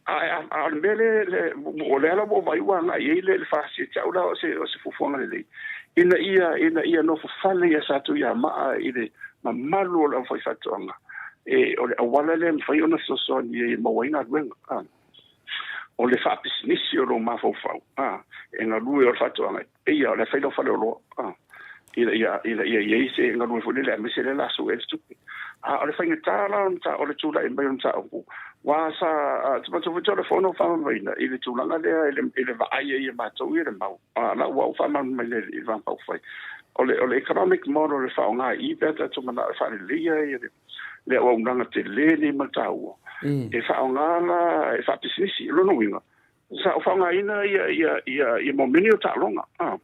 a a o le mea le le o lea la ua ou vaai ua agai i ai le FAST ia te au la o se o se fuafuaga lelei ina ia ina ia nofo fale ia Satuiamaa i le mamalu o le aufaifaatoaga e o le auala lea e mafai ona fesoasoani ai e maua ai galuega a o le faapisinisi o lou mafaufau, a, e galue o le faatoaga, pei lava o le fai lau faleoloa, a, ina ia, ina ia i ai se galue foi lele aemaise lea o le a sue ai le tupe. A o le faigata la o le, o le tulai mai o le mataupu, aua sa, te matou foi o le fono faamamaina i le tulaga lea i le, i le vaai ai a matou ia le mau, a, la ua ou faamalamalamaina i le Vaega Faaupufai. O le, o le economic model e faaaoga i i pe a tatou manao e faaleleia le, le auaunaga tele nei ma le taua, e faaaoga la e faapisinisi. O lona uiga, sa ou faaaogaina ia, ia, ia, ia momeni o taaloga. Ah.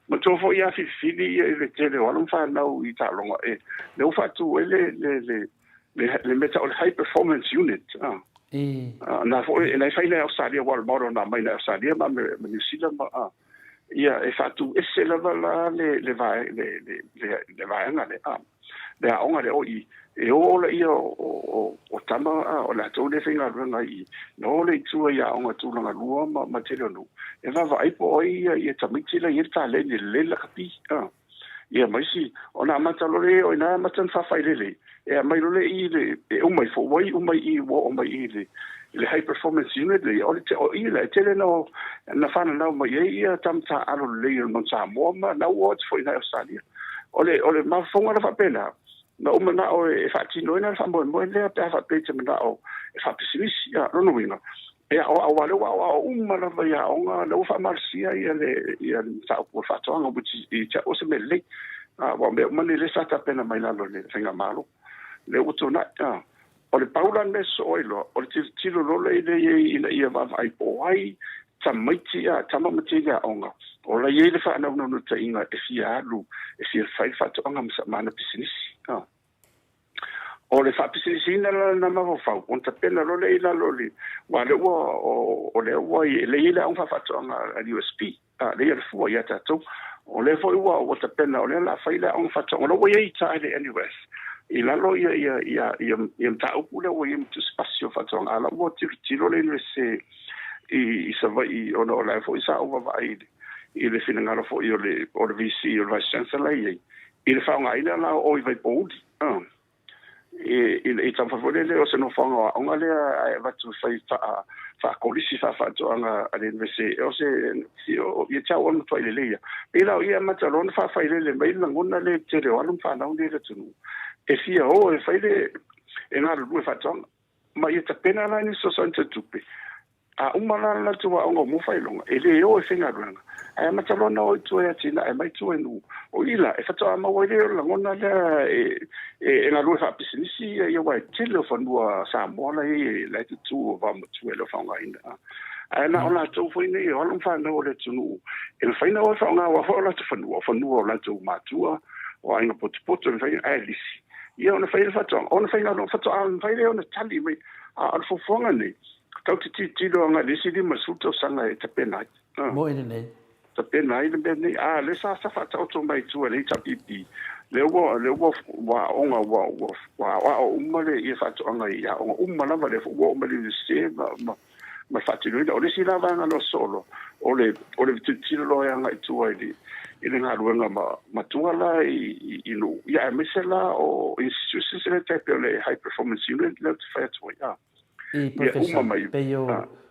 Matua foi ia filifili ia i le tele o alo ma fanau i taaloga, e, lea ua faatu ai le, le, le, le, le mea tau o le high performance unit. Ah. Ah, na foi, na e fai nei Australia, aua o le model na aumai nai Australia ma, ma New Zealand ma, ah. Ia, e faatu ese lava la le, le, le, le, le, le vaega lea. Ah. Le aoga lea o i, e o laia o tama o latou lea e faigaluega i i, na o lea i tua i aoga tulaga lua ma tele o nuu, e vaavaai po o ai ia tamaiti la e i ai le taleni lelei le lakapi. Ia ma isi, ona amata loa lea o ina amata ona faafailele, e aumai loa lea i i le, e uma i Fouai, uma i i ua oo mai i i le High Performance Unit lea, o le, o i la e tele na, na fananau mai ai ia tama taaalo lelei o le Mount Samoa ma na ua atu foi i Ausetalia. O le, o le mafaufauga la faapena, na ou manao e faatinoina le faamoemoe lea pe a faapea i te manao e faapisinisi. Ia, lona uiga, e aoao aua o lea ua aoao uma lava i aoga, lea ua faamalosia ia le ia le mataupu o le faatoaga which is i te au o se mea lelei. Aua o mea uma nei lea sa tapena mai lalo i le faigamalo lea ua tuanai. O le pau la le mea e sosoo ai loa, o le tilotilo loa lea i ai ina ia vaavaai po o ai tamaiti, tama ma teine aoga o la e i ai le faanaunautaiga e fia alu e fia fai le faatoaga ma ana pisinisi. O le faapisinisiina la lena mafaufau, ona tapena loa lea i lalo o le, aua o lea ua, o lea ua i, lea e i ai le aoga faafaatoaga a le USP, a lea e i Alafua ia tatou. O lea foi ua, ua tapena, o lea o le a fai le aoga faatoaga, o la ua i ai i uta i le NUS, i lalo ia, ia, ia, ia, ia mataupu lea ua i ai ma tusipasi o faatoaga, a o la ua tilotilo le Iunivesite i, i Savaii, ona o la foi sa ou vaavaai i le, i le finagalo foi o le, o le VC, o le Vice Chancellor la e i ai, i le faaaogaina la o i Vaipouli, i, i, i taumafai foi lele o se nofoaga o aoga lea ae avatu fai faa, faakolisi faafaatoaga a le Iunivesite, o se, ia te au o le matuai lelei ia. Pei la o i e amata loa ona faafailele mai le lagona lea i le tele o alo ma fanau nei i le atunuu, e fia o e fai le, e galulue faatoaga. Ma ia tapena la ni fesoasoani tau tupe. A uma la le latou aoga o mua faailoga, e le o e faigaluega, ae amata loa ona o i tua e atinae mai tua i nuu. O i la, e faatoa maua ai lea o le lagona lea e, e, e galue faapisinisi ia, ia aua e tele o fanua Samoa la e i ai, la e tutū o vaomatua e le o faaaogaina. Ae na o latou foi nei o alo ma fanau o le atunuu, e mafai ona o e faaaoga aua foi o latou fanua, o fanua o latou matua, o aiga potopoto, e mafai, ae lisi. Ia ona fai le faatoaga, ona faigaluega, faatoa mafai lea ona tali mai. A o le fuafuaga nei, tatou te tilotilo agai i le isi 50 tausaga e tapena ai. Moe lelei. Tapena ai le mea nei. A o lea sa sa faataoto mai i tua e le HRPP, lea ua lea ua ua aoga ua ua ua aoao uma le ia faatoaga i aoga uma lava lea foi ua oo mai le Iunivesite ma ma ma le faatinoina. O le isi la vaega na sosoo loa, o le o le tilotilo loa e agai i tua i le i le galuega ma ma tua la i i, i nuu, ia aemaise la o institutions lea tai pei o le High Performance Unit lea ou te fai atu ai. A. I Professor, pei o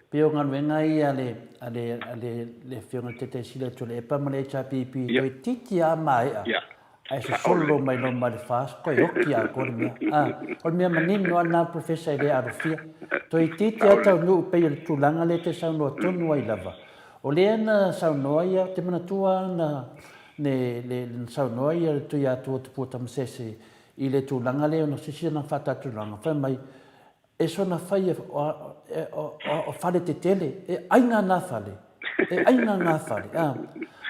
pei o galuega ia a le a le a le le Afioga i le Taitaisili atu o le EPA ma le HRPP toeitiiti lava maea ae sosolo mai loa ma le FAST toe oki atoa le mea. A, o le mea manino lava lena Professor e le alofia. Toeitiiti lava taunuu pei o le tulaga lea e te saunoa tonu ai lava. O lea na saunoa ia, ou te manatua lava na le le na saunoa ia le Tuiatua Tupua Tamasese i le tulaga lea ona sisi ana faataatulaga fai mai E soona fai e o fale tetele, e aiga nā fale, e aiga nā fale. A,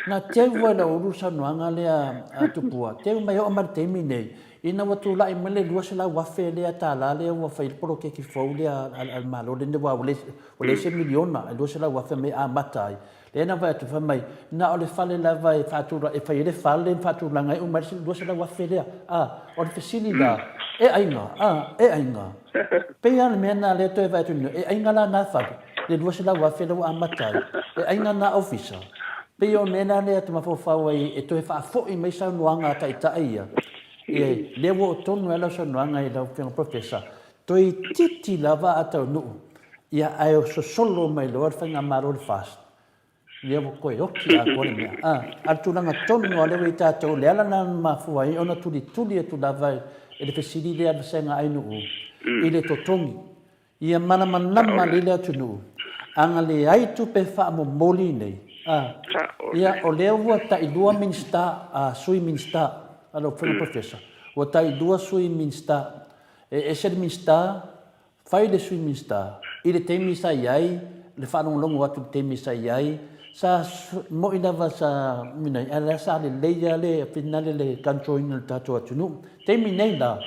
na teu ai lau ulu saunoaga lea a Tupua, teu mai oo mai le taimi nei, ina ua tulai mai le 200,000 lea tālā lea ua fai le poloketi fou lea a le Malo lenei, aua ua leai se miliona, e 200,000 mea e amata ai. Lea na vaai atu fai mai, na o le fale lava e faatula, e fai ai le fale ma faatulaga ai uma ai le 200,000 lea. A, o le fesili la, e aiga, a, e aiga. Pei lava o le mea lena lea toe vaai atu nei, e aiga la na fale, le 200,000 lea ua amata ai, e aiga na ofisa. Pei o le mea lena lea e mafaufau ai e toe faafoi mai saunoaga a taitai ia, e, lea ua oo tonu ai lau saunoaga i lau Afioga Professor, toeitiiti lava a taunuu Ia, ae o sosolo mai loa le faigamalo le FAST, ia ua toe oti atoa le mea. A, a le tulaga tonu lava lea ua i ai tatou, le ala lena na mafua ai ona tulituli atu lava e le fesili lea a le vasega Ainuu i le totogi. Ia malamalama lelei le atunuu, ana leai tupe faamomoli nei, a, ia, o lea ua tailua Minisita, a, Sui Minisita, a lau Afioga Professor, ua tailua Sui Minisita, e ese le Minisita Fai le Sui Minisita i le taimi sa i ai, le faalogologo atu i le taimi sa i ai, sa mo'i lava sa minai, ae la sa lelei lava le finale le control ina o le tatou atunuu. Taimi nei la,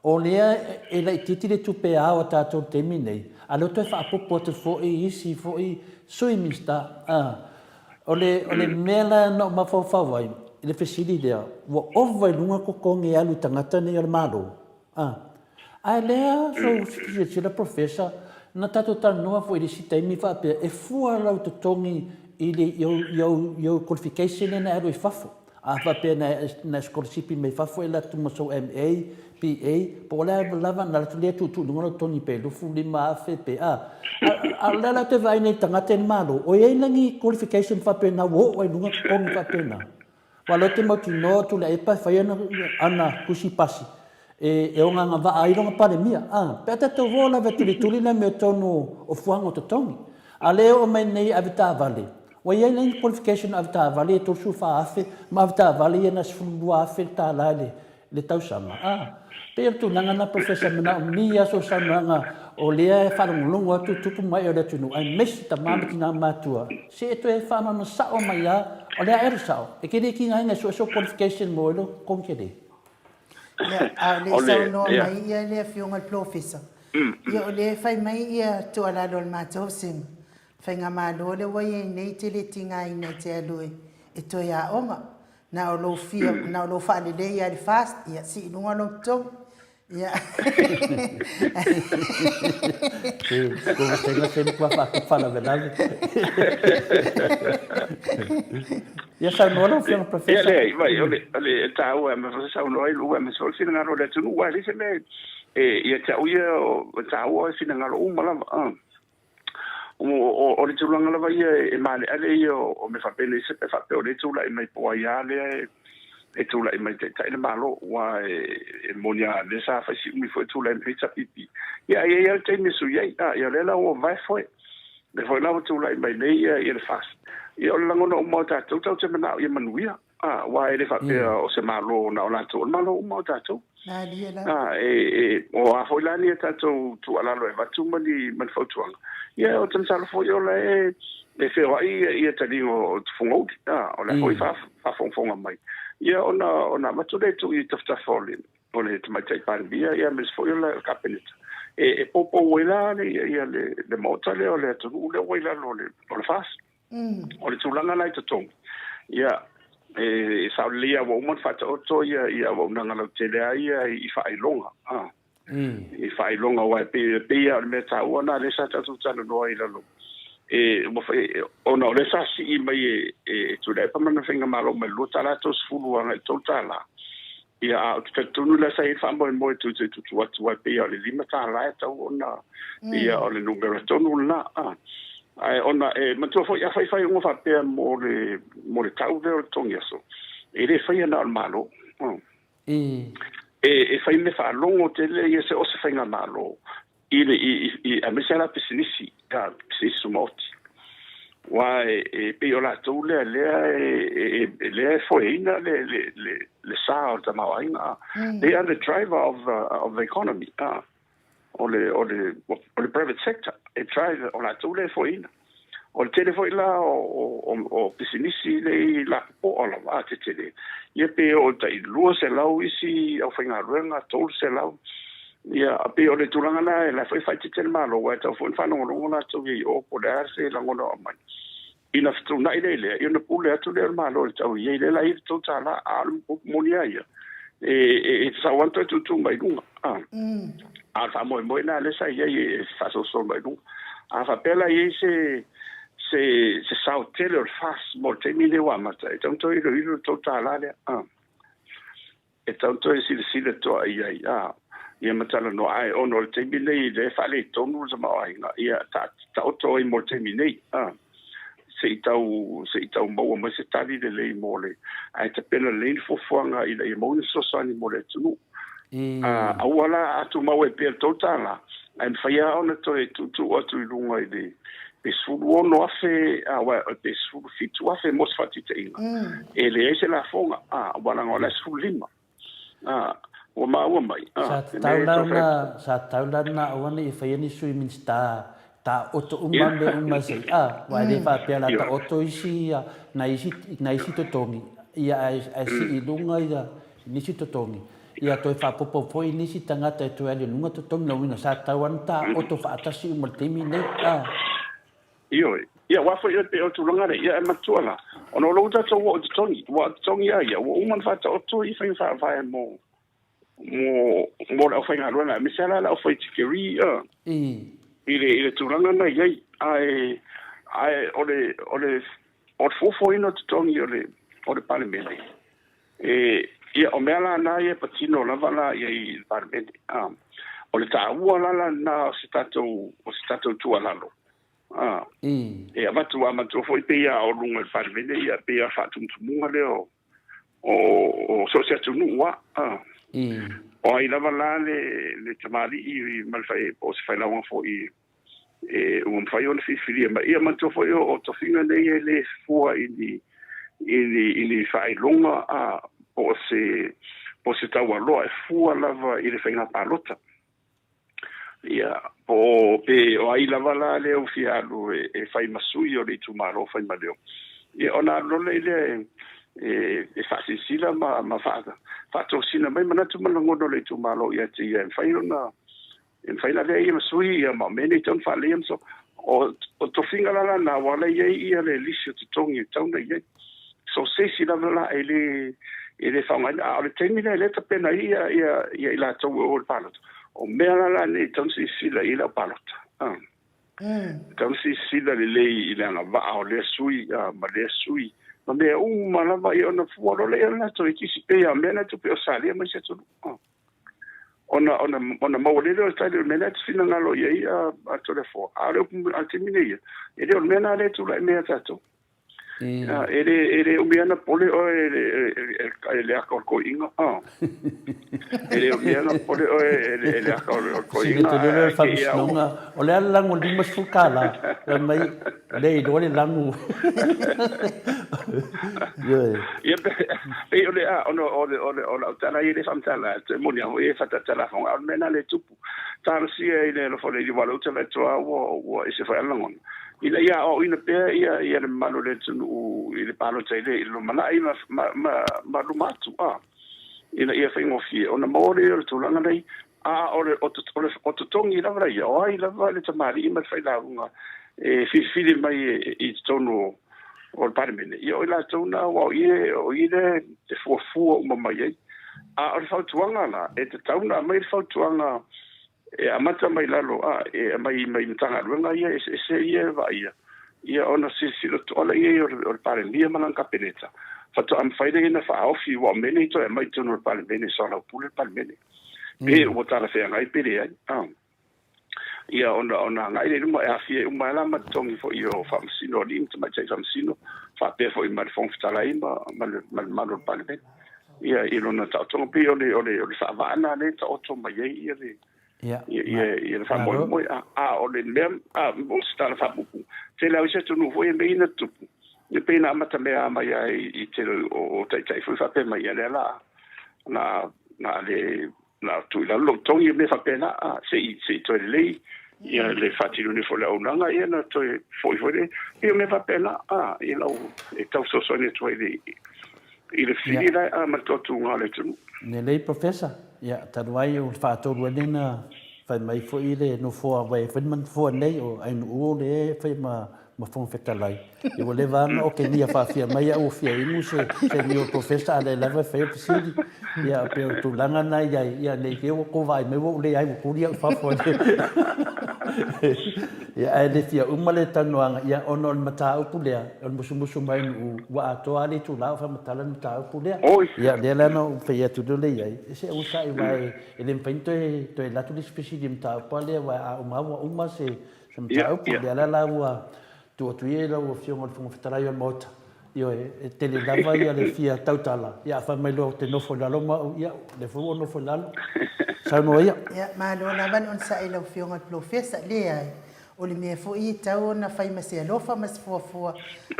o lea e laitiiti le tupe ao a tatou i le taimi nei, a o lea ua toe faaopoopo atu foi i isi foi Sui Minisita. O le, o le mea la na ou mafaufau ai i le fesili lea, ua ova i luga totogi e alu i tagata nei o le Malo, A. Ae lea sou silasila Professor, na tatou talanoa foi i le isi taimi faapea e fua lau totogi i le i ou i ou i ou qualification lea na e alu ai fafo. A faapea na na e sikolasipi mai fafo e alu atu ma sou MA, BA, po o le a lava na alu atu lea tuutuu i luga lou totogi pe 25,000 pe a. A o lea la ou te vaai nei i tagata i le Malo, o i ai la ni qualification faapena ua oo ai i luga totogi faapena? Aua o lea ou te mautinoa Tuilaepa e fai ana tusi pasi e ono agavaa ai lona Palemia. A, pe a tatou o lava e tulituli le amiotonu o fuaga o totogi. A o lea e oo mai nei i avetaavale, ua i ai la ni qualification avetaavale ia 34,000 ma avetaavale ia na 12,000 tala i le tausaga. A, pei o le tulaga lena Professor, e manaomia lava sou saunoaga o lea e faalogologo atu tupu ma ee o le atunuu aemaise tama ma tina matutua, se e toe faamama sao mai lava, o le a ea le sao? E te le tigaina e sue sou qualification mo ai lou totogi tele. Ia, a o le i saunoa mai ia le Afioga i le Polofesa, ia o lea e fai mai ia tuualalo a le matou vasega, Faigamalo lea ua i ai nei te le tigaina e te alu e toe aoga. Na o lou fia, na o lou faalelei lava i le FAST, ia sii i luga lou totogi. Ia. Se, ko vasega se matua faatupu faalavelave. Ia saunoa lau Afioga Professor. Ia leai, vai, o le, o le taua e mafai saunoa ai lua, aemaise foi le finagalo o le atunuu, aua e leai se mea e, ia te au ia, o taua finagalo uma lava. O le tulaga lava ia e maaleale ia o mea faapenei se pe faapea o lea e tulai mai po o ai lava lea e tulai mai e taitai le Malo, aua e moni lava lea sa fai si umi foi e tulai mai ai HRPP. Ia ae i ai lava le taimi e sui ai. Ia o lea la ua vavae foe. Lea foi la ua tulai mai nei ia le FAST. Ia o le lagona uma o tatou, tatou te manao ia manuia. Aua e le faapea o se Malo na o latou, o le Malo uma o tatou. O a foi la ni a tatou tuualalo e avatu ma ni fautuaga, ia ou te masalo foi o la e feoai ia taliga o tufugauli, o la foi e faafogafoga mai, ia ona avatu lea e tuu i tafatafa o le Tamaitai Palemia aemaise foi o le Kapeneta, e poupou ai la le Maota lea o le atunuu lea ua i lalo o le FAST. O le tulaga la i totonu, ia, e sao lelei lava ua uma ona faataoto ia auaunaga lautele lava ia i faailoga, i faailoga, aua e pei lava o le mea taua lena lea sa tatou talanoa ai i lalo, ona o lea sa sii mai e Tuilaepa ma lana faigamalo mai le $2.30 agai i le $3. Ia, a ou te talitonu la sa i ai le faamoemoe e toe tuutuu atu, aua e pei lava o le $5 e tatau ona, ia, o le numera tonu lena. Ae ona e manatua foi, a fai faaiuga faapea mo le, mo le tau lea o le totogi aso, e le faia na o le Malo. E fai mea faalogo tele ia se o se faigamalo i le, i, i, aemaise lava la pisinisi, pisinisi tumaoti. Aua e pei o latou lea lea e lea e foeina le, le, le, le sa o le tamaoaiga. They are the driver of the economy. O le, o le, o le private sector e drive, o latou lea e foeina. O le tele foi la o pisinisi nei lapopoa lava a tetele, ia pe oo tai 200 isi aufaigaluega, 300. Ia, a pei o le tulaga lena, la foi e faaeteete le Malo, aua e tatau foi ona faalogologo latou i o po o le a se lagona o aumai. Ina fetuunai lea i lea, ia ona pule atu lea o le Malo i le tau i ai lea la e i ai le $3, a o le upu moni lava ia, e tatau lava ona toe tuutuu mai luga. A o le faamoemoe lena lea sa i ai e faasolosolo mai luga. A faapea la e i ai se sao tele o le FAST mo le taimi lenei ua amata, e tatau ona toe iloilo le $3 lea. E tatau ona toe silasila totoa i ai, ia ma talanoa, ae ona o le taimi lenei lea e faaletonu le tamaoaiga, ia taoto ai mo le taimi nei, se i tau, se i tau maua mai se tali lelei mo le, ae tapena lelei ni fuafuaga ina ia maua ni fesoasoani mo le atunuu. Aua la a tumau ai pea le $3, ae mafai lava ona toe tuutuu atu i luga i le pe 16,000, aua pe 17,000 mo se faataitaiga, e leai se lafoga, aua leaga o la e 15. Ua maua mai. Sa tatau la ona, sa tatau la ona aua ne i faia ni Sui Minisita taoto uma mea uma se i, aua e le faapea la taoto isi nai isi, nai isi totogi, ia ae sii i luga ia nisi totogi. Ia toe faaopoopo foi nisi tagata e toe alu i luga totogi lona uiga sa tatau lava ona taoto faatasi uma i le taimi lenei. A. Ioe. Ia, aua foi e pei o le tulaga lea, ia e manatua la, ona o lou tatou oo i totogi, aua o totogi lava ia, ua uma ona faataoto i faiga faavae mo, mo, mo le aufaigaluega, aemaise lava la le aufai tikeri, a, i le, i le tulaga na i ai. Ae, ae o le, o le, o le fuafuaina o totogi o le, o le Palemene, E ia o mea la na ia patino lava la ia i le Palemene. O le taua la la na o se tatou tuualalo. E avatu a matua foi pe ia o luga i le Palemene ia pe ia faatumutumuga lea o so o se atunuu a. O ai lava la le tamalii ma le fai po o se failauga foi e ua mafai ona filifilia mai. Ia matua foi o tofiga nei e le fua i ni faailoga po o se taualoa e fua lava i le faiga palota. Ia po pe o ai lava la lea ua fia alu e fai ma sui o le itumalo fai ma leo. Ia ona alu loa lea e faasilasila ma faatosina mai manatu ma lagona o le itumalo ia te ia e mafai ona e mafai ona avea ia ma sui ia ma o mea nei tau ona faaleleia ma so o tofiga la na ua la i ai ia le lisi o totogi e tau na i ai. So se isi lava la e le faaaogaina a o le taimi lea e le tapena ai ia i latou e o i le palota. O mea la la nei tau na silasila i lau palota. Tau na silasila lelei i le agavaa o lea sui ma lea sui. Ma mea uma lava ia ona fua loa lea ia latou e kisi pe ia mea na tupe o salia mai se atunuu. Ona maua lele o le tali o le mea lea te finagalo i ai a Toleafoa. A o le upu a le taimi nei ia, e le o le mea na lea e tulai mai ia tatou. E le umi ana pole oe e le aka o le koiiga. E le umi ana pole oe e le aka o le koiiga. Sina te lele o le faamasinoga, o le a le lago 50 tala, fai mai, le iloa le lago. Ioe. Ia, pei o le a, ona o lau tala ia e le faamatala atu, e moni lava foi e faatatalafoga, a o le mea lena lea e tupu. Talosia i le alofa o le Alii, aua o lea ou te vaai atu lava ua ese foi lava le lagona. Ina ia aoaoina pea ia le mamalu o le atunuu i le palota i le lumanai ma luma atu, ina ia faigofie ona maua lea o le tulaga nei, a o le o totogi lava ia, o ai lava le tamalii ma le failauga e filifili mai i totonu o le Palemene, ia o i latou na aua o i le e fuafua uma mai ai. A o le fautuaga la, e tatau ona aumai le fautuaga e amata mai lalo, e aumai mai Matagaluega ia eseese ia e vaaia, ia ona silasila totoa lea i ai o le Palemia ma lana Kapeneta, faatoa mafai lea ona faaofi, aua o mea nei toe aumai i totonu o le Palemene, e soalaupule le Palemene, pe ua talafeagai pe leai. Ia ona agai lea i luma e aafia ai uma ai la ma totogi foi o faamasino o alii ma tamaitai faamasino, faapea foi ma le Fofoga Fetalai ma le mamalu o le Palemene. Ia i lona taotoga pei o le faavaa lena lea e taoto mai ai ia le ia le faamoemoe. A o le mea o se tala faapuupuu, tele lava isi atunuu foi e mea ia na tutupu, ia pei na amata mea mai lava i tele o taitai foi faapea mai, ia lea la na le na tuu i lalo lou togi mea faapena, se i toe lelei ia le faatinoina foi o le auaunaga, ia na toe foi foi le ia mea faapena, ia lau e tau fesoasoani atu ai i le fesili la ma le toatuga o le atunuu. Lelei Professor, ia talu ai o le faatolu ai lea na fai mai foi le nofoa, aua e fai le nofoa nei o Ainuu lea e fai ma Fofoga Fetalai. Ia ua leva lava ona okegia faafia mai au ua fia inu se niu o le Professor a o lea lava e fai au fesili. Ia pei o le tulaga lena e i ai, ia ne i te i ua tou vaai mai ua ou leai ua tuli au i fafo. Ia ae le fia uma le talanoaga, ia ona o le mataupu lea, o le musumusu mai o Nu'u, ua atoa lava le itula o faamatala le mataupu lea. Ia lea la na ou fai atu lea i ai, e se onosai aua e le mafai ona toe alu atu le isi fesili i le mataupu lea aua a uma lava ua uma se mataupu. Lea la la ua tuu atu ia i lau Afioga i le Fofoga Fetalai o le Maota, ioe, e tele lava ia le fia tautala, ia a fai mai loa ou te nofo i lalo ma au, ia, o lea foi ua ou nofo i lalo. Saunoa ia. Ia, malo lava le onosai i lau Afioga i le Polofesa. Leai, o le mea foi e tatau ona fai ma se alofa ma se fuafua,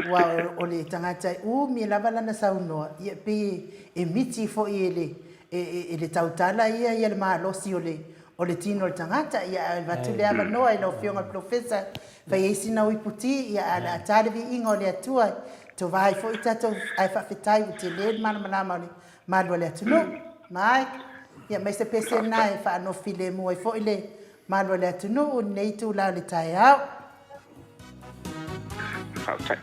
aua o le tagata e umi lava lana saunoa, ia e pei e miti foi e le, e le tautala ia ia le malosi o le, o le tino o le tagata. Ia, ae avatu le avanoa i lau Afioga i le Polofesa e fai ai sina uiputi, ia, ae o le a ta le viiga o le Atua e tova ai foi tatou, ae faafetai ua tele le malamalama o le malu a le atunuu. Mike, ia aemaise pese lena e faanofo filemu ai foi le malu a le atunuu i lenei itula o le taeao. Faafetai.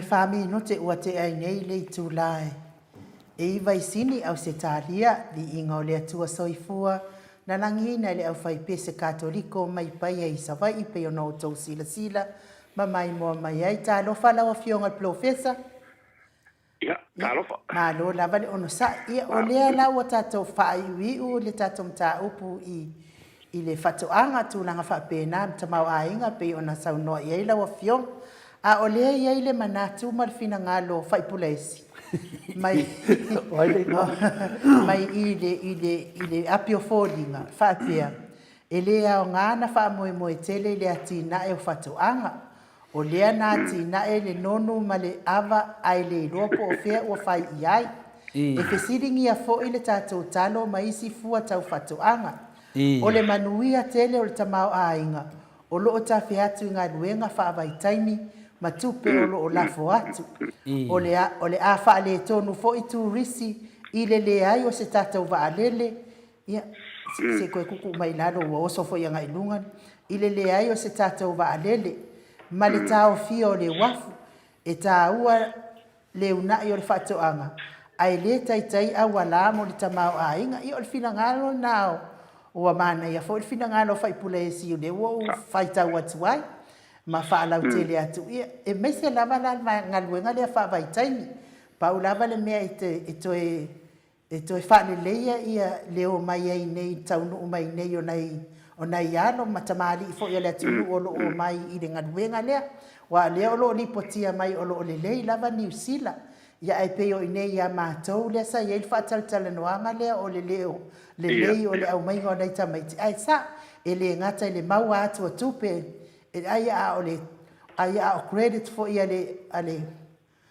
fa minute ua tea ai nei le itula e e iva i Sini, Ausetalia, Viiga o le Atua Soifua, na lagiina e le aufaipese Katoliko mai Paia i Savaii pei ona outou silasila ma maimoa mai ai. Talofa lau Afioga i le Polofesa. Ia, talofa. Malo lava le onosai. Ia, o lea la ua tatou faaiuiu le tatou mataupu i i le faatoaga, tulaga faapena, tamaoaiga pei ona saunoa i ai lau Afioga. A o lea e i ai le manatu ma le finagalo faipulaesi mai mai i le i le i le api o foliga faapea, e le aoga na faamoemoe tele i le atinae o faatoaga. O lea na atinae le nonu ma le ava ae le iloa po o fea ua fai i ai. E fesiligia foi le tatou talo ma isi fua tau faatoaga. O le manuia tele o le tamaoaiga o lo o tafe atu i galuega faavaitaimi ma tupe o lo o lafo atu. O le o le a faaletonu foi turisi i le leai o se tatou vaalele, ia, se i toe tuutuu mai i lalo ua oso foi agai i luga, i le leai o se tatou vaalele ma le taofia o le uafu, e taua le uunai o le faatoaga, ae le taitai auala mo le tamaoaiga. Ia o le finagalo lena ua manaia foi le finagalo o Faipule o lea ua ou faitau atu ai ma faalautele atu, ia, aemaise lava la le galuega lea faavaitaimi. Pau lava le mea e toe E toe faaleleia ia le omai ai nei, taunuu mai nei o nai, o nai alo ma tamalii foi o le atunuu o lo o omai i le galuega lea. Aua o lea o lo o lipotia mai o lo o lelei lava Niu Sila. Ia ae pei o i inei ia matou lea sa i ai le faatalatalanoaga lea o le le o lelei o le aumaiga o nai tamaiti, ae sao, e le gata i le maua atu o tupe, ai a o le, ai a o credit foi a le, a le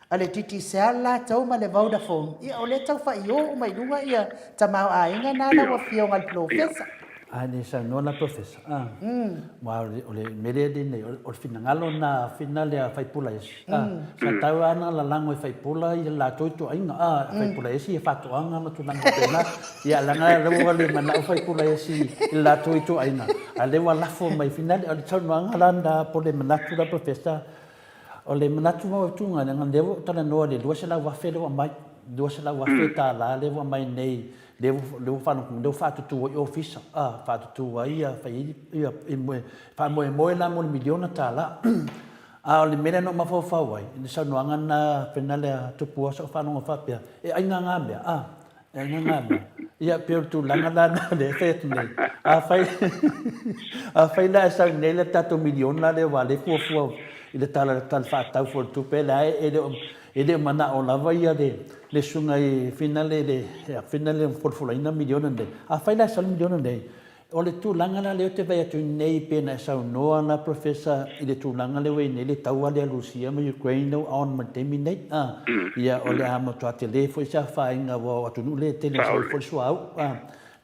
A le Digicel latou ma le Vodafone, ia o lea e tau faio uma i luga ia tamaoaiga na lau Afioga i le Polofesa. A le saunoa la Professor, a, aua o le mea lea lenei, o le finagalo lena finale a Faipula esi, a, sa tau lava ona lalago e Faipula ia le latou ituaiga, a, Faipula esi ia faatoaga ma tulaga faapena, ia leaga lea ua le manao Faipula esi i le latou ituaiga, a lea ua lafo mai finale. O le saunoaga la lena po o le manatu la Professor, O le manatu mauatuga, leaga o lea ua ou talanoa i le $200,000 lea ua aumai, $200,000 lea ua aumai nei, lea ua faalogo, lea ua faatutu ai ofisa, a, faatutu ai ia, fai ai ia, faamoemoe la mo le miliona tala. A o le mea lea na ou mafaufau ai, i le saunoaga lena finale a Tupua sa ou faalogo faapea, e ai gaga mea, a. E gagana. Ia, pei o le tulaga la lena lea e fai atu nei. Afai, afai la e sau nei le tatou miliona lea aua o lea e fuafua i le Tala, Tala Faatatau foi o le Tupe, la e le o, e le o manao lava ia le, le susuga i finale le, finale folafolaina miliona nei. Afai la e sau le miliona nei, O le tulaga la lea ou te vaai atu nei pei ona e saunoa la Professor i le tulaga lea ua i ai nei le taua lea a Rusia ma Ukraine lea ua on mai le taimi nei a ia o le a matua tele foi se afaina aua o atunuu lea e tele ina sau ai foi le suauu a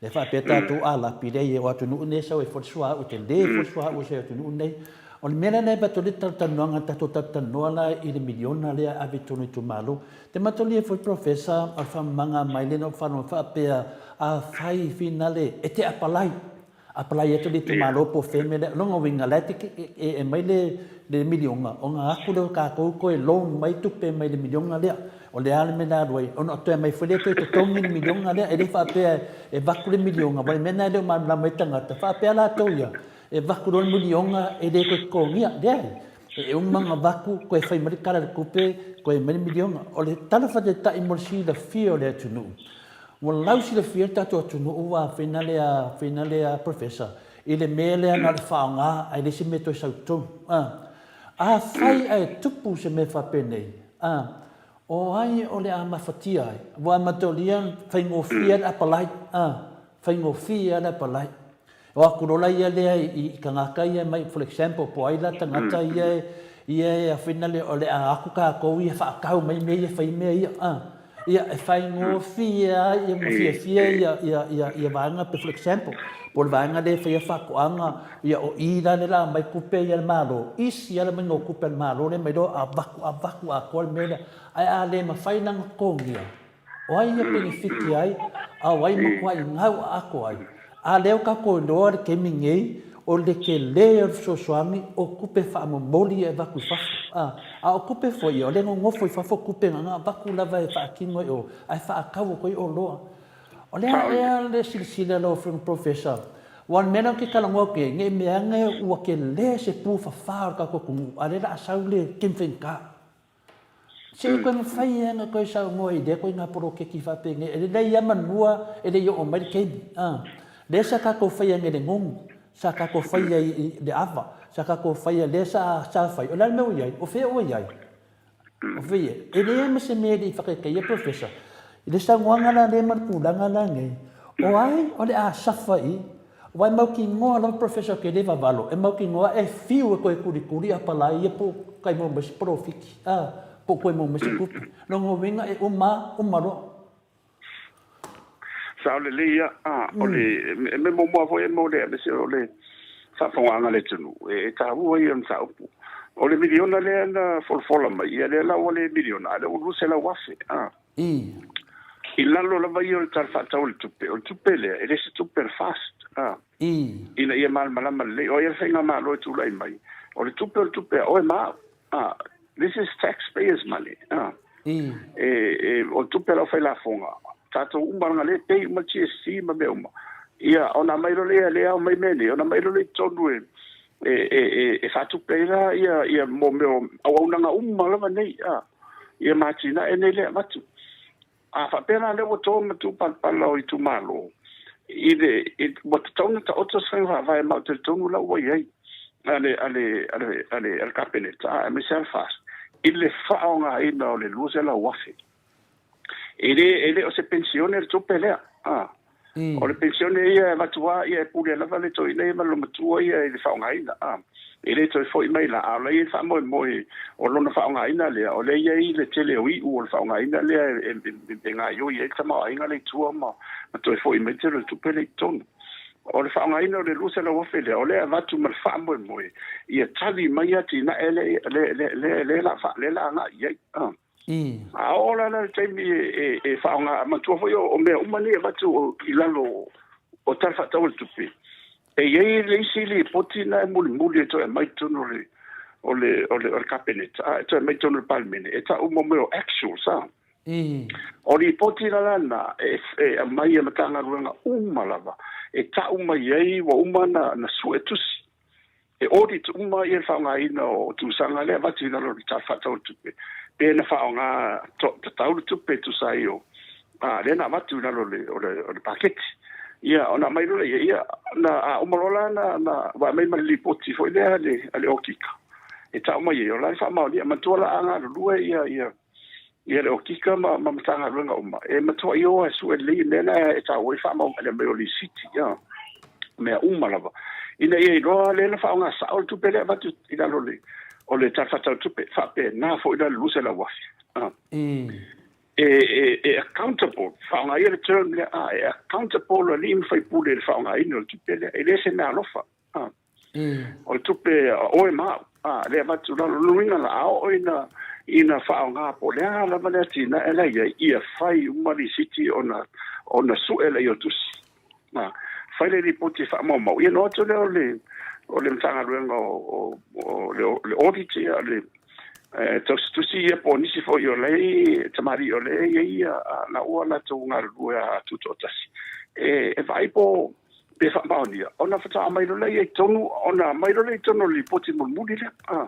lea faapea tatou a lapi lea o atunuu nei e sau ai foi le suauu e tele foi le suauu e sau i atunuu nei. O le mea la lea e avatu ai le talatalanoaga tatou talatalanoa la i le miliona lea e ave i totonu o itumalo. Te matolia foi Professor o le faamamaga mai lea na ou faalogo faapea afai finale e te apalai, apalai atu le itumalo po o fea mea lea, lona uiga la e te e aumai le le miliona ona aku lea o tatou toe loan mai tupe mai le miliona lea. O le a le mea le alu ai ona toe aumai foi lea toe totogi le miliona lea. E le faapea e avatu le miliona aua o le mea lena e le o malamalama ai tagata faapea latou ia e avatu loa le miliona e le toe totogia. Leai. E uma ona avatu, toe fai mai le Tala o le Tupe, toe aumai le miliona. O le tala faataitai mo le silafia o le atunuu, ua lausilafia le tatou atunuu ua afena lea, afena lea Professor, i le mea lea na o le faaaoga ae leai se mea e toe sau i totonu. Afai ae tupu se mea faapenei, o ai o le a mafatia ai? Ua amatolia faigofie le apalai, faigofie lava le apalai. O atu loa la ia lea i tagata ia mai, for example, po o ai la tagata ia ia e afina le, o le a atu tatou ia faatau mai mea ia fai mea ia, a. Ia, e faigofie lava ia ma fiafia ia, ia, ia, ia vaega pe for example, po o le vaega lea e faia faatoaga, ia o i la lea o le a aumai tupe ia a le Malo, isi lava le aumaiga o tupe a le Malo lea mai loa avatu, avatu atoa le mea lea. Ae a le mafai la ona totogia, O ai e penefiti ai, a o ai matuai gau aato ai? A lea ua tatou iloa le taimi nei, O le tele o le fesoasoani o tupe faamomoli e avatu i fafo, a, a o tupe foi ia, o lea e nonofo i fafo tupe na na avatu lava e faatino i o, ae faatau atu ai oloa. O le a ea le silasila lau Afioga Professor, aua o le mea lea ou te talanoa atu i ai, ne i mea ane ua tele se pu fafa o le tatou atunuu, a o lea o le a sau le taimi faigata. Se i toe mafai lava ona toe saunoa i lea ituaiga poloketi faapenei, e lelei lava manua e le i oo mai le taimi. A, lea sa tatou faia nei i le nonu, sa tatou faia i le ava, sa tatou faia, lea sa sa fai. O le a le mea ua i ai? O fea ua i ai? O fea i ai? E leai ma se mea e le i faataitaia Professor i le saunoaga la lea ma le tulaga la nei, o ai o le a safa i Aua e mautinoa lava Professor ou te le vavalo, e mautinoa e fiu e toe tulituli apalai ia po o tai maua mai se polofiti, a, po o toe maua mai se tupe. Lona uiga e uma a, uma loa. Sao lelei ia, a, o le mea muamua foi e mo le aemaise o le faafofogaaga a le atunuu, e taua ia o le mataupu. O le miliona lea na folafola mai, ia lea la ua le miliona, a o lea ua $200,000, a. I lalo lava ia o le Tala Faatatau o le Tupe, o le tupe lea, e le se tupe a le FAST, a, ina ia malamalama lelei, o ai le faigamalo e tulai mai, o le tupe o le tupe a oe ma au, a, this is taxpayers money, a, e, e, o le tupe a le aufailafoga, tatou uma, leaga o lea e pay uma le GST ma mea uma, ia, ona aumai loa lea, lea e ao mai mea nei, ona aumai loa lea i totonu e, e, e, e, e faatupe ai la ia, ia mo mea o auaunaga uma lava nei, a. Ia ma atinae nei lea avatu. A faapea la lea ua to ma tu palapala o itumalo, i le, i, ua tatau ona taoto se faiga faavae ma ou te talitonu la ua i ai a le, a le, a le, a le, a le Kapeneta, a aemaise lava le FAST, i le faaaogaina o le $200,000. E le, e le o se penisione le tupe lea. A. O le penisione ia e avatu lava, ia e pule lava le toeaina ia ma le loomatua ia i le faaaogaina. A. E le toe foi mai la, a o la e i ai le faamoemoe o lona faaaogaina lea, o lea e i ai le tele o iu o le faaaogaina lea e, e, e, e gaoioi ai le tamaoaiga lea i tua ma, ma toe foi mai le tele o le tupe lea i totonu. O le faaaogaina o le $200,000 lea, o lea e avatu ma le faamoemoe ia tali mai atinae lea, lea, lea, lea, lea, lea, lea agai i ai. A. A oo la la le taimi e faaaoga, manatua foi o mea uma nei e avatu i lalo o Tala Faatatau o le Tupe, e i ai le isi lipoti na e mulimuli e toe aumai i totonu o le o le o le Kapeneta, a e toe aumai i totonu o le Palemene, e tau mo mea o actuals, a. O lipoti la la na e aumai e Matagaluega uma lava, e tau mai ai ua uma ona sue tusi. E audit uma ia le faaaogaina o tusaga lea e avatu i lalo o le Tala Faatatau o le Tupe, pe na faaaoga tatau le tupe e tusa ai o lea na avatu i lalo o le paketi. Ia, ona aumai loa lea, ia, na, a uma loa la na, na, ua aumai ma le lipoti foi lea a le, a le okika, e tau mai ai, o la e faamaonia, manatua la a galulue ia, ia, ia le okika ma, ma Matagaluega uma, e matuai o e sue lelei mea la e taua ai faamaumauga mai o lisiti, ia, mea uma lava, ina ia iloa lea na faaaoga sao le tupe lea e avatu i lalo o le, o le Tala Faatatau o le Tupe, faapena foi la le $200,000. E, e, e accountable, faaaoga ia le term lea, a, e accountable alii ma faipule i le faaaogaina o le tupe lea, e le se mea alofa. O le tupe a oe ma au, a, lea avatu lalo. Lona uiga la, a oo ina, ina faaaoga po o le a lava le atinae la e i ai, ia fai uma lisiti ona, ona sue lea o tusi. A, fai le lipoti e faamaumau, ia ona o atu lea o le, o le Matagaluega o, o, o le, o le audit, ia, le tausitusi ia po o nisi foi o lea tamalii o lea e i ai ia, la ua latou galulue a tutoatasi, e, e vaai po pe faamaonia, ona faatoa aumai loa lea i totonu, ona aumai loa lea i totonu o le lipoti mulimuli lea, a,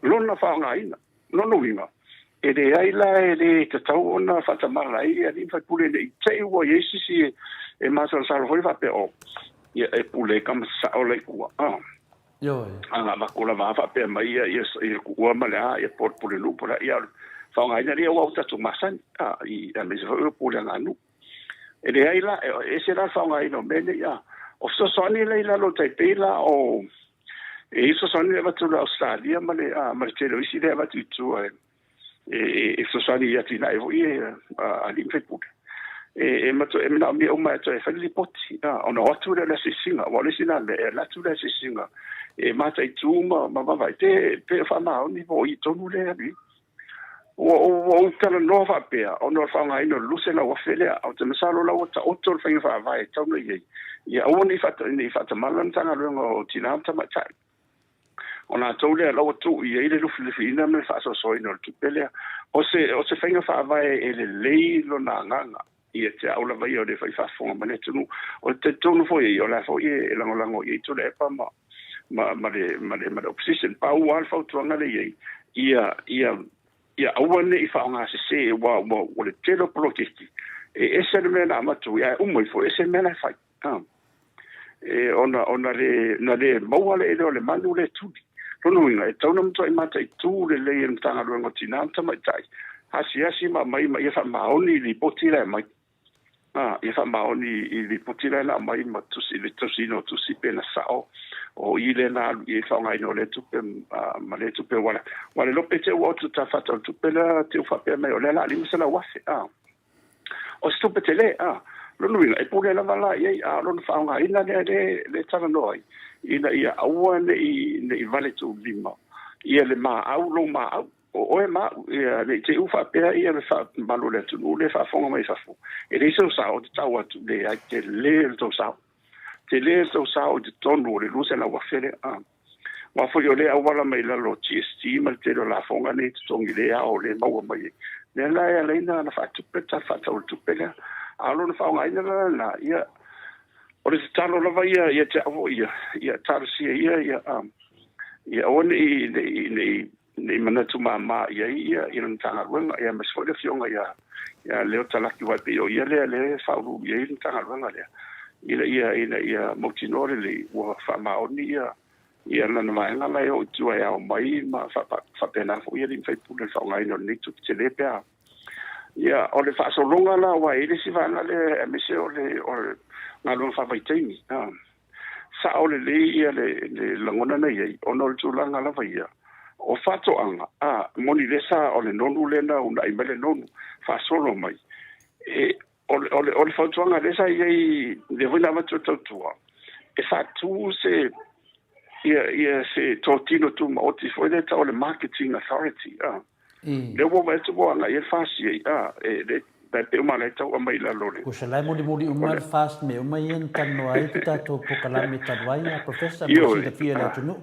lona faaaogaina. Lona uiga, e leai la e le tatau ona faatamala ai alii ma faipule ne i te i ua i ai se isi e masalosalo foi faapea, oh, ia e pule ka ma sao la i tua, a. Ioe. A na avatu lava a faapea mai ia, ia, ia kuua ma le a, ia po o le pulenuu po o le a, ia, faaaogaina lea aua ua tatou masani, a, i, aemaise foi o le pule aganuu. E leai la, e ese la le faaaogaina o mea nei, a. O fesoasoani la i lalo tai pei la o, e i ai fesoasoani lea e avatu i le Ausetalia ma le, ma le tele o isi lea e avatu i tua e, e, e fesoasoani i atinae foi ia a alii ma faipule. E, e, matua, e manaomia uma e toe fai le lipoti, a, ona o atu lea o le asiasiga, aua o le isi lena mea, e alu atu le asiasiga e mataitu ma, ma vaavaai pe, pe faamaoni po o i tonu lea e alu i ai. Ua ou talanoa faapea, ona o le faaaogaina o le $200,000 lea, ae ou te masalo o la ua taoto le faiga faavae e tatau ona i ai, ia aua ne i faatamala le Matagaluega o Tina ma Tamaitai. O latou lea la ua tuu i ai le lufilufiina ma le faasoasoaina o le tupe lea. O se faiga faavae e lelei lona agaga ia te au lava ia o lea foi e faafofoga mai le atunuu. O le talitonu foi ia, o la foi e lagolago i ai Tuilaepa ma le opposition. Pau lava le fautuaga lea e i ai, ia, ia, ia aua ne i faaaogasese, aua o le tele o poloketi, e ese le mea na avatu ai, ae uma ifo e ese le mea la e fai. E ona, ona le, na le maua le ele o le manu le tuli. Lona uiga, e tatau ona matuai mataitu lelei e le Matagaluega o Tina ma Tamaitai, asiasi ma aumai ma ia faamaoni i lipoti la e aumai. Ia faamaoni i lipoti la e na aumai ma tusi, le tausiga o tusi pe na sao o i lea na alu i ai le faaaogaina o lea tupe ma lea tupe. Ua le iloa pe te i ua oto ta faatau tupe lea te i ua faapea mai o lea o le a $500,000. O se tupe tele, a. Lona uiga, e pule lava la i ai, a o lona faaaogaina lea lea e talanoa ai, ina ia aua ne i vale tuulima ia le maau lou maau, o oe ma au, ia ne i te i ua faapea ia le mamalu o le atunuu lea e faafofoga mai fafo, e leai sou sao, ou te tau atu, leai, tele le tou sao. Tele le tou sao i totonu o le $200,000 lea. Aua foi o lea e auala mai lalo o GST ma le tele o lafoga nei e totogi lea ao lea e maua mai ai. Lea la e ala ai ona faatupe le tala faatatau o le tupe lea. A o lona faaaogaina la lena, ia, o le tatalo lava ia ia te au foi ia, ia talosia ia, ia, ia aua ne i, ne i, ne i, ne i manatu mama i ai ia, ia le Matagaluega, ia aemaise foi le Afioga ia, ia Leo Talaki, aua e pei o ia lea lea e faauluulu i ai le Matagaluega lea, ina ia, ina ia mautinoa lelei ua faamaoni ia, ia lana vaega la e oo i tua e ao mai ma faapena foi alii ma faipule i le faaaogaina o lenei tupe tele pe a. Ia, o le faasologa la, aua e i ai le isi vaega lea aemaise o le, o le galuega faavaitaimi. Sao lelei ia le, le lagona na i ai, ona o le tulaga lava ia, o faatoaga, a, moni lea sa, o le nonu lea na uunai mai le nonu, faasolo mai. E, o le, o le, o le fautuaga lea sa i ai, lea foi na avatu e le tautua, e faatu se, ia, ia se totino tumaoti foi lea e tau o le Marketing Authority, a. Lea ua vaai atu ua agai i ai le FAST i ai, e le, tai pei o mala e tau aumai i lalo o le. Ua salai mulimuli uma le FAST mea uma ia na talanoa ai te tatou polokalame talu ai a Professor mo le silafia e le atunuu.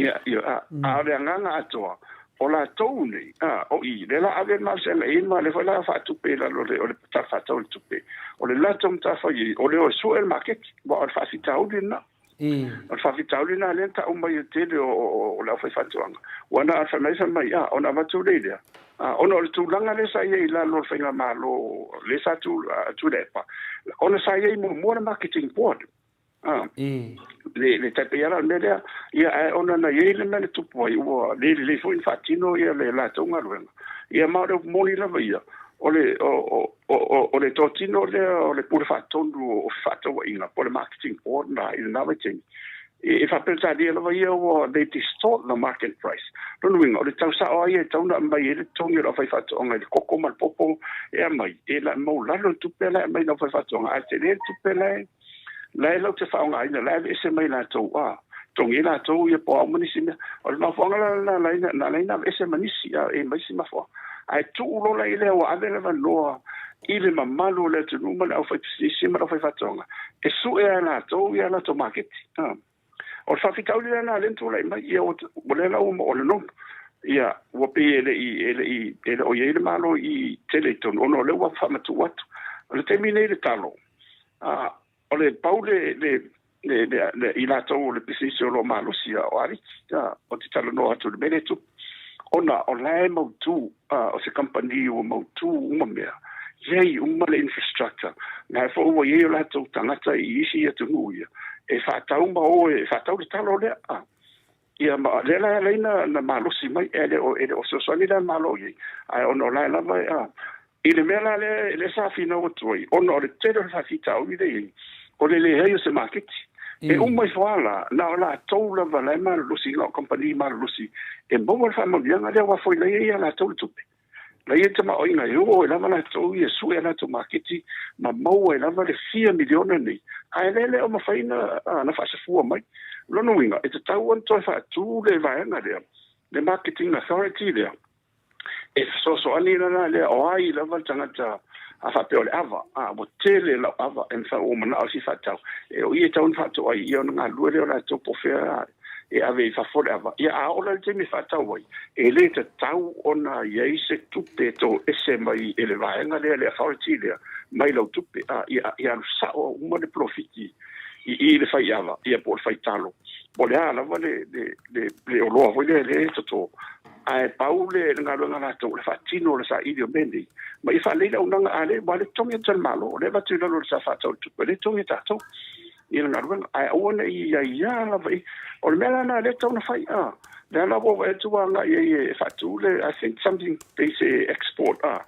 Ia, ia, a, a o le agaga atoa, o latou nei, a, o i, lea la ave le malosiaga i ai ma lea foi la faatupe i lalo o le, o le Tala Faatatau o le Tupe, o le latou matafaioi, o le o e sue le maketi, aua o le faafitauli lena. O le faafitauli lena lea na tau mai e le tele o le aufaifaatoaga, ua na fai mai fai mai, a, ona avatu lea i lea, a, ona o le tulaga lea sa i ai i lalo o le faigamalo lea sa Tuilaepa, ona sa i ai muamua le marketing board, a, le tai pei lava o le mea lea, ia, ae ona na i ai le mea na tupu ai, ua le lelei foi ona faatino ia le latou galuega, ia, ma o le upu moni lava ia, o le, o, o, o le totino lea o le Pule Faatonu o Fefaatauaiga, po o le Marketing Board na i lena vaitaimi, e faa-Peretania lava ia ua they distort the market price. Lona uiga, o le tau sao lava ia e tatau ona aumai ai le totogi o le aufaifaatoaga i le koko ma le popo e aumai, e maualalo le tupe la e aumai i le aufaifaatoaga, ae tele le tupe la e la e latou te faaaogaina, la e aveese mai latou, a totogi ai latou ia poao ma nisi mea. O le mafuaaga la lena na ala ai ona aveese ma nisi, a, e ma isi mafuaaga. Ae tuu loa la i lea ua ave le avanoa i le mamalu o le atunuu ma le aufaipisinisi ma le aufaifaatoaga e sue lava e latou ia latou maketi. A. O le faafitauli la lena lea na tulai mai, ia ua lea la ua o le nonu. Ia, ua pei e le i, e le i, e le o i ai le Malo i tele i totonu, ona o lea ua faamatuu atu. O le taimi nei le talo, a, o le pau le, le, le, le, le, i latou o le pisinisi o lo o malosi, a, o Aliki, a, ou te talanoa atu i le mea lea e tupu. Ona o la e mautu, a, o se kamupani ua mautu uma mea, i ai uma le infrastructure, la foi ua i ai o latou tagata i isi atunuu ia, e faatau ma o e faatau le talo lea. A, ia ma lea la e ala ai na malosi mai, e le o, e le o fesoasoani la le Malo i ai, ae ona o la e lava e, a, i le mea la lea, lea sa finau atu ai, ona o le tele o le faafitauli lea e i ai, o le leai o se maketi. E uma ifo lava la, na o latou lava la e malolosi, na o kamupani malolosi e maua le faamanuiaga lea, aua foi la e i ai ia latou le tupe. La e i ai le tamaoaiga e oo ai lava latou ia sue a latou maketi ma maua ai lava le fia miliona nei, ae le le o mafai na faasafua mai. O lona uiga, e tatau ona toe faatu le vaega lea, le Marketing Authority lea, E fesoasoani la la lea, o ai lava le tagata a faapea o le ava, a ua tele lau ava e mafai ua manao e fia faatau, e o i e tatau ona faatoai ia ona galulue lea o latou po o fea e ave i fafo le ava. Ia a oo la i le taimi e faatau ai, e le tatau ona i ai se tupe e toese mai e le vaega lea, le authority lea, mai lau tupe, a ia alu sao uma le polofiti i i le fai ava, ia po o le fai talo, po o le a lava le, le, le, le oloa foi lea lea e toto. Ae pau le galuega a latou o le faatino o le saili o mea nei, ma ia faalelei le auaunaga, a le, ua le totogi atu e le Malo, o lea e avatu i lalo o le sa faatau i le tupe, o lea e totogi e tatou i le galuega, ae aua ne i aiā lava i, o le mea la lena o lea e tatau ona fai, a, lea la ua ou vaai atu ua agai ai e faatu le, I think something they say export, a,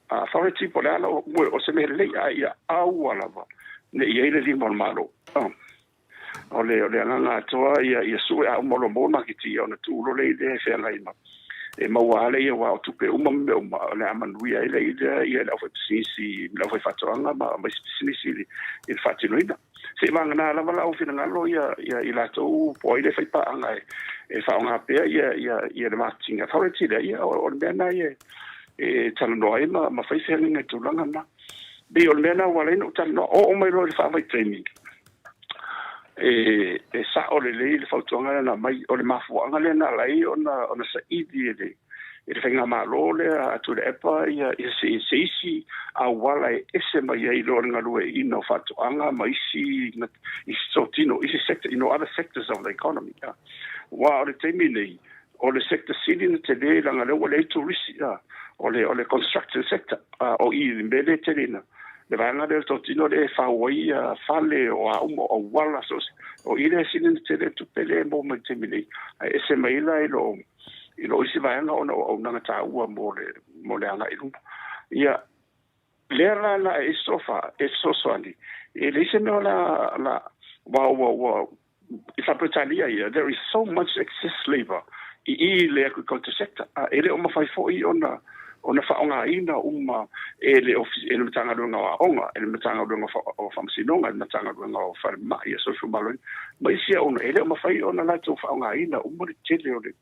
authority po o le a la, o se mea lelei, ae ia aua lava ne i i ai le lima o le Malo. O le, o le agaga atoa ia, ia sue a uma loa maua le maketi ia ona tuu loa lea i lea e feagai ma e maua lava lea aua o tupe uma ma mea uma o le a manuia ai lea lea ia le aufaipisinisi le aufaifaatoaga ma, ma isi pisinisi i le, i le faatinoina. Seiavagana lava lau finagalo ia, ia i latou po o ai le faipaaga e, e faaaoga pea ia, ia, ia le marketing authority lea, ia o, o le mea lena ia e talanoa ai ma, ma fai feagaiga i tulaga na. Pei o le mea lena ua ala ai ona ou talanoa, oo mai loa i le faavaitaimi, e, e sao lelei le fautuaga lea na aumai. O le mafuaaga lea na ala ai ona, ona saili e le, e le faigamalo lea a Tuilaepa ia, ia se, se isi auala e ese mai ai loa le galueaiina o faatoaga ma isi, isi totino, isi sector, you know, other sectors of the economy. Aua o le taimi nei, o le sector sili ona tele leaga lea ua leai turisi a o le o le construction sector a o i le mea lea e tele ina le vaega lea o le totino lea e fau ai ia fale o a uma o auala so o i lea sili ona tele tupe lea e maua mai i le taimi nei ae ese mai la i lo i lo isi vaega ona o auaunaga taua mo le mo le agai i luma ia lea la la e sofa e fesoasoani e leai se mea o la la ua ua ua I Faa-Peretania ia, there is so much excess labour i i le agriculture sector, a e le o mafai foi ona ona faaaogaina uma e le e le Matagaluega o Aoga, e le Matagaluega o Faamasinoga, e le Matagaluega o Falemai, Soifua Maloloina, ma isi auauna, e le o mafai ona latou faaaogaina uma le tele o le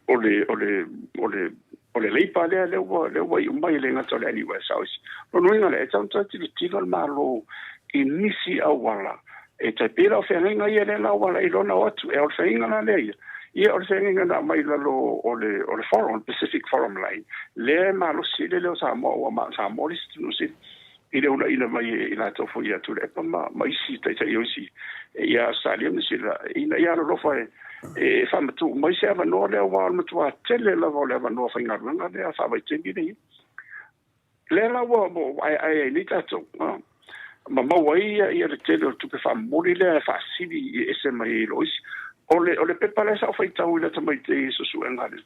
o le o le o le o le leipa lea lea ua lea ua iu mai e le gata o le NUS a o isi. Lona uiga lea, e tatau ona toe tilotilo le Malo i nisi auala e tai pei la o feagaiga ia lea la ua ala i lona o atu. E o le feagaiga la lea ia, ia o le feagaiga na aumai i lalo o le o le forum, Pacific Forum Line, lea e malosi ai le leo o Samoa ua ma Samoa le isi atunuu sili i le unaina mai e i latou foi ia Tuilaepa ma, ma isi taitai o isi ia Ausetalia ma Niu Sila ina ia alolofa e, e faamatuu mai se avanoa lea aua o le matua tele lava o le avanoa faigaluega lea faavaitaimi lea. Lea la ua, ua aeae ai nei tatou ma maua ai ia, ia le tele o le tupe faamomoli lea e faasili e ese mai ai i lo isi. O le, o le pepa lea sa ou faitau i lata mai i suesuega a le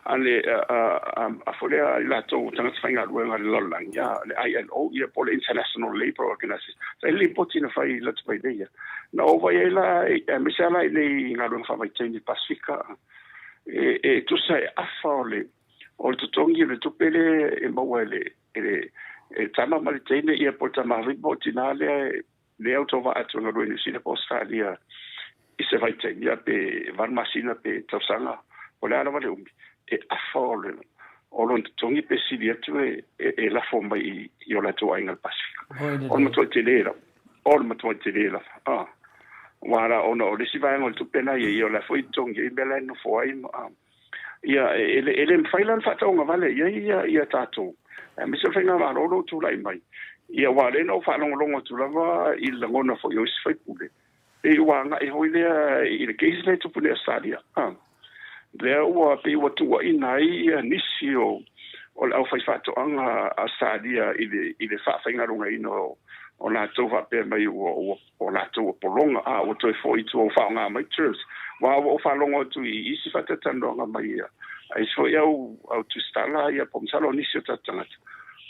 a le a foi lea i latou tagata faigaluega a le lalolagi, a le ILO, ia po o le International Labour Organization. Sa i le lipoti na fai i lata mai nei ia. Na ou vaai ai la, aemaise lava la i nei galuega faavaitaimi i Pasefika, e, e tusa e afa o le, o le totogi o le tupe lea e maua e le, e le, e tama ma le teine, ia po o le tama po o le tinā lea e, lea ou tau vaai atu e galue i Niu Sila po o Australia i se vaitaimi ia pe valu masina pe tausaga po o le a lava le umi e afa o le o lona totogi pe sili atu e, e, e lafo mai i, i o latou aiga i le Pasifika. O le matuai tele lava. O le matuai tele lava. Ah. Aua la ona o le isi vaega o le tupe lena ia, ia o la foi e totogi ai mea la e nofo ai ma, ah. Ia, e, e, e le mafai la ona faatauagavale i ai ia, ia tatou, aemaise o le faigamalo o lo o tulai mai. Ia, aua o lea na ou faalogologo atu lava i le lagona foi o isi faipule, pei ua agai foi lea i le case lea e tupu nei i Ausetalia. A, lea ua pei ua tuuaina ai ia nisi o, o le aufaifaatoaga Ausetalia i le, i le faafaigaluegaina o, o latou faapea mai ua, ua o latou ua pologa, a ua toe foi i tua ua faaaoga mai terms. Aua ua ou faalogo atu i isi faatalatalanoaga mai a isi foi au, au tusitala ia po o masalo o nisi o tatou tagata.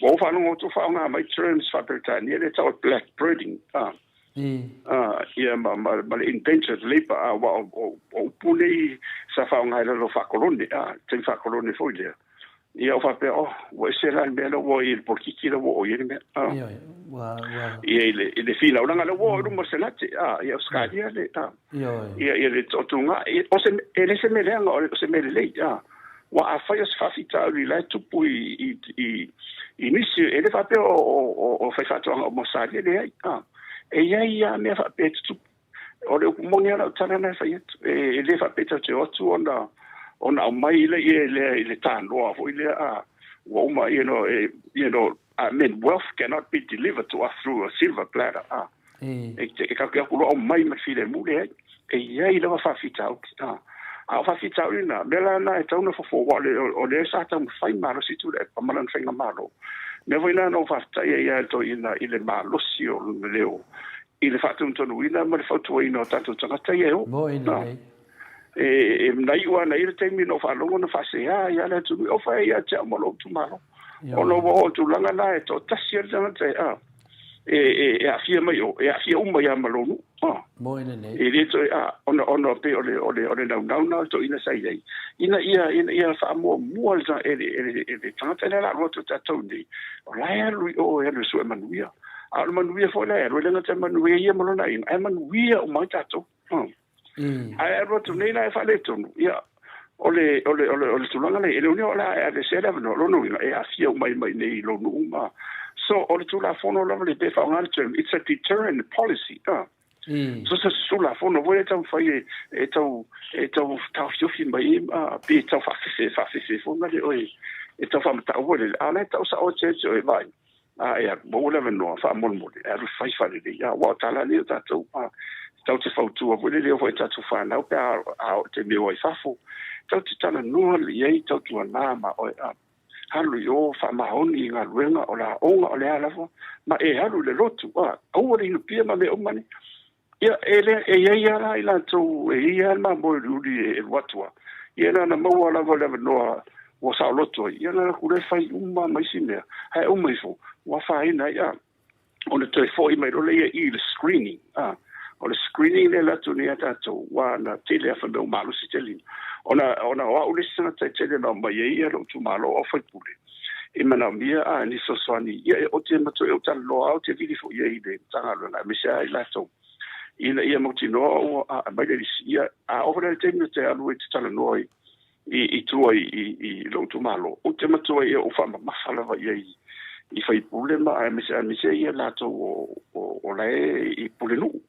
Ua ou faalogo atu ua faaaoga mai terms faa-Peretania lea e tau o le blackbirding, a, a, ia ma, ma, ma le indentured labour, a, aua o, o, o upu nei sa faaaoga i lalo o faakolone, a, taimi faakolone foi lea. Ia ou faapea, oh, ua ese la le mea lea ua i le polokiki lea ua oo i ai le mea. Ah. Ioe, ua, ua. Ia i le, i le finauga lea ua oo i luma o le Senate, ah, ia Ausetalia le, ah. Ioe. Ia, ia le toatuga, o se, e le se mea leaga, o se mea lelei, ah. Ua afai o se faafitauli la e tupu i nisi, e le faapea o faifaatoaga uma o Salia, leai. E i ai lava mea faapea e tutupu. O le upu moni lava lau tala lena e fai atu. E le faapea tatou te o atu ona aumai lea i le tanoa foi lea a ua uma, I mean, wealth cannot be delivered to us through a silver platter. E tatou te o atu loa aumai ma le filemu, leai. E i ai lava faafitauli. A o faafitauli na, mea la na e tatau ona fofo, aua o lea sa taumafai malosi Tuilaepa ma lana faigamalo. Mea foi la na ou faafetai ai ia Toeaina i le malosi o lona leo i le faatonutonuina ma le fautuaina o tatou tagata ia e o. Moi lelei. E na iu lava na i ai le taimi na ou faalogo na faasea ai lava le atunuu, o fai ia te au ma lou itumalo. Ona ua oo i tulaga na e toatasi ai le tagata e aafia mai o, e aafia uma ia ma lou nuu. Moi lelei. E le toe, ona pei o le naunau na o le toeaina sa i ai, ina ia faamuamua e le tagata lea o le a alu atu tatou nei, o la e alu i o e alu e sue manuia. A o le manuia foi la e alu, e le gata e manuia ia ma lona aiga, ae manuia uma ai tatou. Ae alu atu nei la e faaletonu, ia, o le tulaga lea, e le o le a e aveesea le avanoa, lona uiga, e aafia uma ai mai nei i lou nuu ma. So, o le Tulafono lava le pe faaaoga le term, it's a deterrent policy. So se Tulafono foi e taumafai e tau taofiofi mai pe tau faafefe faafefe foi ma le oe e tau faamatau foi lele. A o la e tau sao te te oe vai. A e alu, maua le avanoa faamolemole, e alu fai faalelei. Aua o tala nei o tatou, tau te fautua foi lele o foi tatou whanau pe a o te mea i fafo. Tau te talanoa i ai tautuana ma oe. Alu i o faamaoni i galuega o la aoga o le a lava, ma e alu i le lotu, aua le inupia ma mea uma nei. Ia, e le, e i ai lava la i latou, e i ai lava le mamoe uliuli e alu atu lava. Ia na ona maua lava le avanoa ua saoloto ai, ia na alu atu loa fai uma ma isi mea, ae uma ifo, ua afaina ai, ona toe foi mai loa lea i le screening. O le screening lea e alu atu nei a tatou, ua na tele lava fai mai ua malosi tele. Ona o au le isi tagata e tele na omai ai lou itumalo o faipule, e manaomia ni fesoasoani, ia e ote ma toe ou talanoa au te vili foi i ai i le Matagaluega, aemaise lava i latou, ina ia mautinoa ua aumai le lisi. Ia, a oo foi la i le taimi ou te alu ai te talanoa i tua i lou itumalo, ou te matua ia ou faamamafa lava i ai i faipule ma aemaise ia latou o la e i pulenuu,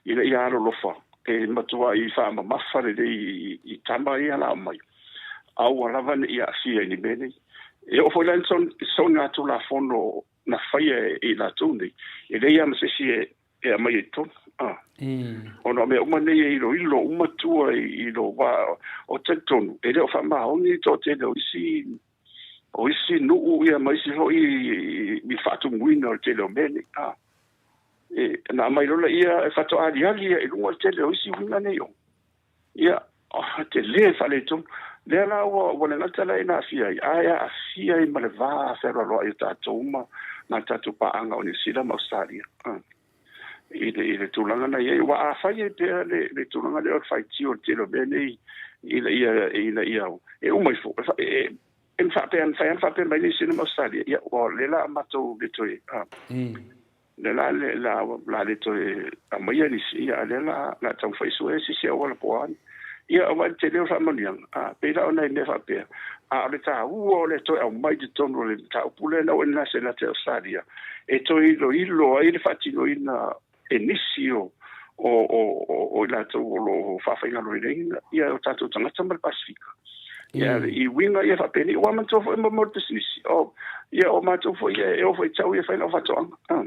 ina ia alolofa e matua i faamamafa lelei i tama ia la aumai, aua lava ne i aafia i ni mea nei. E oo foi la i Tulafono na faia e i latou nei, e leai lava ma se isi e aumai i totonu. Ona o mea uma nei e iloilo uma tua i lo wā o talitonu, e le o faamaoni toatele o isi nuu ia ma isi foi i faatumuina o le tele o mea nei. E, na aumai loa ia e faatoaliali ia i luga o le tele o isi uiga nei o. Ia, te le faaletonu. Lea la ua le gata la ina aafia ai, ae aafia ai ma le va fealoaloai o tatou ma tatou paaga o Niu Sila ma Australia. I le tulaga na i ai, ua afai ai pea le tulaga lea o le faitio o le tele o mea nei ina ia e uma ifo. E faapea, mafai ona faapea mai Niu Sila ma Australia, ia, ua le la matou le toe, le la le la la le toe aumaia nisi, ia, a lea la taumafai sue sisi auala po o a ni. Ia, o le tele o faamanuiaga, pei la o nai mea faapea. A o le taua o le toe aumai i totonu o le mataupu lea na ua i Senate Australia, e toe iloilo ai le faatinoina e nisi o i latou o lo o faafaigaluegaina ia o tatou tagata ma le Pasifika. Ia, i uiga ia faapenei, ua manatua foi mo le pisinisi. O, ia, o matou foi e o foi tau ia fai lau faatoaga.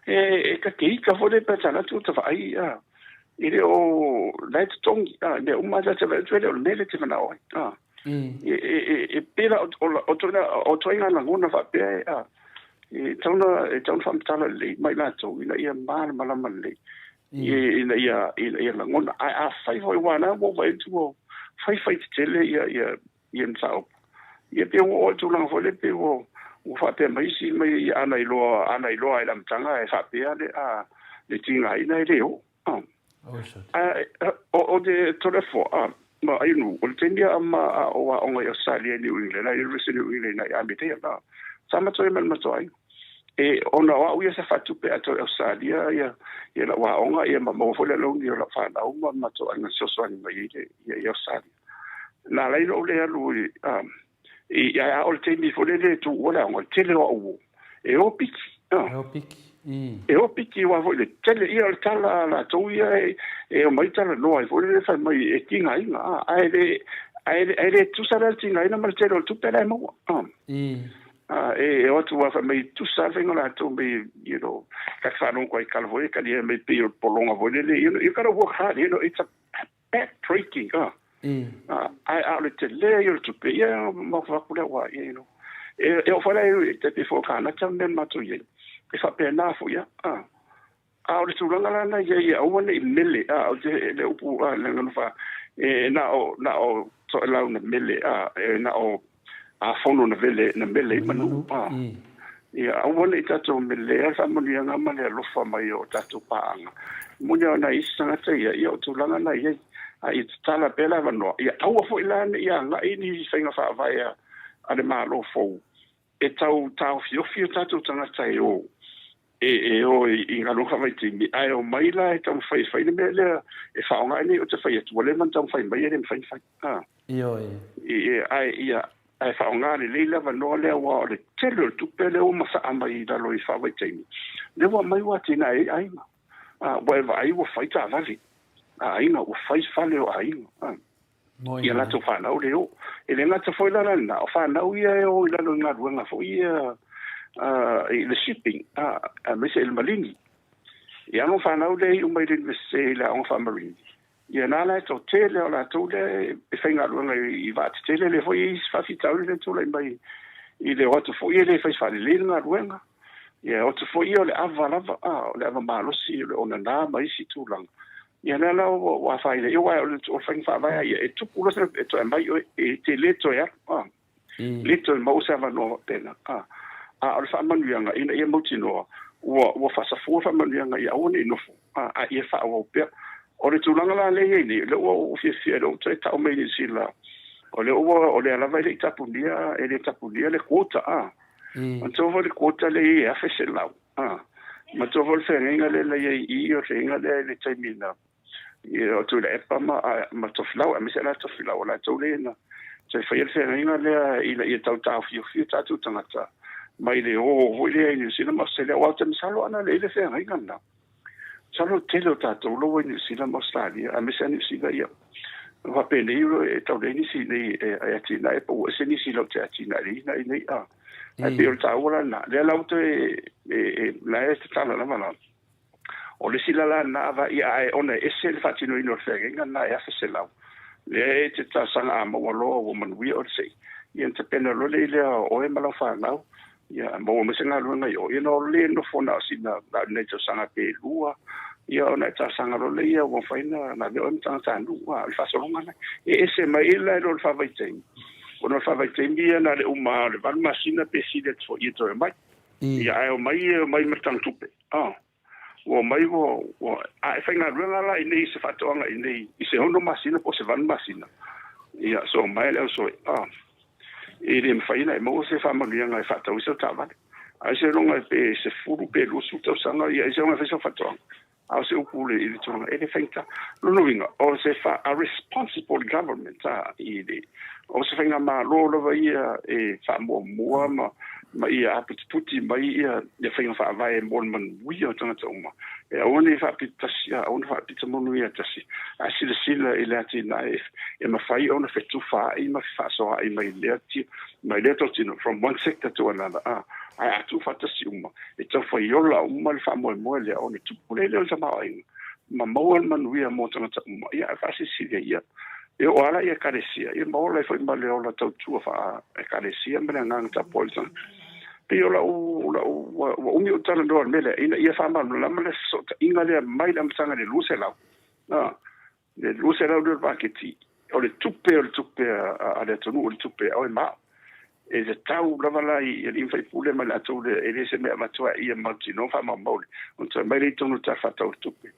E ta te ika foi le pe talatu ta vaai i le o la e totogi mea uma ta te vaai atu e le o le mea le te manao ai. E pei la o toaiga lagona faapea e tau na faamatala lelei mai latou ina ia malamalama lelei ina ia lagona. Ae afai foi ua na ua vaai atu ua faifai tetele ia mataupu. Ia pe ua oo i tulaga foi lea pe ua faapea mai isi mai ana iloa i le amataga e faapea le tigaina e le oo. O te Toleafoa ma ainu o le taimi a ma o aoga i Australia i New England, University of New England i Amerika la. Sa matou ai ma le matou aiga. E ona o au ia sa faatupe atu i Australia ia lau aoga ia ma maua foi le alauni o lau fanau ma matou aiga fesoasoani mai ai i Australia. Na ala ai ona ou le alu i, a, i, ae a o le taimi foi lele e tuua le aoga, o le tele o au uo, e o piki, a. E o piki, i. E o piki aua foi le tele ia o le tala a latou ia e, e omai talanoa ai foi lele fai mai e tigaina, a, ae le, ae, ae le tusa la le tigaina ma le tele o le tupe la e maua, a. I. A, e, e o atu aua fai mai tusa lava le faiga o latou mai, you know, ta te faalogo ai i tala foi ia e talia mai pei o le pologa foi lele, you know, you gotta work hard, you know, it's a back breaking, a. A, ae a o le tele ia o le tupe, ia, mafaufau lea ua, you know, e, e oo foi la i te pei foi o Kanata ma mea na matou i ai, e faapena foi lava, a. A o le tulaga la na i ai, ia aua ne i mele, a, o te, le upu, a, le gagana fa, e na o, na o toelau na mele, a, e na o a fono na vele, na mele i manu, a. Ia aua ne i tatou melea le faamanuiaga ma le alofa mai o tatou paaga. Moni lava o nai isi tagata ia, ia o tulaga na i ai. A ia tatala pea le avanoa, ia aua foi la ne i agai ni faiga faavae a le Malo fou e tau taofiofi o tatou tagata e o e o i galuega faavaitaimi, ae omai la e taumafai e fai le mea lea e faaaoga ai nei ou te fai atu, ua leva ona taumafai mai e le mafai ona fai. A. Ioe. Ae ia, ae faaaoga lelei le avanoa lea aua o le tele o le tupe lea ua masaa mai i lalo i faavaitaimi, lea ua aumai ua atinae ai aiga. A, ua e vaai ua fai taavale a aiga, ua fai fale o aiga. A. Ia latou fanau le o. E le gata foi la la lena, o fanau ia e o i lalo i galuega foi ia i le shipping, aemaise i le maligi. Ia ano fanau lea e iu mai i le Universite i le aoga faa-marine, ia na la e toatele o latou lea e faigaluega i vaatetele, lea foi e i ai isi faafitauli lea e tulai mai i le o atu foi e le fai faalelei le galuega. Ia e o atu foi ia o le ava lava, o le ava malosi, o le onana ma isi tulaga. Ia lea la ua afaina ai, aua o le faiga faavae lava ia, e tupu loa se e toe aumai oe, e te le toe alu, a, le toe maua se avanoa faapena, a. A o le faamanuiaga, ina ia mautinoa, ua, ua faasafua le faamanuiaga ia aua ne i nofo, a, a ia faaauau pea. O le tulaga la lea e i ai nei, o lea ua ou fiafia, o lea ua toe tau mai Niu Sila, o lea ua, o lea lava e le i tapunia, e le tapunia le quota, a. Manatua foi le quota lea e i ai e 1,100. A, manatua foi le feagaiga lea na i ai i i, o le feagaiga lea i le taimi na o Tuilaepa ma, ma Tofilau, aemaise la Tofilau, o latou lea na toe faia le feagaiga lea ina ia tau taofiofi o tatou tagata mai le o foi lea i Niu Sila ma Australia. Aua ou te masalo ana le i le feagaiga lena. Masalo o le tele o tatou la ua i Niu Sila ma Australia, aemaise lava Niu Sila, ia, faapenei e tau leai nisi i inei e atinae, po ua ese nisi latou te atinae i inei, a. Ae pei o le taua la lena, lea la ua toe, la e tatala lava la. O le isi la la lena ava, ia ae ona e ese le faatinoina o le feagaiga lena e 1,100. Lea e te talosaga a maua loa ua manuia oe le sei, ia ona tapena loa lea i lea o oe ma lau fanau, ia maua mai se galuega i o, ia ona le nofo na o sina, na o ni nai tausaga pe lua, ia ona e talosaga loa lea ia ua mafai ona avea oe ma tagatanuu, a o le faasologa lena. E ese mai ai la i lo le faavaitaimi, ona o le faavaitaimi ia na o le uma lava o le valu masina pe sili atu foi ia toe omai. Ia ae omai e omai ma le tagatupe. Ua omai ua, ua, a e faigaluega la i inei i se faatoaga i inei i se 6 masina po o se 8 masina, ia so mai le ausoe, e le mafai ona e maua se faamanuiaga e faatau ai sau taavale. Ai seiloga pe 10 pe 20 tausaga, ia ai seiloga e fai sau faatoaga. A o se upu i le tulaga, e le faigata. Lona uiga, o se fa, a responsible government, a, i le, o se faigamalo lava ia e faamuamua ma, ma ia aputiputi mai ia, ia faiga faavae mo le manuia o tagata uma. E aua ne i faapitotasi, a aua ne faapita manu ia tasi, ae silasila i le atinae e mafai ona fetufaai ma fefaasoaai mai lea, mai lea totino, from one sector to another, a, ae a tuufaatasi uma, e tau faiola uma le faamoemoe lea ona tupu lea o le tamaoaiga ma maua le manuia mo tagata uma. Ia, ae faasilasila ia, e oo lava la i Ekalesia, ia ma ola ai foi ma le ola tautua faa-Ekalesia ma le agaga tapuai o le tagata. Pei o lau, lau, ua umi ou talanoa i le mea lea, ina ia faamalamalama le fesootaiga lea mai le amataga i le 200, a, le 200 lea o le paketi, o le tupe o le tupe a le atunuu, o le tupe a oe ma au. E tatau lava la i alii ma faipule ma i latou lea, e le o se mea avatu ai ia mautinoa faamaumau le, ona toe aumai lea i totonu o le Tala Faatatau o le Tupe.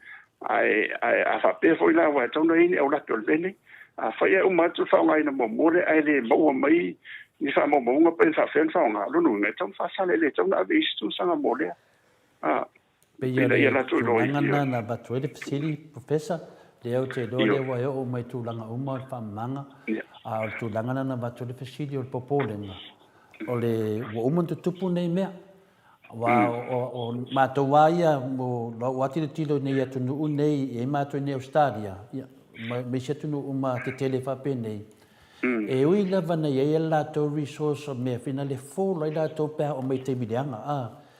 Ae, ae a faapea foi la, aua e tatau ona i ai ni aulape o le mea lenei. Afai ae uma atu le faaaogaina muamua lea ae le maua mai ni faamaumauga pe faapefea ona faaaoga, o lona uiga e tatau ona faasala, e le tatau ona ave i isi tausaga mo lea. Pei o le tulaga lena na avatu ai le fesili, Professor, Lea ou te iloa lea ua e oo mai i tulaga uma o le faamamaga, a o le tulaga lena na avatu ai le fesili o le popolega, o le ua uma ona tutupu nei mea. Aua o matou lava ia, o lau lava tilotilo i nei atunuu nei, e i ai matou i inei i Ausetalia, ia, ma isi atunuu uma tetele faapenei, e ui lava ina i ai a latou resource o mea foi na le flow ai latou pe a oo mai i taimi leaga.